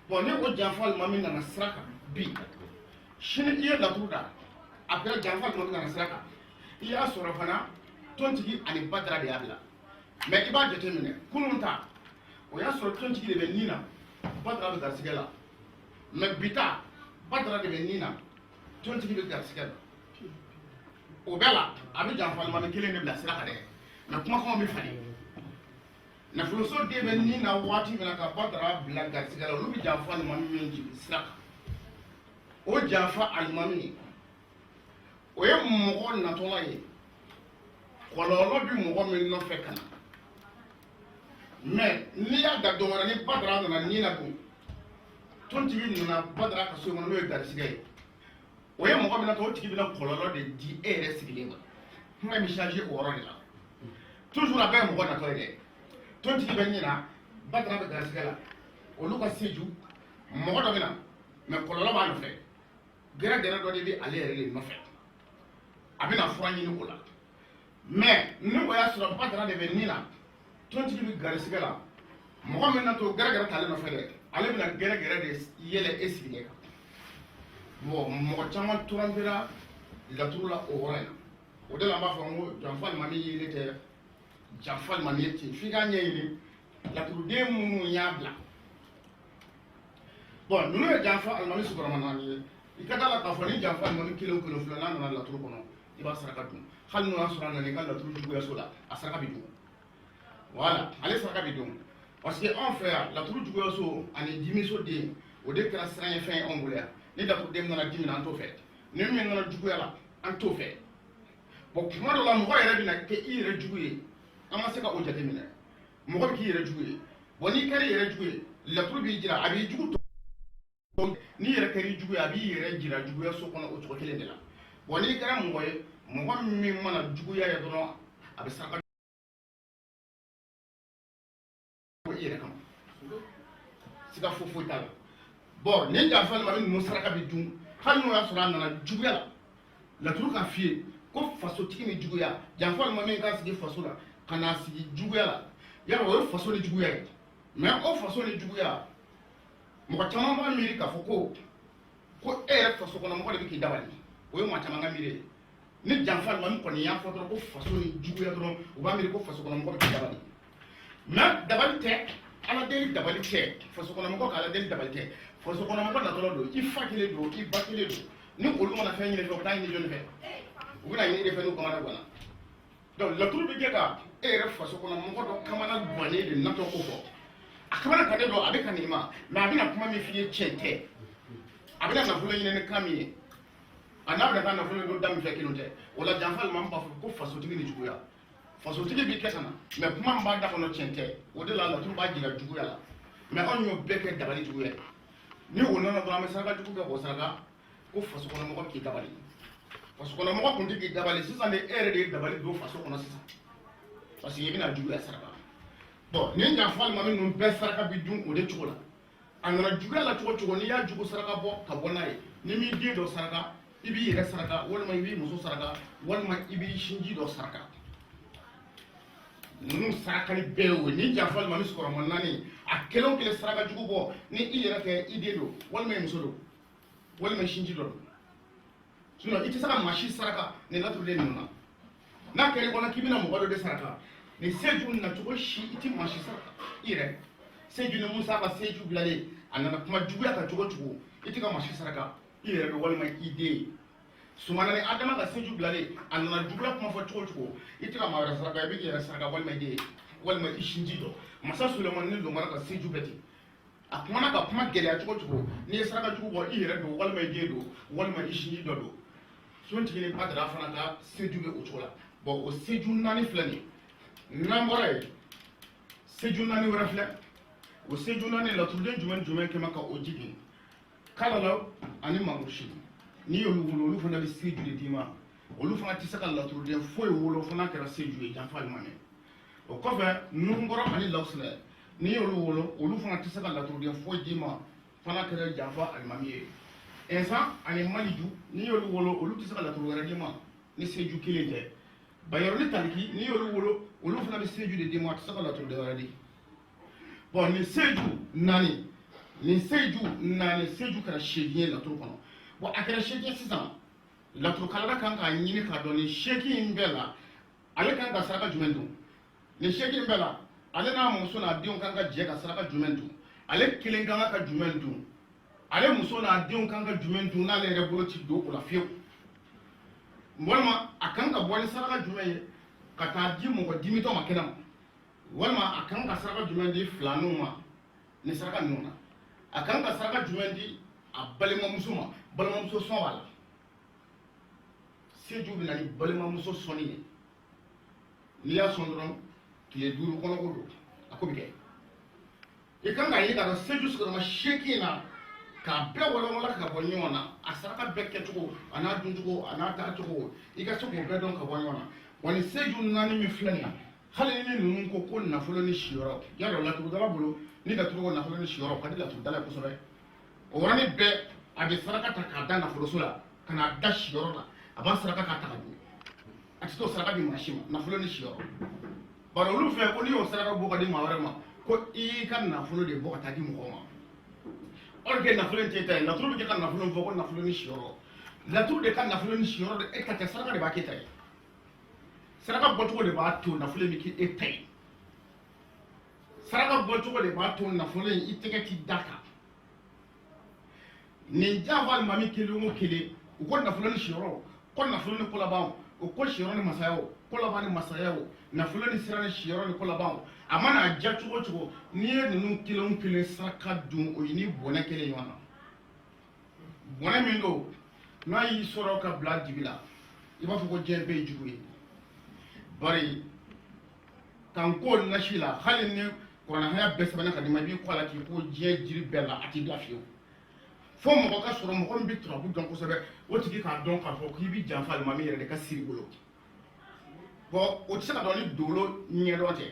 Bɔn, ni o Janfa alimami nana sira kan bi, sini i ye laturu da, a kɛra Janfa alimami nana sira kan, i y'a sɔrɔ fana tontigi ani Badara de y'a bila. Mais i b'a jateminɛ, kunun ta, o y'a sɔrɔ tontigi de bɛ nin na, Badara bɛ garisigɛ la. Mais bi ta, Badara de bɛ nin na, tontigi bɛ garisigɛ la. O bɛɛ la, a bɛ Janfa alimami kelen de bila sira kan dɛ, mais kumakanw bɛ falen. Nafoloso den bɛ nin na waati min na ka Badara bila garisigɛ la, olu bɛ Janfa alimami min jigin sira kan, o Janfa alimami, o ye mɔgɔ natɔla ye, kɔlɔlɔ bɛ mɔgɔ min nɔfɛ ka na. Mais n'i y'a da don wɛrɛ, ni Badara nana nin na dun, tontigi nana Badara ka so kɔnɔ, n'o ye garisigɛ ye, o ye mɔgɔ min natɔ, o tigi bɛna kɔlɔlɔ de di e yɛrɛ sigilen ma. Kuma in bɛ changer o yɔrɔ de la. Toujours a bɛɛ ye mɔgɔ natɔ ye dɛ. Tontigi bɛ ɲina, Badara bɛ garisigɛ la. Olu ka seju, mɔgɔ dɔ bɛ na, mais kɔlɔlɔ b'a nɔfɛ. Gɛrɛgɛrɛ dɔ de bɛ ale yɛrɛ de nɔfɛ, a bɛna fura ɲini o la. Mais ni o y'a sɔrɔ Badara de bɛ nin na, tontigi bɛ garisigɛ la, mɔgɔ min na to gɛrɛgɛrɛ t'ale nɔfɛ dɛ, ale bɛna gɛrɛgɛrɛ de yɛlɛ e sigilen kan. Bon, mɔgɔ caman trompera laturu la o yɔrɔ in na. O de la an b'a fɔ n ko janfa alimami yelen tɛ janfa alimami ye ten, f'i k'a ɲɛɲini laturuden minnu y'a bila. Bon, ninnu ye janfa alimami sigiyɔrɔma naani ye. I ka da la k'a fɔ ni janfa alimami kelen o kelen filɛ, n'a nana laturu kɔnɔ, i b'a saraka dun. Hali n'o y'a sɔrɔ a nana i ka laturu juguyaso la, a saraka bɛ dun. Voilà, ale saraka bɛ dun, parce que anw fɛ yan, laturu juguyaso ani dimiso den, o de kɛra siranɲɛfɛn ye anw bolo yan. Ni laturuden nana dimi na, an t'o fɛ. Ni min nana juguya la, an t'o fɛ. Bon, kuma dɔ la, mɔgɔ yɛrɛ bɛna kɛ i yɛrɛ jugu ye, an ma se ka o jateminɛ. Mɔgɔ bɛ k'i yɛrɛ jugu ye. Bon, n'i kɛra i yɛrɛ jugu ye, laturu b'i jira, a b'i jugu to. N'i yɛrɛ kɛra i jugu ye, a b'i yɛrɛ jira juguya so kɔnɔ o cogo kelen de la. Bon, n'i kɛra mɔgɔ ye, mɔgɔ min mana juguya ye dɔrɔn, a bɛ saraka bɔ i yɛrɛ kama, siga foyi foyi t'a la. Bon, nin janfa alimami ninnu saraka bɛ dun, hali n'o y'a sɔrɔ a nana juguya la. Laturu k'a f'i ye ko fasotigi ni juguya, janfa alimami k'a sigi faso la ka n'a sigi juguya la, yala o ye faso ni juguya ye. Mais o faso ni juguya, mɔgɔ caman b'a miiri k'a fɔ ko e yɛrɛ faso kɔnɔ mɔgɔ de bɛ k'i dabali. O ye maa caman ka miiri ye. Ni janfa alimami kɔni y'a fɔ dɔrɔn ko faso ni juguya dɔrɔn, u b'a miiri ko faso kɔnɔ mɔgɔ bɛ k'i dabali. Mais dabali tɛ, ala deli dabali tɛ, faso kɔnɔ mɔgɔ ka ala deli dabali tɛ. Faso kɔnɔ mɔgɔ natɔla don, i fa kelen don, i ba kelen don. Ni olu mana fɛn ɲini fɛ, u bɛ taa ɲini jɔnni fɛ? U bɛna ɲini de fɛ n'u kamana ganna. Donc laturu bɛ kɛ ka e yɛrɛ faso kɔnɔ mɔgɔ dɔ kamana gannen de natɔ ko fɔ. A kamana gannen don, a bɛ ka nin ma, mais a bɛna kuma min f'i ye, tiɲɛ tɛ. A bɛna nafolo ɲini ni kan min ye, a n'a bɛna taa nafolo don da min fɛ, kelen tɛ. O la janfa alimami b'a fɔ ko fasotigi ni juguya. Fasotigi b'i kɛ ka na, mais kuma min b'a da kɔnɔ, tiɲɛ tɛ. O de la laturu b'a jira juguya la. Mais anw y'o bɛɛ kɛ dabali juguya ye. Ni o nana dɔrɔn, an bɛ saraka jugu kɛ k'o saraka ko faso kɔnɔ mɔgɔ k'i dabali. Faso kɔnɔ mɔgɔ kun tɛ k'i dabali, sisan de e yɛrɛ de ye dabali don faso kɔnɔ sisan, parce que i bɛna juguya saraka. Bon, nin janfa alimami ninnu bɛɛ saraka bi dun o de cogo la. A nana juguya la cogo cogo, n'i y'a jugu saraka bɔ ka bɔ n'a ye, n'i m'i den dɔ saraka, i b'i yɛrɛ saraka, walima i b'i muso saraka, walima i b'i sinji dɔ saraka. Ninnu sarakali bɛɛ ye o ye. Ni janfa alimami sigiyɔrɔma naani, a kelen o kelen saraka jugu bɔ, ni i yɛrɛ tɛ, i den don, walima i muso don, walima i sinji dɔ don. Sinon i tɛ se ka maa si saraka nin laturuden ninnu na. N'a kɛra i kɔnɔ k'i bɛna mɔgɔ dɔ de saraka nin seju nacogo si, i tɛ maa si saraka i yɛrɛ. Seju ni Musa ka seju bilalen, a nana kuma juguya kan cogo cogo, i tɛ ka maa si saraka, i yɛrɛ don walima i den. Sumana ni Adama ka seju bilalen, a nana juguya kuma fɔ cogo cogo, i tɛ ka maa wɛrɛ saraka, i bɛ k'i yɛrɛ saraka walima i den walima i sinji dɔ. Masa Sulemani ni Lomara ka seju bɛ ten, a kumana ka kuma gɛlɛya cogo cogo, n'i ye saraka jugu bɔ, i yɛrɛ don walima i den don walima i sinji dɔ don. Sontigi ni Badara fana ka seju bɛ o cogo la. Bon, o seju naani filɛ nin ye. N'an bɔra yen, seju naani wɛrɛ filɛ. O seju naani, laturuden jumɛn jumɛn kɛmɛ ka o jigin? Kalalaw ani Mangurusi, n'i y'olu wolo, olu fana bɛ seju de d'i ma. Olu fana tɛ se ka laturuden foyi wolo fo n'a kɛra seju ye, janfa alimami. O kɔfɛ, Nuhunkɔrɔ ani Lawusinɛ, n'i y'olu wolo, olu fana tɛ se ka laturuden foyi d'i ma fo n'a kɛra janfa alimami ye. Ɛnsan ani Maliju, n'i y'olu wolo, olu tɛ se ka laturu wɛrɛ d'i ma ni seju kelen tɛ. Bayɔrɔ ni Taliki, n'i y'olu wolo, olu fana bɛ seju de d'i ma, a tɛ se ka laturuden wɛrɛ di. Bon, nin seju naani, seju kɛra 8 ye laturu kɔnɔ. Bon, a kɛra 8 sisan, laturukalanna kan k'a ɲini k'a dɔn nin 8 in bɛɛ la, ale kan ka saraka jumɛn dun? Nin 8 bɛɛ la, ale n'a muso n'a denw kan ka jɛ ka saraka jumɛn dun? Ale kelen kan ka jumɛn dun? Ale muso n'a denw kan ka jumɛn dun n'ale yɛrɛ bolo ti don o la fiyewu? Walima a kan ka bɔ ni saraka jumɛn ye ka taa di mɔgɔ dimitɔ ma kɛnɛ ma? Walima a kan ka saraka jumɛn di filaninw ma ni saraka ninnu na? A kan ka saraka jumɛn di a balimamuso ma? Balimamuso sɔn b'a la. Seju bɛ na ni balimamuso sɔnni ye. N'i y'a sɔn dɔrɔn, tile 5 kɔnɔ ko don, a ko bɛ kɛ. I kan k'a ye k'a dɔn seju sigiyɔrɔma 8 na, k'a bɛɛ walawala ka bɔ ɲɔgɔn na, a saraka bɛɛ kɛcogo, a n'a duncogo, a n'a taacogo, i ka se k'o bɛɛ dɔn ka bɔ ɲɔgɔn na. Wa nin seju naani min filɛ nin ye. Hali ni ninnu ko ko nafolo ni siyɔrɔ, y'a dɔn laturudala bolo, ni laturu ko nafolo ni siyɔrɔ, o ka di laturudala ye kosɛbɛ. O yɔrɔnin bɛɛ a bɛ saraka ta k'a da nafoloso la ka n'a da siyɔrɔ la, a b'a saraka k'a ta ka dun. A tɛ t'o saraka di maa si ma, nafolo ni siyɔrɔ. Bari olu fɛ ko n'i y'o saraka bɔ ka di maa wɛrɛ ma, ko i y'i ka nafolo de bɔ ka taa di mɔgɔ ma, or que nafolo in t'e ta ye. Laturu bɛ kɛ ka nafolo fɔ ko nafolo ni siyɔrɔ, laturu de ka nafolo ni siyɔrɔ de e ta tɛ, saraka de b'a k'e ta ye. Saraka bɔcogo de b'a to nafolo in bɛ k'e ta ye. Saraka bɔcogo de b'a to nafolo in i tɛgɛ ti da kan. Nin janfa alimami kelen o kelen, u ko nafolo ni siyɔrɔ, ko nafolo ni kolaban, u ko siyɔrɔ ni masaya, o kolaban ni masaya, o nafolo ni sira ni siyɔrɔ ni kolaban. A mana diya cogo o cogo, n'i ye ninnu kelen o kelen saraka dun, o ye ni bɔnɛ kelen ɲɔgɔn na. Bɔnɛ min don, n'a y'i sɔrɔ ka bila dibi la, i b'a fɔ ko diɲɛ bɛɛ ye jugu ye. Bari kan ko nasi la, hali ni kuranɛ bɛɛ sɛbɛnna ka d'i ma, i b'i kɔ a la k'i ko diɲɛ jiri bɛɛ la, a t'i bila fiyewu. Fo mɔgɔ ka sɔrɔ, mɔgɔ min bɛ turabu dɔn kosɛbɛ, o tigi k'a dɔn k'a fɔ k'i bɛ janfa alimami yɛrɛ de ka siri bolo. Bon, o tɛ se ka dɔn ni dolo ɲɛdɔn tɛ.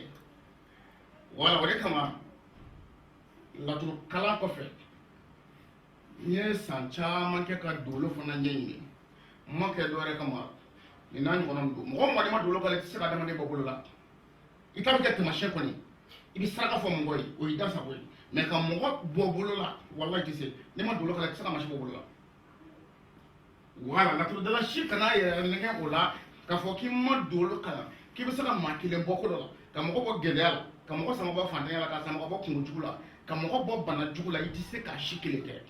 Wala o de kama laturu kalan kɔfɛ, n ye san caman kɛ ka dolo fana ɲɛɲini. N ma kɛ dɔwɛrɛ kama, nin n'a ɲɔgɔnna don. Mɔgɔ o mɔgɔ n'i ma dolo kalan, i tɛ se ka adamaden bɔ bolo la. I ta bɛ kɛ taamasiyɛn kɔni, i bɛ saraka fɔ mɔgɔ ye, o y'i da sago ye. Mais ka mɔgɔ bɔ bolo la, walahi i tɛ se. N'i ma dolo kalan, i tɛ se ka maa si bɔ bolo la. Wala laturudala si kana yɛrɛ nɛgɛ o la k'a fɔ k'i ma dolo kalan k'i bɛ se ka maa kelen bɔ ko dɔ la, ka mɔgɔ bɔ gɛlɛya la, ka mɔgɔ sama bɔ fantanya la, ka sama ka bɔ kungo jugu la, ka mɔgɔ bɔ bana jugu la. I tɛ se k'a si kelen kɛ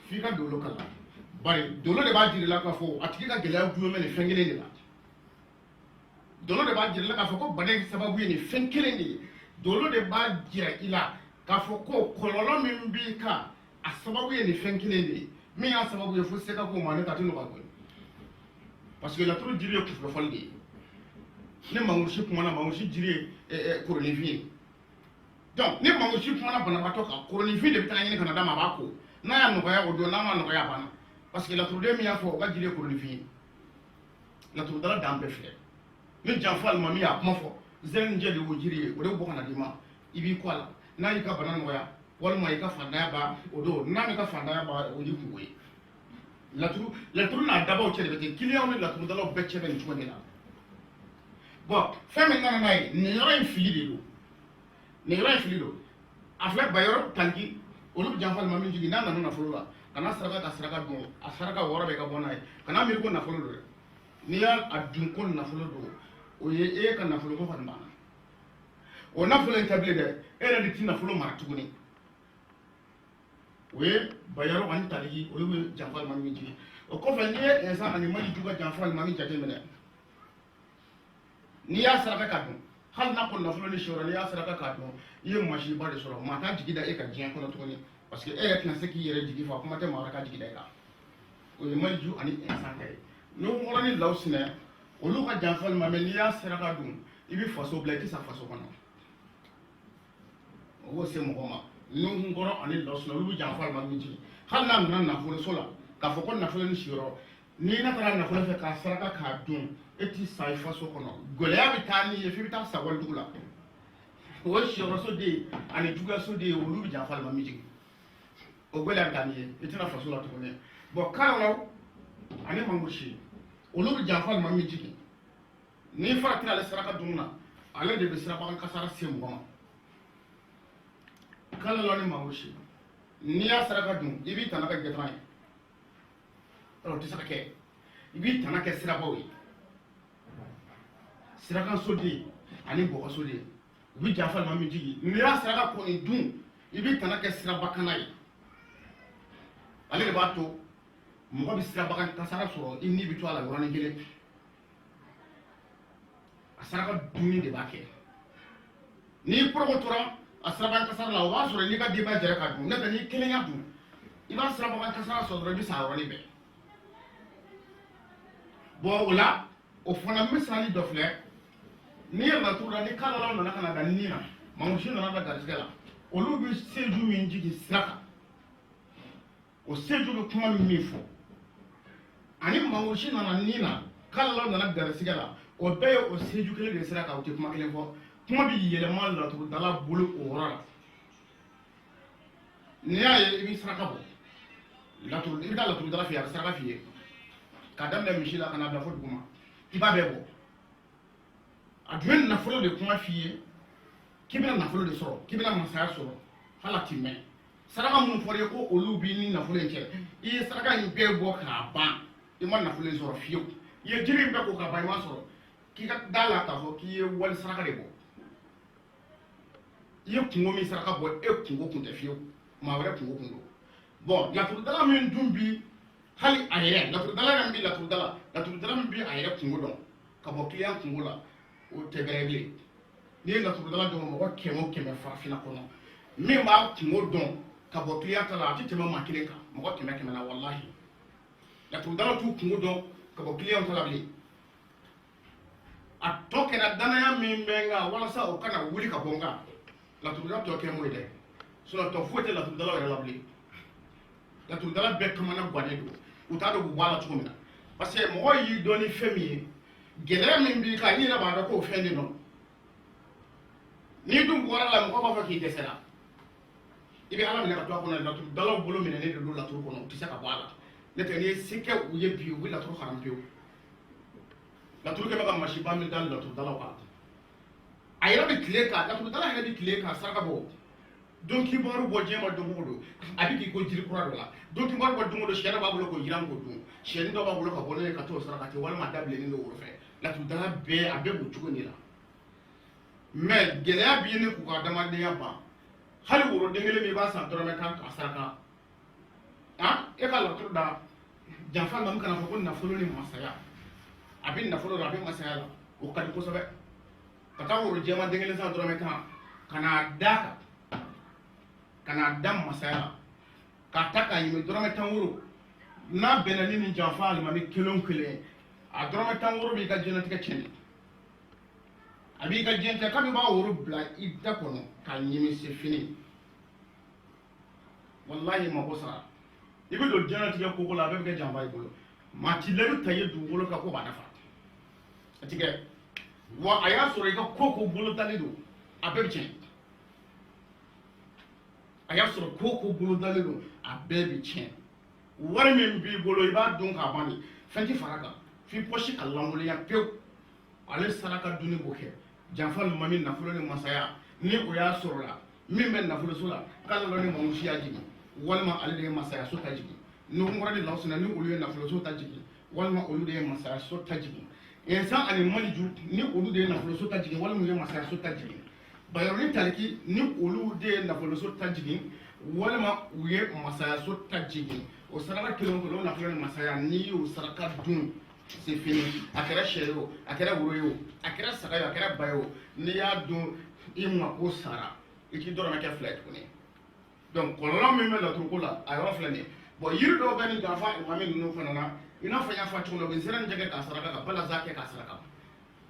f'i ka dolo kalan. Bari dolo de b'a jira i la k'a fɔ a tigi ka gɛlɛya dulon bɛ nin fɛn kelen de la. Dolo de b'a jira i la k'a fɔ ko bana in sababu ye nin fɛn kelen de ye. Dolo de b'a jira i la k'a fɔ ko kɔlɔlɔ min b'i kan, a sababu ye nin fɛn kelen de ye. Min y'a sababu ye, fo se ka k'o ma, ne ta tɛ nɔgɔya koyi. Parce que laturu jiri ye kunfilɛfɔli de ye. Ni mangurusi kumana, mangurusi jiri ye koronifin ye. Donc ni mangurusi kumana banabaatɔ kan, koronifin de bɛ taa ɲini ka na d'a ma, a b'a ko. N'a y'a nɔgɔya o don, n'a ma nɔgɔya, a banna. Parce que laturuden min y'a fɔ, o ka jiri ye koronifin ye. Laturudala dan bɛɛ filɛ. Ni janfa alimami y'a kuma fɔ, zɛnjɛ de y'o jiri ye, o de bɛ bɔ ka na d'i ma, i b'i kɔ a la. N'a y'i ka bana nɔgɔya walima i ka fantanya ban, o don. N'a m'i ka fantanya ban, o y'i kungo ye. Laturu, laturu n'a dabaw cɛ de bɛ ten. Kiliyanw ni laturudalaw bɛɛ cɛ bɛ nin cogo de la. Bon, fɛn min nana n'a ye, nin yɔrɔ in fili de don, nin yɔrɔ in fili don. A filɛ, bayɔrɔ taliki, olu bɛ janfa alimami jigin. N'a nana nafolo la, kana saraka ka saraka dun, a saraka wɔɔrɔ bɛ ka bɔ n'a ye. Kana miiri ko nafolo don dɛ. N'i y'a dun ko nafolo don, o ye e ka nafolo ko kɔni banna. O nafolo in tɛ bilen dɛ, e yɛrɛ de ti nafolo mara tuguni. O ye bayɔrɔ ani taliki, olu bɛ janfa alimami jigin. O kɔfɛ, n'i ye ɛnsan ani maliju ka janfa alimami jateminɛ, n'i y'a saraka ka dun, hali n'a ko nafolo ni siyɔrɔ, n'i y'a saraka k'a dun, i ye masiba de sɔrɔ. Maa t'a jigi da e ka diɲɛ kɔnɔ tuguni, parce que e yɛrɛ tɛna se k'i yɛrɛ jigi fa, kuma tɛ maa wɛrɛ ka jigi da e kan. O ye maliju ani ɛnsan ta ye. Nuhunkɔrɔ ni lawusinɛ, olu ka janfa alimami, n'i y'a saraka dun, i bɛ faso bila, i tɛ sa faso kɔnɔ. O b'o se mɔgɔ ma. Nuhunkɔrɔ ani lawusinɛ, olu bɛ janfa alimami jigin. Hali n'a nana nafoloso la k'a fɔ ko nafolo ni siyɔrɔ, n'i na taara nafolo fɛ k'a saraka k'a dun, e ti sa i faso kɔnɔ. Gɛlɛya bɛ taa n'i ye f'i bɛ taa sa walidugu la. O ye siyɔrɔso de ye ani juguyaso de ye, olu bɛ janfa alimami jigin. O gɛlɛya bɛ taa n'i ye, i tɛna faso la tuguni. Bɔn, karalaw ani mangosi, olu bɛ janfa alimami jigin. N'i faratira ale saraka dun na, ale de bɛ sirabagan kasara se mɔgɔ ma. Kalalaw ni mangosi, n'i y'a saraka dun, i b'i tana kɛ gɛtɔrɔn ye. O tɛ se ka kɛ, i b'i tana kɛ sirabaw ye. Sirakansoden ani bɔgɔsoden, u bɛ janfa alimami jigin. N'i y'a saraka kɔni dun, i b'i tana kɛ sirabakana ye. Ale de b'a to mɔgɔ bɛ sirabagan kasara sɔrɔ, i ni bɛ to a la yɔrɔnin kelen. A saraka dunni de b'a kɛ. N'i porokotora a sirabagan kasara la, o b'a sɔrɔ n'i ka denbaya jɛra k'a dun. N'o tɛ, n'i kelen y'a dun, i b'a sirabagan kasara sɔrɔ dɔrɔn, i bɛ sa yɔrɔnin bɛɛ. Bɔn, o la, o fana misali dɔ filɛ. N'i ye laturu da, ni kalalaw nana ka na da ni na, mangosi nana da garijɛgɛ la, olu bɛ seju min jigin sira kan, o seju bɛ kuma min fɔ, ani mangosi nana ni na, kalalaw nana garijɛgɛ la, O bɛɛ ye o seju kelen de sira kan, u tɛ kuma kelen fɔ. Kuma bɛ yɛlɛma laturudala bolo o yɔrɔ la. N'i y'a ye i bɛ saraka bɔ laturu, i bɛ taa laturudala fɛ yen, a bɛ saraka f'i ye k'a daminɛ misi la ka n'a bila fo duguma, i b'a bɛɛ bɔ. A dun ye nafolo de kuma f'i ye k'i bɛna nafolo de sɔrɔ, k'i bɛna masaya sɔrɔ, hali a ti mɛn. Saraka minnu fɔra i ye ko olu b'i ni nafolo in cɛ, i ye saraka in bɛɛ bɔ k'a ban, i ma nafolo in sɔrɔ fiyewu. I ye jiri in bɛɛ ko k'a ban, i ma sɔrɔ. K'i ka da la k'a fɔ k'i ye wali saraka de bɔ, i ye kunko min saraka bɔ, e kunko kun tɛ fiyewu, maa wɛrɛ kunko kun don. Bɔn, laturudala min dun bi hali a yɛrɛ, laturudala yɛrɛ min bi laturudala, laturudala min bi a yɛrɛ kunko dɔn ka bɔ kiliyan kunko la, o tɛ bɛrɛ bilen. N'i ye laturudala dɔn, mɔgɔ kɛmɛ o kɛmɛ farafinna kɔnɔ min b'a kunko dɔn ka bɔ kiliyan ta la, a tɛ tɛmɛ maa kelen kan mɔgɔ kɛmɛ kɛmɛ na. Walahi, laturudala t'u kunko dɔn ka bɔ kiliyan ta la bilen. A tɔ kɛra danaya min bɛ n kan walasa o kana wuli ka bɔ n kan, laturudala tɔ kɛ m'o ye dɛ. Sinon tɔ foyi tɛ laturudalaw yɛrɛ la bilen. Laturudala bɛɛ kamana gannen don, u t'a dɔn k'u bɔ a la cogo min na, parce que mɔgɔ y'i dɔn ni fɛn min ye, gɛlɛya min b'i kan, i yɛrɛ b'a dɔn k'o fɛn de don. N'i dun bɔra la, mɔgɔ b'a fɔ k'i dɛsɛra. I bɛ ala minɛ ka to a kɔnɔ. Laturudalaw bolo minɛnen de don laturu kɔnɔ, u tɛ se ka bɔ a la. N'o tɛ, n'i ye se kɛ u ye bi, u bɛ laturu haram pewu. Laturu kɛ bɛ ka masiba min da laturudalaw kan, a yɛrɛ bɛ tile kan, laturudala yɛrɛ bɛ tile kan saraka bɔ, don kibaru bɔ diɲɛ ma don o don, a bɛ k'i ko jiri kura dɔ la, don kibaru bɔ don o don, sɛ dɔ b'a bolo k'o jiran k'o dun, sɛni dɔ b'a bolo ka bɔ n'o ye ka t'o saraka ten, walima a da bilennen don woro fɛ. Laturudala bɛɛ, a bɛɛ b'o cogo de la. Mais gɛlɛya b'i ni k'u ka adamadenya ban. Hali woroden kelen min i b'a san dɔrɔmɛ 10 k'a saraka, e ka laturu da janfa nka kana fɔ ko nafolo ni masaya, a bɛ nafolo la, a bɛ masaya la, o ka di kosɛbɛ. Ka taa woro jɛman den kelen san dɔrɔmɛ 10 ka n'a da kan, ka n'a da masaya la, k'a ta k'a ɲimi, dɔrɔmɛ 10 woro n'a bɛnna ni nin janfa alimami kelen o kelen ye, a dɔrɔmɛ 10 woro b'i ka diɲɛlatigɛ tiɲɛ, a b'i ka diɲɛ tiɲɛ. Kabi b'a woro bila i da kɔnɔ k'a ɲimi, c'est fini. Walahi, mako sara. I bɛ don diɲɛlatigɛ koko la, a bɛɛ bɛ kɛ janfa i bolo. Maa ti layidu ta i ye dugukolo kan ko b'a dafa, a ti kɛ. Wa a y'a sɔrɔ i ka ko ko bolo dalen don, a bɛɛ bɛ tiɲɛ. A y'a sɔrɔ ko ko bolo dalen don, a bɛɛ bɛ tiɲɛ. Wari min b'i bolo, i b'a dun k'a ban de, fɛn ti fara kan f'i pɔsi ka lankolonya pewu. Ale saraka dunni b'o kɛ janfa limami nafolo ni masaya. Ni o y'a sɔrɔ la min bɛ nafoloso la, k'ale lɔ ni mamusi y'a jigin, walima ale de ye masayaso ta jigin. Nuhunkɔrɔ ni lawusina, ni olu ye nafoloso ta jigin, walima olu de ye masayaso ta jigin. Insan ani maliju, ni olu de ye nafoloso ta jigin, walima u ye masayaso ta jigin. Bayɔrɔ ni taliki, ni olu de ye nafoloso ta jigin, walima u ye masayaso ta jigin. O saraka kelen o kelen, o nafolo ni masaya, n'i y'o saraka dun, c'est fini. A kɛra sɛ ye o, a kɛra woro ye o, a kɛra saga ye o, a kɛra ba ye o, n'i y'a dun, i mako sara, i t'i dɔrɔmɛ kɛ fila ye tuguni. Donc kɔlɔlɔ min bɛ laturuko la, a yɔrɔ filɛ nin ye. Bon, yiri dɔw bɛ ni janfa alimami ninnu fana na, i n'a fɔ n y'a fɔ cogo min na, u bɛ nsɛrɛnin kɛ k'a saraka, ka balaza kɛ k'a saraka,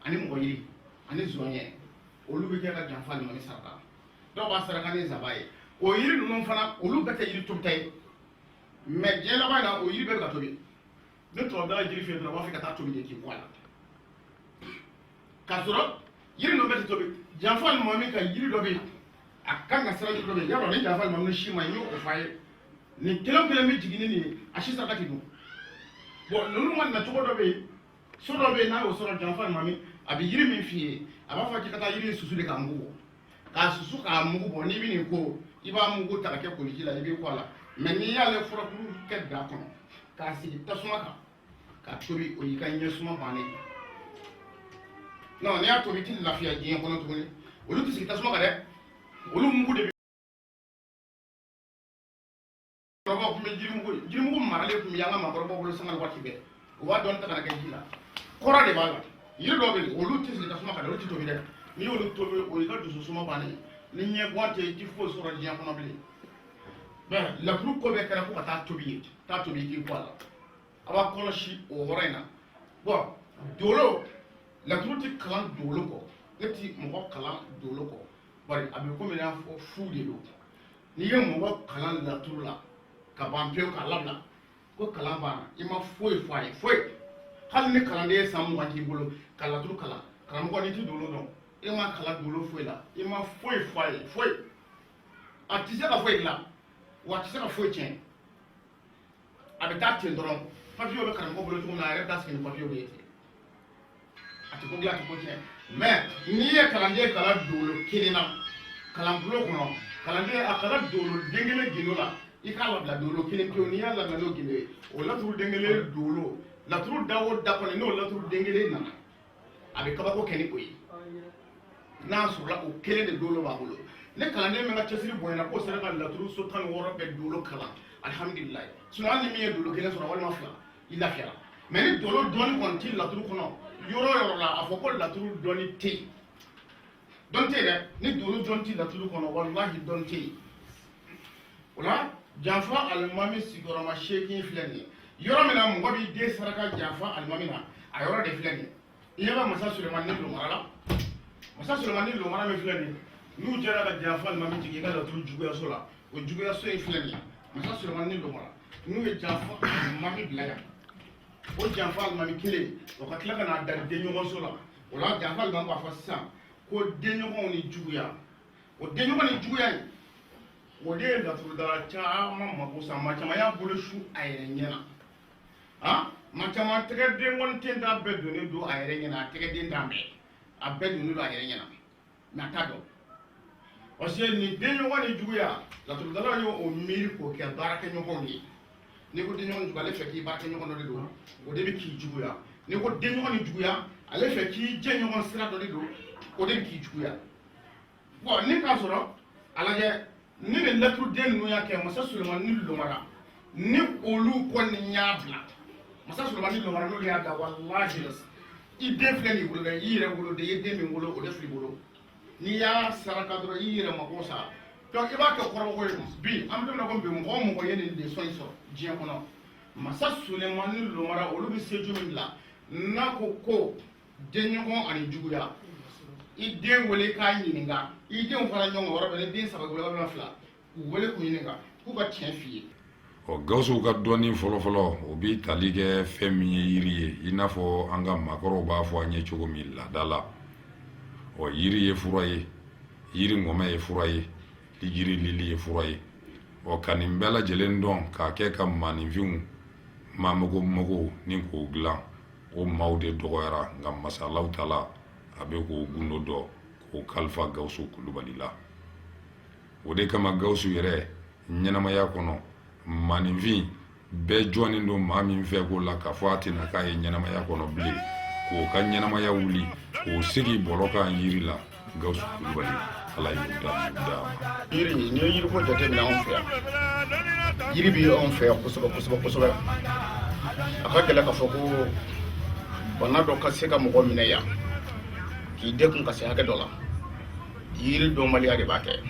ani mɔgɔ yiri ani zɔɲɛ, olu bɛ kɛ ka janfa alimami saraka. Dɔw b'a saraka ni zaba ye. O yiri ninnu fana, olu bɛɛ tɛ yiri tobita ye, mais diɲɛ laban in na, o yiri bɛɛ bɛ ka tobi. Ni tubabudala jiri fiyɛ dɔrɔn, u b'a fɔ ka taa tobi de k'i bɔ a la, k'a sɔrɔ yiri ninnu bɛɛ tɛ tobi. Janfa alimami ka yiri dɔ bɛ yen, a kan ka sira dɔ bɛ yen, yɔrɔ ni janfa alimami si ma ɲi, n y'o fɔ a ye. Nin kelen o kelen bɛ jigin ni nin ye, a si saraka tɛ dun. Bon, ninnu ka nacogo dɔ bɛ yen, so dɔ bɛ yen, n'a y'o sɔrɔ, janfa alimami a bɛ yiri min f'i ye, a b'a fɔ k'i ka taa yiri in susu de k'a mugu bɔ, k'a susu k'a mugu bɔ. N'i bɛ nin ko, i b'a mugu ta ka kɛ koliji la, i b'i ko a la. Mais n'i y'ale furakuru kɛ daga kɔnɔ k'a sigi tasuma kan k'a tobi, o y'i ka ɲɛsuma bannen. Non, n'i y'a tobi, i tɛ lafiya diɲɛ kɔnɔ tuguni. Olu tɛ sigi tasuma kan dɛ, olu mugu de bɛ. Kɔrɔbaw tun bɛ jirimugu, jirimugu maralen tun bɛ an ka maakɔrɔbaw bolo sanga ni waati bɛɛ. U b'a dɔɔni ta ka na kɛ ji la, kɔrɔ de b'a la. Yiri dɔw bɛ yen, olu tɛ sigi tasuma kan dɛ, olu tɛ tobi dɛ. N'i y'olu tobi, o y'i ka dusu suma bannen. Ni ɲɛguwan tɛ, i tɛ foyi sɔrɔ diɲɛ kɔnɔ bilen. Bɛn laturu ko bɛɛ kɛra ko ka taa tobi ye, taa tobi k'i bɔ a la. A b'a kɔlɔsi o yɔrɔ in na. Bɔn, dolo, laturu tɛ kalan dolo kɔ, ne tɛ mɔgɔ kalan dolo kɔ, bari a bɛ komi i n'a fɔ fu de don. N'i ye mɔgɔ kalan laturu la ka ban pewu k'a labila ko kalan banna, i ma foyi fɔ a ye, foyi. Hali ni kalanden ye san 20 k'i bolo ka laturu kalan, karamɔgɔ, n'i ti dolo dɔn, e ma kalan dolo foyi la, i ma foyi fɔ a ye, foyi, a tɛ se ka foyi dilan, wa a tɛ se ka foyi tiɲɛ. A bɛ taa ten dɔrɔn. Papiyew bɛ karamɔgɔ bolo cogo min na, a yɛrɛ bɛ taa sigi ni papiyew ye ten. A tɛ ko dilan, a tɛ ko tiɲɛ. Mais n'i ye kalanden kalan dolo kelen na kalanbulon kɔnɔ, kalanden a kalan dolo den kelen gindo la, i k'a labila dolo kelen pewu. N'i y'a labila n'o gindo ye, o laturu den kelen dolo, laturu da o da kɔni, n'o laturu den kelen nana, a bɛ kabako kɛ ni o ye. N'a sɔrɔla o kelen de dolo b'a bolo. Ne kalanden min ka cɛsiri bonyana k'o sera ka laturu so 16 bɛɛ dolo kalan, alihamudulilayi. Sinon hali ni min ye dolo kelen sɔrɔ walima fila, i lafiyara. Mais ni dolo dɔɔni kɔni ti laturu kɔnɔ yɔrɔ o yɔrɔ la, a fɔ ko laturu dɔɔni tɛ yen, dɔnni tɛ yen dɛ. Ni dolo dɔɔni ti laturu kɔnɔ, walahi dɔnni tɛ yen. O la, janfa alimami sigiyɔrɔma 8 filɛ nin ye. Yɔrɔ min na mɔgɔ b'i den saraka janfa alimami na, a yɔrɔ de filɛ nin ye. I ɲɛ bɛ masa Sulemani ni lomara la. Masa Sulemani ni lomara min filɛ nin ye, n'u jɛra ka janfa alimami jigin i ka laturu juguyaso la, o juguyaso in filɛ nin ye. Masa Sulemani ni lomara, n'u ye janfa alimami bila yan, o janfa alimami kelen o ka tila ka n'a da denɲɔgɔnso la. O la, janfa alimami b'a fɔ sisan ko denɲɔgɔnw ni juguya. O denɲɔgɔn ni juguya in, o de ye laturudala caman mako sa. Maa caman y'a bolo su a yɛrɛ ɲɛ na. Han, maa caman tɛgɛ denkɔni ten t'a bɛɛ donnen don a yɛrɛ ɲɛ na. A tɛgɛ den t'a bɛɛ, a bɛɛ donnen don a yɛrɛ ɲɛ na, mais a t'a dɔn, parce que nin denɲɔgɔn ni juguya, laturudalaw y'o miiri k'o kɛ baarakɛɲɔgɔnw ye. N'i ko denɲɔgɔn ni juguya, ale fɛ k'i baarakɛɲɔgɔn dɔ de don, o de bɛ k'i juguya. N'i ko denɲɔgɔn ni juguya, ale fɛ k'i jɛɲɔgɔn sira dɔ de don, o de bɛ k'i juguya. Bon, ni k'a sɔrɔ a lajɛ, ni nin laturuden ninnu y'a kɛ masa Sulemani ni lomara, ni olu kɔni y'a bila masa Sulemani ni lomara, n'olu y'a bila, walahi, i den filɛ nin bolo dɛ, i yɛrɛ wolo de, i ye den min wolo, o de filɛ i bolo. N'i y'a saraka dɔrɔn, i yɛrɛ mako sa. Donc i b'a kɛ kɔrɔbɔkɔ ye. Bi an bɛ don min na ko bi, mɔgɔ o mɔgɔ ye nin leçon in sɔrɔ diɲɛ kɔnɔ, masa Sulemani ni lomara, olu bɛ seju min bila, n'a ko ko denɲɔgɔn ani juguya, i den wele k'a ɲininka. I denw fara ɲɔgɔn kan yɔrɔ bɛɛ, ni den saba wele walima fila, k'u wele k'u ɲininka, k'u ka tiɲɛ f'i ye. Ɔ, Gawusu ka dɔnni fɔlɔfɔlɔ, o bi tali kɛ fɛn min ye, yiri ye. I n'a fɔ an ka maakɔrɔw b'a fɔ an ye cogo min laada la, ɔ, yiri ye fura ye, yiri ŋɔmɛ ye fura ye, yiri lili ye fura ye. Ɔ, ka nin bɛɛ lajɛlen dɔn k'a kɛ ka maaninfinw maamago mago ni k'o dilan, o maaw de dɔgɔyara. Nka masa Alahu taala a bɛ k'o gundo dɔn k'o kalifa Gawusu Kulubali la. O de kama Gawusu yɛrɛ ɲɛnamaya kɔnɔ, maaninfin bɛɛ jɔnnen don maa min fɛ ko la k'a fɔ a tɛna k'a ye ɲɛnamaya kɔnɔ bilen, k'o ka ɲɛnamaya wuli k'o sigi bɔlɔ kan yiri la, Gawusu Kulubali, Ala y'o da d'a ma. Yiri, n'i ye yiriko jateminɛ anw fɛ yan, yiri bɛ anw fɛ yan kosɛbɛ kosɛbɛ kosɛbɛ. A ka gɛlɛn k'a fɔ ko bana dɔ ka se ka mɔgɔ minɛ yan k'i dekun ka se hakɛ dɔ la. Yiri dɔnbaliya de b'a kɛ.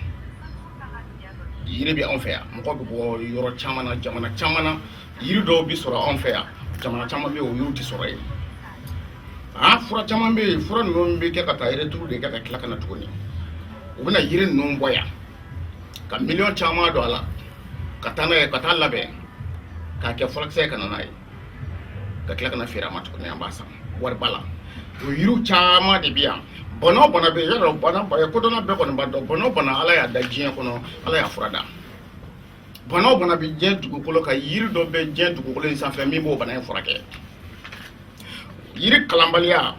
Yiri bɛ anw fɛ yan, mɔgɔ bɛ bɔ yɔrɔ caman na, jamana caman na. Yiri dɔw bɛ sɔrɔ anw fɛ yan, jamana caman bɛ yen, o yiriw tɛ sɔrɔ yen. Aa, fura caman bɛ yen, fura ninnu bɛ kɛ ka taa retour de kɛ ka tila ka na tuguni. U bɛna yiri ninnu bɔ yan ka miliyɔn caman don a la ka taa n'a ye, ka taa labɛn k'a kɛ furakisɛ ye ka na n'a ye, ka tila ka na feere a ma tuguni, an b'a san wariba la. O yiriw caman de bɛ yan. Bana o bana bɛ yen, yɔrɔ bana kodɔnna bɛɛ kɔni b'a dɔn, bana o bana Ala y'a da diɲɛ kɔnɔ, Ala y'a fura da. Bana o bana bɛ diɲɛ dugukolo kan, yiri dɔ bɛ diɲɛ dugukolo in sanfɛ min b'o bana in furakɛ. Yiri kalanbaliya,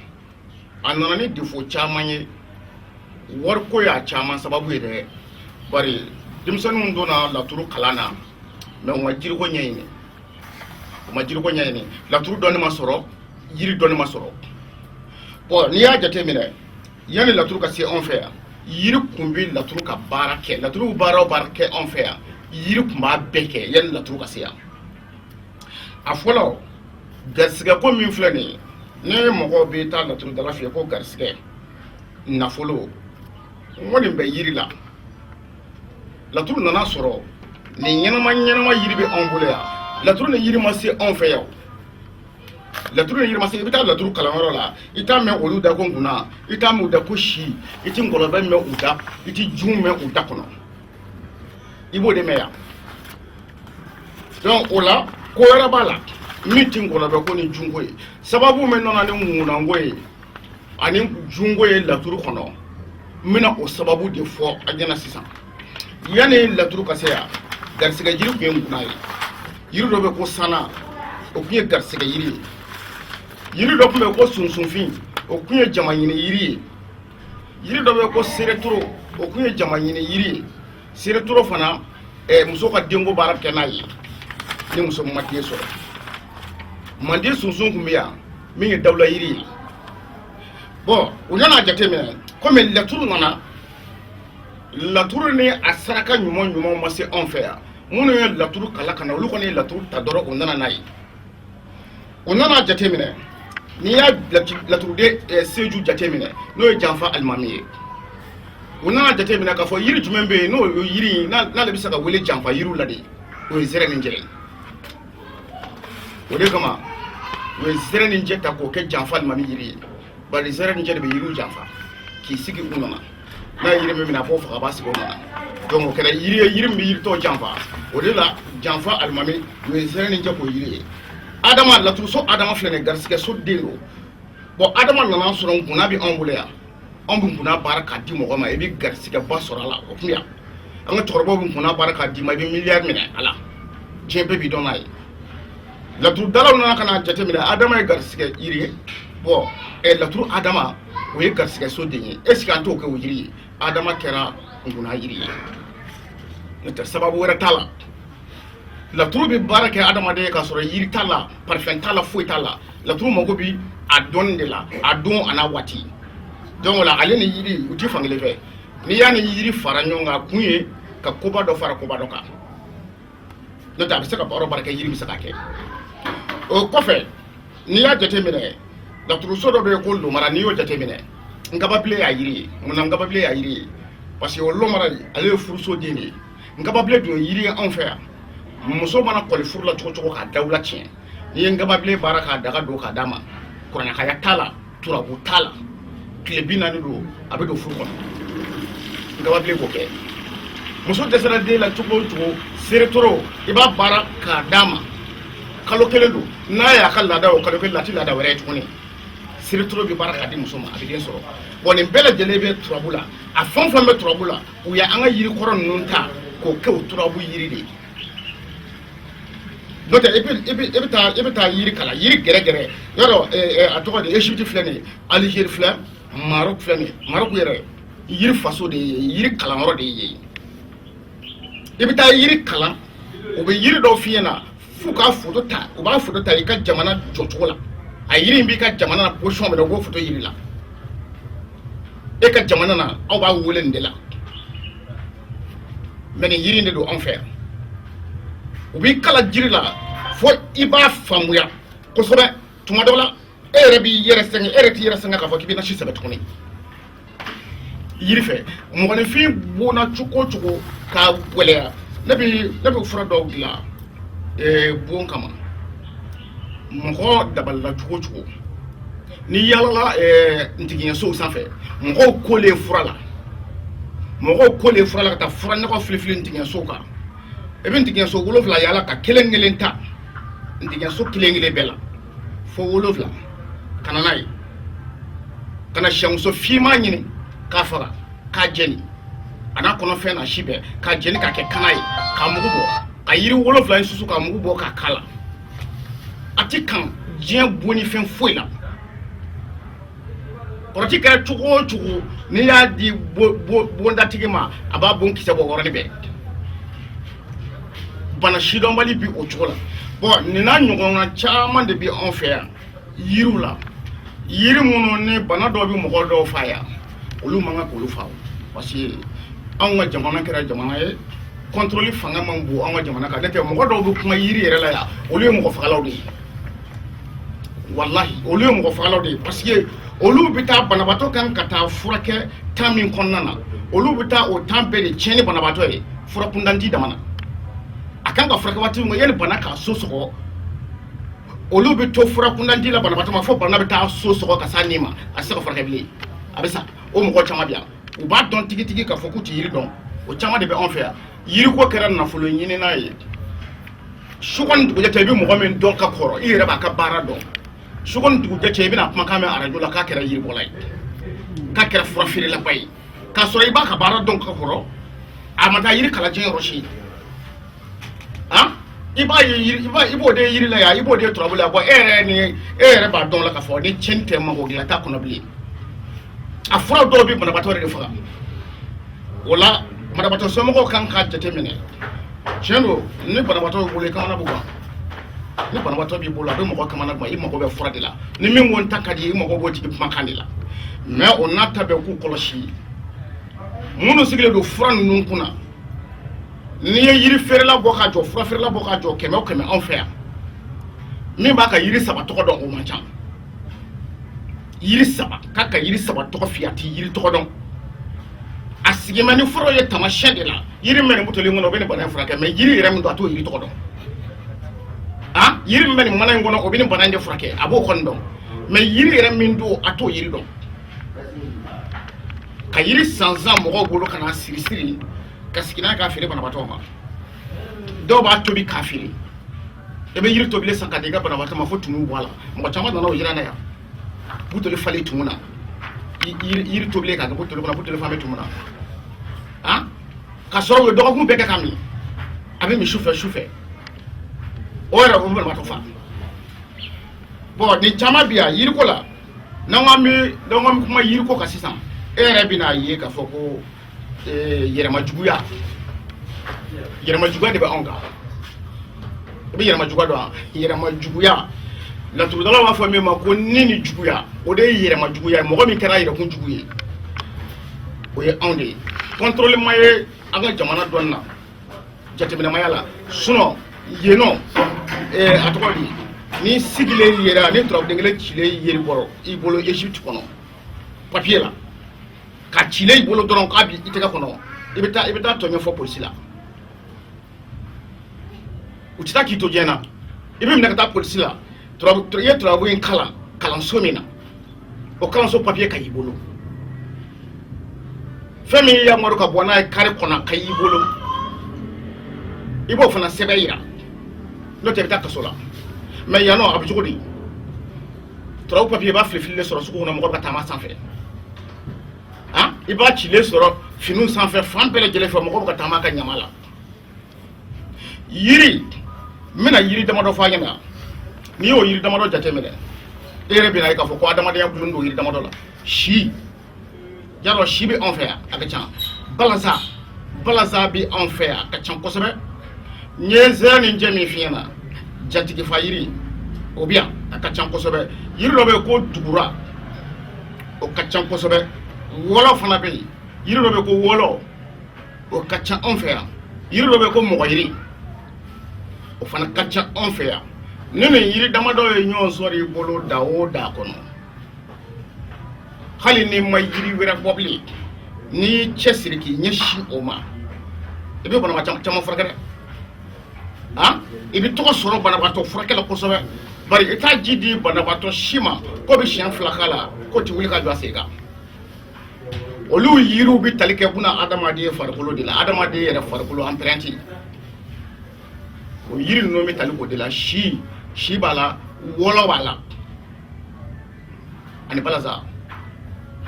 a nana ni défaut caman ye. Wariko y'a caman sababu ye dɛ, bari denmisɛnninw donna laturu kalan na, mais u ma jiriko ɲɛɲini, u ma jiriko ɲɛɲini. Laturu dɔnni ma sɔrɔ, yiri dɔnni ma sɔrɔ. Bon, n'i y'a jateminɛ, yanni laturu ka se anw fɛ yan, yiri kun bɛ laturu ka baara kɛ. Laturu baara o baara kɛ anw fɛ yan, yiri kun b'a bɛɛ kɛ yanni laturu ka se yan. A fɔlɔ, garisigɛ ko min filɛ nin ye, ne mɔgɔw bɛ taa laturudala fɛ yen ko garisigɛ, nafolo, n ko nin bɛ yiri la. Laturu nana sɔrɔ nin ɲɛnama ɲɛnama yiri bɛ anw bolo yan. Laturu ni yiri ma se anw fɛ yan. Laturu ni yiri ma se. I bɛ taa laturu kalanyɔrɔ la, i t'a mɛn olu da ko nkunna, i t'a mɛn u da ko si, i ti ngɔlɔbɛ mɛn u da, i ti jun mɛn u da kɔnɔ, i b'o de mɛn yan. Donc o la, ko wɛrɛ b'a la. Min ti ngɔlɔbɛ ko ni junko ye, sababu min nana ni ŋunanko ye ani junko ye laturu kɔnɔ, n bɛna o sababu de fɔ a ɲɛna sisan. Yanni laturu ka se yan, garisigɛ jiri tun ye ŋuna ye. Yiri dɔ bɛ ko sana, o tun ye garisigɛ yiri ye. Yiri dɔ tun bɛ ko sunsunfin, o tun ye jama ɲini yiri ye. Yiri dɔ bɛ ko seretoro, o tun ye jama ɲini yiri ye. Seretoro fana, muso ka denko baara kɛ n'a ye ni muso ma den sɔrɔ. Manden sunsun tun bɛ yan min ye dawula yiri ye. Bɔn, u nana jateminɛ komi laturu nana, laturu ni a saraka ɲuman ɲumanw ma se anw fɛ yan. Minnu ye laturu kalan ka na, olu kɔni ye laturu ta dɔrɔn, u nana n'a ye. U nana jateminɛ, n'i y'a laturuden seju jateminɛ, n'o ye janfa alimami ye, u nana jateminɛ k'a fɔ yiri jumɛn bɛ yen n'o ye yiri in n'ale bɛ se ka wele janfa yiriw la de, o ye zɛrɛninjɛ ye. O de kama u ye zɛrɛninjɛ ta k'o kɛ janfa alimami yiri ye, bari zɛrɛninjɛ de bɛ yiriw janfa k'i sigi u nɔ na. N'a ye yiri min minɛ, a b'o faga, a b'a sigi o nɔ na. Donc o kɛra yiri ye, yiri min bɛ yiri tɔw janfa. O de la janfa alimami, u ye zɛrɛninjɛ k'o yiri ye. Adama laturuso Adama filɛ nin ye, garisigɛso den don. Bɔn, Adama nana sɔrɔ nkuna bɛ anw bolo yan. Anw bɛ nkuna baara k'a di mɔgɔ ma, i bɛ garisigɛba sɔrɔ a la. O tun yan, an ka cɛkɔrɔbaw bɛ nkuna baara k'a d'i ma, i bɛ miliyari minɛ a la, diɲɛ bɛɛ b'i dɔn n'a ye. Laturudalaw nana ka n'a jateminɛ, Adama ye garisigɛ yiri ye. Bɔn, laturu Adama, o ye garisigɛso den ye. Est ce que an t'o kɛ o yiri ye? Adama kɛra nkuna yiri ye. N'o tɛ, sababu wɛrɛ t'a la. Laturu bɛ baara kɛ adamaden ye k'a sɔrɔ yiri t'a la, parfum t'a la, foyi t'a la. Laturu mago bɛ a dɔnni de la, a don a n'a waati. Donc o la, ale ni yiri u ti fankelen fɛ. N'i y'a ni yiri fara ɲɔgɔn kan, a kun ye ka koba dɔ fara koba dɔ kan. N'o tɛ, a bɛ se ka baara o baara kɛ, yiri bɛ se ka kɛ. O kɔfɛ, n'i y'a jateminɛ, laturuso dɔ bɛ yen ko lomara. N'i y'o jateminɛ, nkababile y'a yiri ye. Munna nkababile y'a yiri ye? Parce que o lomara in, ale ye furuso den de ye. Nkababile dun ye yiri ye anw fɛ yan. Muso mana kɔli furu la cogo cogo k'a dawula tiɲɛ, n'i ye nkababile baara k'a daga don k'a d'a ma, kuranɛkaya t'a la, turabu t'a la, tile 40 don, a bɛ don furu kɔnɔ. Nkababile b'o kɛ. Muso dɛsɛra den la cogo o cogo, seretoro i b'a baara k'a d'a ma, kalo kelen don. N'a y'a ka laada, o kalo kelen la, a tɛ laada wɛrɛ ye tuguni. Seretoro bɛ baara k'a di muso ma, a bɛ den sɔrɔ. Bɔn, nin bɛɛ lajɛlen bɛ turabu la. A fɛn o fɛn bɛ turabu la, u ye an ka yiri kɔrɔ ninnu ta k'o kɛ o turabu yiri de ye. N'o tɛ, e bɛ taa yiri kalan, yiri gɛrɛgɛrɛ yɔrɔ, a tɔgɔ de, Égypte filɛ nin ye, Algérie filɛ, Maroc filɛ nin ye. Maroc yɛrɛ, yiri faso de ye, yiri kalanyɔrɔ de ye. I bɛ taa yiri kalan, u bɛ yiri dɔw f'i ɲɛna f'u k'a foto ta. U b'a foto ta i ka jamana jɔcogo la. A yiri in b'i ka jamana na position min na, u b'o foto yiri la. E ka jamana na, aw b'a wele nin de la, mɛ nin yiri in de don anw fɛ yan. U b'i kalan jiri la fo i b'a faamuya kosɛbɛ. Tuma dɔ la, e yɛrɛ b'i yɛrɛ sɛgɛn, e yɛrɛ t'i yɛrɛ sɛgɛn k'a fɔ k'i bɛ nasi sɛbɛn tuguni yiri fɛ. Mɔgɔninfin bonna cogo o cogo k'a gɛlɛya, ne bɛ fura dɔw dilan bon kama. Mɔgɔ dabalila cogo o cogo, n'i yaalala ntigiɲɛsow sanfɛ, mɔgɔw kolen fura la, mɔgɔw kolen fura la ka taa fura ɲɔgɔn filifili ntigiɲɛsow kan. I bɛ ntigiɲɛso 7 yaala ka kelen kelen ta, ntigiɲɛso kelen kelen bɛɛ la fo 7, ka na n'a ye, ka na sɛmuso finman ɲini k'a faga, k'a jeni, a n'a kɔnɔfɛn n'a si bɛɛ, k'a jeni k'a kɛ kana ye, k'a mugu bɔ, ka yiri 7 in susu k'a mugu bɔ k'a k'a la. A ti kan diɲɛ bonni fɛn foyi la. Kɔrɔti kɛra cogo o cogo, n'i y'a di bondatigi ma, a b'a bon kisɛ bɔ yɔrɔnin bɛɛ. Bana sidɔnbali bi o cogo la. Bɔn, nin n'a ɲɔgɔnna caman de bi anw fɛ yan yiriw la, yiri minnu ni bana dɔw bɛ mɔgɔ dɔw fa yan, olu man kan k'olu fa, parce que anw ka jamana kɛra jamana ye, contrôle fanga man bon anw ka jamana kan. Ne tɛ, mɔgɔ dɔw bɛ kuma yiri yɛrɛ la yan, olu ye mɔgɔ fagalaw de ye. Walahi, olu ye mɔgɔ fagalaw de ye, parce que olu bɛ taa banabaatɔ kan ka taa furakɛ temps min kɔnɔna na, olu bɛ taa o temps bɛɛ de tiɲɛ ni banabaatɔ ye. Fura kuntan ti dama na, a kan ka furakɛ waati min, yanni bana k'a so sɔgɔ, olu bɛ to fura kuntan di la banabaatɔ ma fo bana bɛ taa so sɔgɔ ka s'a ni ma, a tɛ se ka furakɛ bilen, a bɛ sa. O mɔgɔ caman bɛ yan, u b'a dɔn tigitigi k'a fɔ k'u tɛ yiri dɔn. O caman de bɛ anw fɛ yan. Yiriko kɛra nafolo ɲinina ye. Su ko ni dugujɛ cɛ, i bɛ mɔgɔ min dɔn ka kɔrɔ, i yɛrɛ b'a ka baara dɔn. Su ko ni dugujɛ cɛ, i bɛna kumakan mɛn arajo la k'a kɛra yiribɔla ye, k'a kɛra furafeerelaba ye, k'a sɔrɔ i b'a ka baara dɔn ka kɔrɔ. A ma taa yiri kalan diɲɛ yɔrɔ si. Han, i b'a ye yiri, i b'o de ye yiri la yan, i b'o de ye turabu la yan. Bɔn, e yɛrɛ ni e yɛrɛ b'a dɔn la k'a fɔ ni tiɲɛni tɛ, mago dilan t'a kɔnɔ bilen. A fura dɔw bɛ banabaatɔ yɛrɛ de faga. O la, banabaatɔ somɔgɔw kan k'a jateminɛ. Tiɲɛ don, ni banabaatɔ b'i bolo, i kamana bɛ gan. Ni banabaatɔ b'i bolo, a bɛ mɔgɔ kamana gan. I mago bɛ fura de la. Ni min ko n ta ka di, i mago b'o tigi kumakan de la. Mais o n'a ta bɛɛ, k'u kɔlɔsi minnu sigilen don fura ninnu kunna. N'i ye yiri feerela bɔ ka jɔ, fura feerela bɔ ka jɔ, 100 o 100 anw fɛ yan, min b'a ka yiri saba tɔgɔ dɔn, o man ca. Yiri saba, k'a ka yiri saba tɔgɔ f'i ye, a tɛ yiri tɔgɔ dɔn. A sigimɛ ni furaw ye taamasiyɛn de la. Yiri min bɛ nin buteli in kɔnɔ, o bɛ nin bana in furakɛ, mais yiri yɛrɛ min don, a t'o yiri tɔgɔ dɔn. A yiri min bɛ nin mana in kɔnɔ, o bɛ nin bana in de furakɛ, a b'o kɔni dɔn, mais yiri yɛrɛ min don, a t'o yiri dɔn. Ka yiri sansan mɔgɔw bolo ka n'a siri siri ka sigi n'a ye k'a feere banabaatɔw ma. Dɔw b'a tobi k'a feere. I bɛ yiri tobilen san ka di i ka banabaatɔ ma fo tumu bɔ a la. Mɔgɔ caman nana o yira n na yan, buteli falen tumu na. Yiri tobilen k'a kɛ buteli kɔnɔ, buteli fan bɛ tumu na. Han, ka sɔrɔ u ye dɔgɔkun bɛɛ kɛ ka min, a bɛ min sufɛ sufɛ, o yɛrɛ o bɛ banabaatɔ fa. Bɔn, nin caman bi yan yiriko la. N'an ko an bɛ kuma yiriko kan sisan, e yɛrɛ bɛna ye k'a fɔ ko yɛrɛmajuguya, yɛrɛmajuguya de bɛ anw kan. I bɛ yɛrɛmajuguya dɔn wa? Yɛrɛmajuguya, laturudalaw b'a fɔ min ma ko ni ni juguya, o de ye yɛrɛmajuguya ye. Mɔgɔ min kɛra a yɛrɛkun jugu ye, o ye anw de ye. Contrôle ma ye an ka jamana dɔnni na, jateminɛmaya la. Sinon yen nɔ, a tɔgɔ di, ni sigilen yera, ni turabuden kelen cilen yeri bɔrɔ i bolo Egypte kɔnɔ papier la, ka cilen i bolo dɔrɔn k'a bi i tɛgɛ kɔnɔ, i bɛ taa tɔ ɲɛfɔ polisi la. U tɛ taa k'i to diɲɛ na, i bɛ minɛ ka taa polisi la. Turabu, i ye turabu in kalan kalanso min na, o kalanso papier ka y'i bolo, fɛn min yamaru ka bɔ n'a ye kari kɔnɔ ka y'i bolo, i b'o fana sɛbɛn yira, n'o tɛ i bɛ taa kaso la. Mais yan nɔ, a bɛ cogo di? Turabu papier, i b'a filifililen sɔrɔ sugu kɔnɔ, mɔgɔ bɛ ka taama sanfɛ. Han, i b'a cilen sɔrɔ finiw sanfɛ, fan bɛɛ lajɛlen fɛ, mɔgɔw bɛ ka taama ka ɲama la. Yiri, n bɛna yiri damadɔ fɔ a ɲɛna. N'i y'o yiri damadɔ jateminɛ, e yɛrɛ bɛna ye k'a fɔ ko adamadenya gulonnen don yiri damadɔ la. Si yarɔ, si bɛ anw fɛ yan, a ka ca. Balasa, balasa bɛ anw fɛ yan, a ka ca kosɛbɛ. N ye zɛrɛ ni jɛ min f'i ɲɛna, jatigifa yiri, o bɛ yan, a ka ca kosɛbɛ. Yiri dɔ bɛ yen ko dugura, o ka ca kosɛbɛ. Wɔlɔ fana bɛ yen. Yiri dɔ bɛ yen ko wɔlɔ, o ka ca anw fɛ yan. Yiri dɔ bɛ yen ko mɔgɔyiri, o fana ka ca anw fɛ yan. Ni nin yiri damadɔ ye ɲɔgɔn sɔrɔ i bolo da o da kɔnɔ, hali n'i ma yiri wɛrɛ bɔ bilen, n'i y'i cɛsiri k'i ɲɛsin o ma, i bɛ banabaatɔ caman furakɛ dɛ. Han, i bɛ tɔgɔ sɔrɔ banabaatɔ furakɛ la kosɛbɛ, bari i t'a ji di banabaatɔ si ma k'o bɛ siɲɛ 2 k'a la k'o tɛ wuli ka jɔ a sen kan. Olu yiriw bɛ tali kɛ buna adamaden farikolo de la, adamaden yɛrɛ farikolo empreinte. O yiri ninnu bɛ tali k'o de la. Si, si b'a la, wɔlɔ b'a la, ani balasa.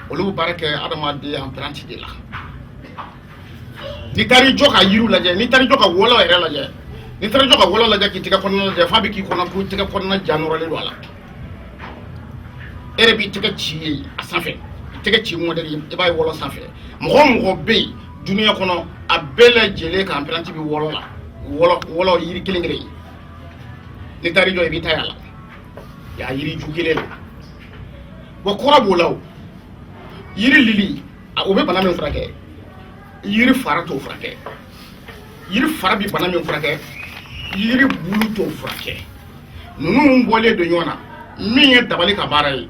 Olu bɛ baara kɛ adamaden empreinte de la. N'i taara i jɔ ka yiriw lajɛ, n'i taara i jɔ ka wɔlɔ yɛrɛ lajɛ, n'i taara i jɔ ka wɔlɔ lajɛ k'i tɛgɛ kɔnɔna lajɛ, f'a bɛ k'i kɔnɔ ko i tɛgɛ kɔnɔna ja nɔrɔlen don a la. E yɛrɛ b'i tɛgɛ ci ye a sanfɛ, i tɛgɛ ci mɔdɛli, i b'a ye wɔlɔ sanfɛ. Mɔgɔ o mɔgɔ bɛ yen dunuya kɔnɔ, a bɛɛ lajɛlen ka empreinte bɛ wɔlɔ la. Wɔlɔ, wɔlɔ yiri kelen kelen, n'i taara i jɔ, i b'i ta y'a la, y'a yiri ju kelen la. Wa kɔrɔ b'o la. O yiri lili, o bɛ bana min furakɛ, yiri fara t'o furakɛ. Yiri fara bɛ bana min furakɛ, yiri bulu t'o furakɛ. Ninnu bɔlen don ɲɔgɔn na. Min ye dabali ka baara ye,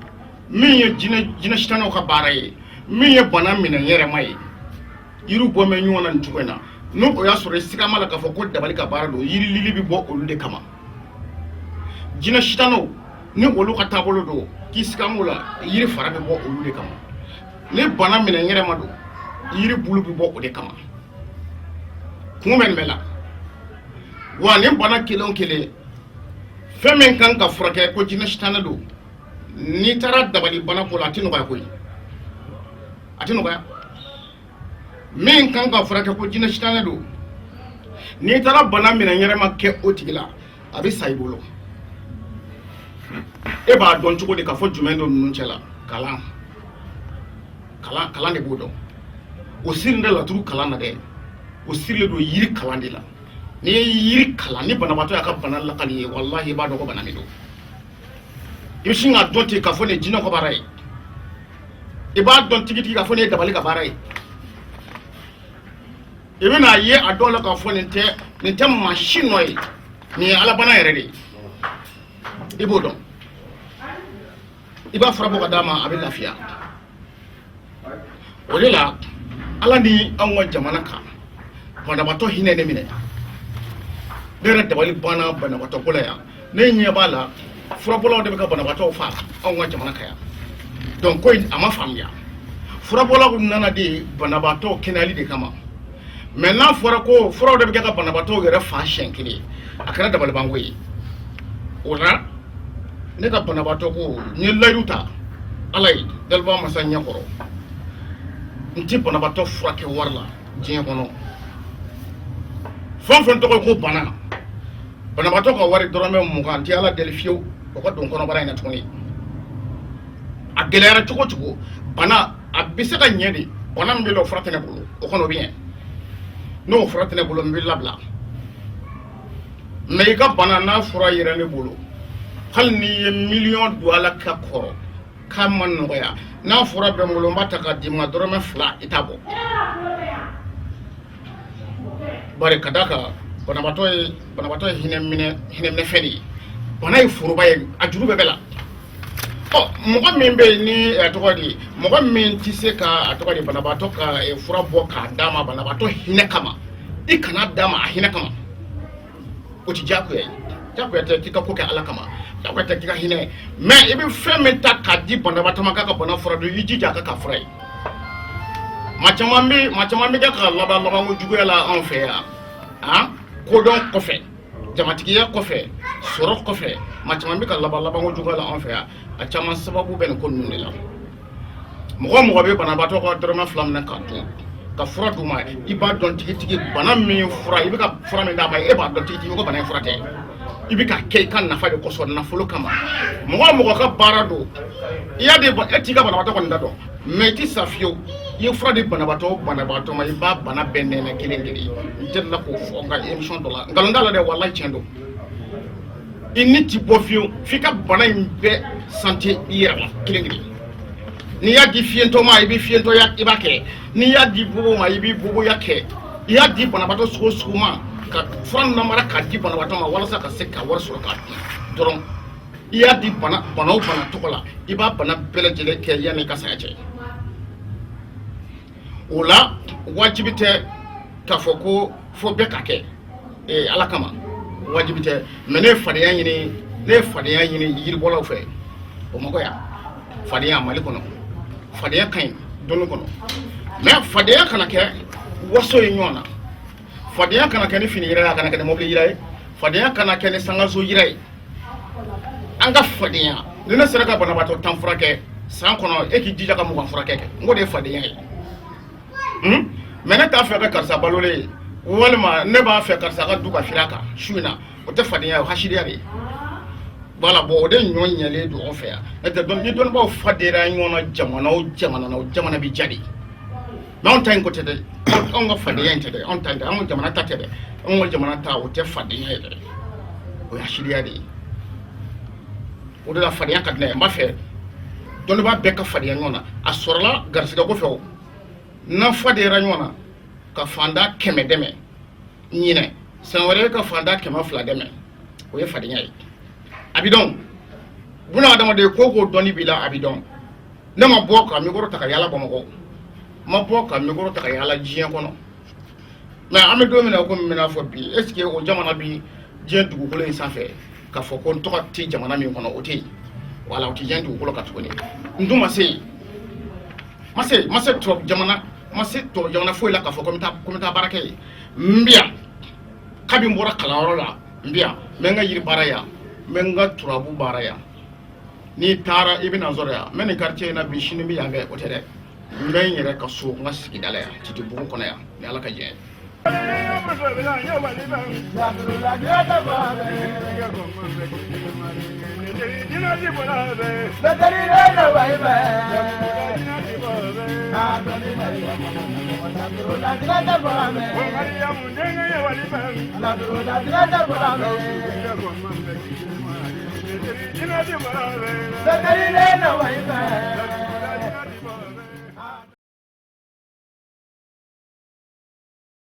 min ye jinɛ sitanɛw ka baara ye, min ye bana minɛ yɛrɛma ye, yiriw bɔ bɛ ɲɔgɔn na nin cogo in na. N'o o y'a sɔrɔ i siga ma la k'a fɔ ko dabali ka baara don, yiri lili bɛ bɔ olu de kama. Jinɛ sitanɛw ni olu ka taabolo don, k'i siga m'o la, yiri fara bɛ bɔ olu de kama. Ni bana minɛ yɛrɛma don, yiri bulu bɛ bɔ o de kama. Kun bɛ nin bɛɛ la. Wa nin bana kelen o kelen, fɛn min kan ka furakɛ ko jinɛ sitanɛ don, n'i taara dabali bana ko la, a tɛ nɔgɔya koyi, a tɛ nɔgɔya. Min kan ka furakɛ ko jinɛ sitanɛ don, n'i taara bana minɛ yɛrɛma kɛ o tigi la, a bɛ sa i bolo. E b'a dɔn cogo di k'a fɔ jumɛn don ninnu cɛ la? Kalan, kalan, kalan de b'o dɔn. O sirilen tɛ laturu kalan na dɛ, o sirilen don yiri kalan de la. N'i ye yiri kalan, ni banabaatɔ y'a ka bana lakali ye, walahi i b'a dɔn ko bana min don. I bɛ sin k'a dɔn ten k'a fɔ nin ye jinɛ ka baara ye. I b'a dɔn tigitigi k'a fɔ nin ye dabali ka baara ye. I bɛna ye a dɔw la k'a fɔ nin tɛ maa si nɔ ye, nin ye alabana yɛrɛ de ye. I b'o dɔn, i b'a fura bɔ ka d'a ma, a bɛ lafiya. O de la, Ala ni anw ka jamana kan, banabaatɔ hinɛ ne minɛ. Ne yɛrɛ dabali banna banabaatɔ ko la yan. Ne ɲɛ b'a la, furabɔlaw de bɛ ka banabaatɔw fa anw ka jamana kan yan. Donc ko in a ma faamuya. Furabɔlaw nana de banabaatɔw kɛnɛyali de kama, mais n'a fɔra ko furaw de bɛ kɛ ka banabaatɔw yɛrɛ fa siɲɛ kelen, a kɛra dabalibanko ye. O la, ne ka banabaatɔ ko, n ye layidu ta Ala ye, daliba masa ɲɛkɔrɔ, n tɛ banabaatɔ furakɛ wari la diɲɛ kɔnɔ. Fɛn o fɛn tɔgɔ ye ko bana, banabaatɔ ka wari dɔrɔmɛ 20, n tɛ Ala deli fiyewu o ka don kɔnɔbara in na tuguni. A gɛlɛyara cogo o cogo, bana a bɛ se ka ɲɛ de. Bana min bɛ o fura tɛ ne bolo, o kɔni o bɛ ɲɛ. N'o fura tɛ ne bolo, n bɛ labila. Mais i ka bana n'a fura yera ne bolo, hali n'i ye miliyɔn don a la ka kɔrɔ k'a ma nɔgɔya, n'a fura bɛ n bolo, n b'a ta k'a d'i ma, dɔrɔmɛ 2 i t'a bɔ. Bari ka d'a kan, banabaatɔ ye hinɛ minɛ fɛn de ye. Bana ye foroba ye, a juru bɛɛ bɛ la. Ɔ mɔgɔ min bɛ yen ni a tɔgɔ di, mɔgɔ min tɛ se ka a tɔgɔ di banabaatɔ ka fura bɔ k'a d'a ma banabaatɔ hinɛ kama, i kana d'a ma a hinɛ kama. O ti diyagoya ye. Diyagoya tɛ k'i ka ko kɛ Ala kama, diyagoya tɛ k'i ka hinɛ. Mais i bɛ fɛn min ta k'a di banabaatɔ ma k'a ka bana fura don, i jija a ka k'a fura ye. Maa caman bɛ kɛ ka laban labanko juguya la anw fɛ yan. Han, kodɔn kɔfɛ, jamatigiya kɔfɛ, sɔrɔ kɔfɛ, maa caman bɛ ka laban labanko juguya la anw fɛ yan. A caman sababu bɛ nin ko ninnu de la. Mɔgɔ o mɔgɔ bɛ banabaatɔ ka dɔrɔmɛ 2 minɛ k'a dun ka fura d'u ma, i b'a dɔn tigitigi bana min fura, i bɛ ka fura min d'a ma, e b'a dɔn tigitigi ko bana in fura tɛ. I bɛ ka kɛ i ka nafa de kosɔn, nafolo kama. Mɔgɔ o mɔgɔ ka baara don, i y'a di, e t'i ka banabaatɔ kɔni da dɔn, mais i ti sa fiyewu. I ye fura di banabaatɔ o banabaatɔ ma, i b'a bana bɛɛ nɛnɛ kelen kelen. N delila k'o fɔ n ka émission dɔ la, nkalon t'a la dɛ, walayi tiɲɛ don. I ni ti bɔ fiyewu f'i ka bana in bɛɛ santé i yɛrɛ la kelen kelen. N'i y'a di fiyentɔ ma, i bɛ fiyentɔya i b'a kɛ. N'i y'a di bobo ma, i bɛ boboya kɛ. I y'a di banabaatɔ sugu o sugu ma, ka fura namara k'a di banabaatɔ ma walasa ka se ka wari sɔrɔ k'a dun dɔrɔn, i y'a di bana bana o bana tɔgɔ la, i b'a bana bɛɛ lajɛlen kɛ yanni i ka saya cɛ. O la, wajibi tɛ k'a fɔ ko fo bɛɛ ka kɛ Ala kama, wajibi tɛ. Mais ne ye fadenya ɲini yiribɔlaw fɛ Bamakɔ yan. Fadenya Mali kɔnɔ, fadenya ka ɲi dɔnni kɔnɔ, mais fadenya kana kɛ waso ye ɲɔgɔn na. Fadenya kana kɛ ni fini yira ye, a kana kɛ ni mobili yira ye, fadenya kana kɛ ni sangaso yira ye. An ka fadenya, ni ne sera ka banabaatɔ 10 furakɛ san kɔnɔ, e k'i jija ka 20 furakɛ kɛ, n k'o de ye fadenya ye. Mais ne t'a fɛ ka karisa balolen ye, walima ne b'a fɛ karisa ka du ka firi a kan su in na, o tɛ fadenya ye, o hasidiya de ye. Voilà, bon, o de ɲɔ ɲɛlen don anw fɛ yan. N'o tɛ, ni dɔnnibaaw fadera ɲɔgɔn na jamana o jamana na, o jamana bɛ diya de. Mais anw ta in ko tɛ dɛ, anw ka fadenya in tɛ dɛ, anw ta in tɛ, anw ka jamana ta tɛ dɛ. Anw ka jamana ta, o tɛ fadenya ye dɛ, o ye hasidiya de ye. O de la, fadenya ka di ne ye. N b'a fɛ dɔnnibaa bɛɛ ka fadenya ɲɔgɔn na. A sɔrɔla garisɛgɛ ko fɛ, o n'an fadenya ɲɔgɔn na ka fanda 100 dɛmɛ ɲinɛ, san wɛrɛ ka fanda 200 dɛmɛ, o ye fadenya ye. A bi dɔn buna adamaden ko ko dɔnni b'i la, a bi dɔn. Ne ma bɔ ka micro ta ka yala Bamakɔ, n ma bɔ ka micro ta ka yala diɲɛ kɔnɔ. Mais an bɛ don min na, komi n bɛna fɔ bi, est ce que o jamana bi diɲɛ dugukolo in sanfɛ k'a fɔ ko n tɔgɔ tɛ jamana min kɔnɔ? O tɛ yen. Wala o tɛ diɲɛ dugukolo kan tuguni. N dun ma se yen, ma se tubabu jamana, ma se tubabu jamana foyi la k'a fɔ ko n bɛ taa baara kɛ yen. N bɛ yan. Kabi n bɔra kalanyɔrɔ la, n bɛ yan, n bɛ n ka yiri baara yan, n bɛ n ka turabu baara yan. N'i taara i bɛna n sɔrɔ yan, n bɛ nin quartier in na bi, sini n bɛ yan fɛ, o tɛ dɛ. N bɛ n yɛrɛ ka so, n ka sigida la yan, Titibugu kɔnɔ yan, ni Ala ka jɛn ye.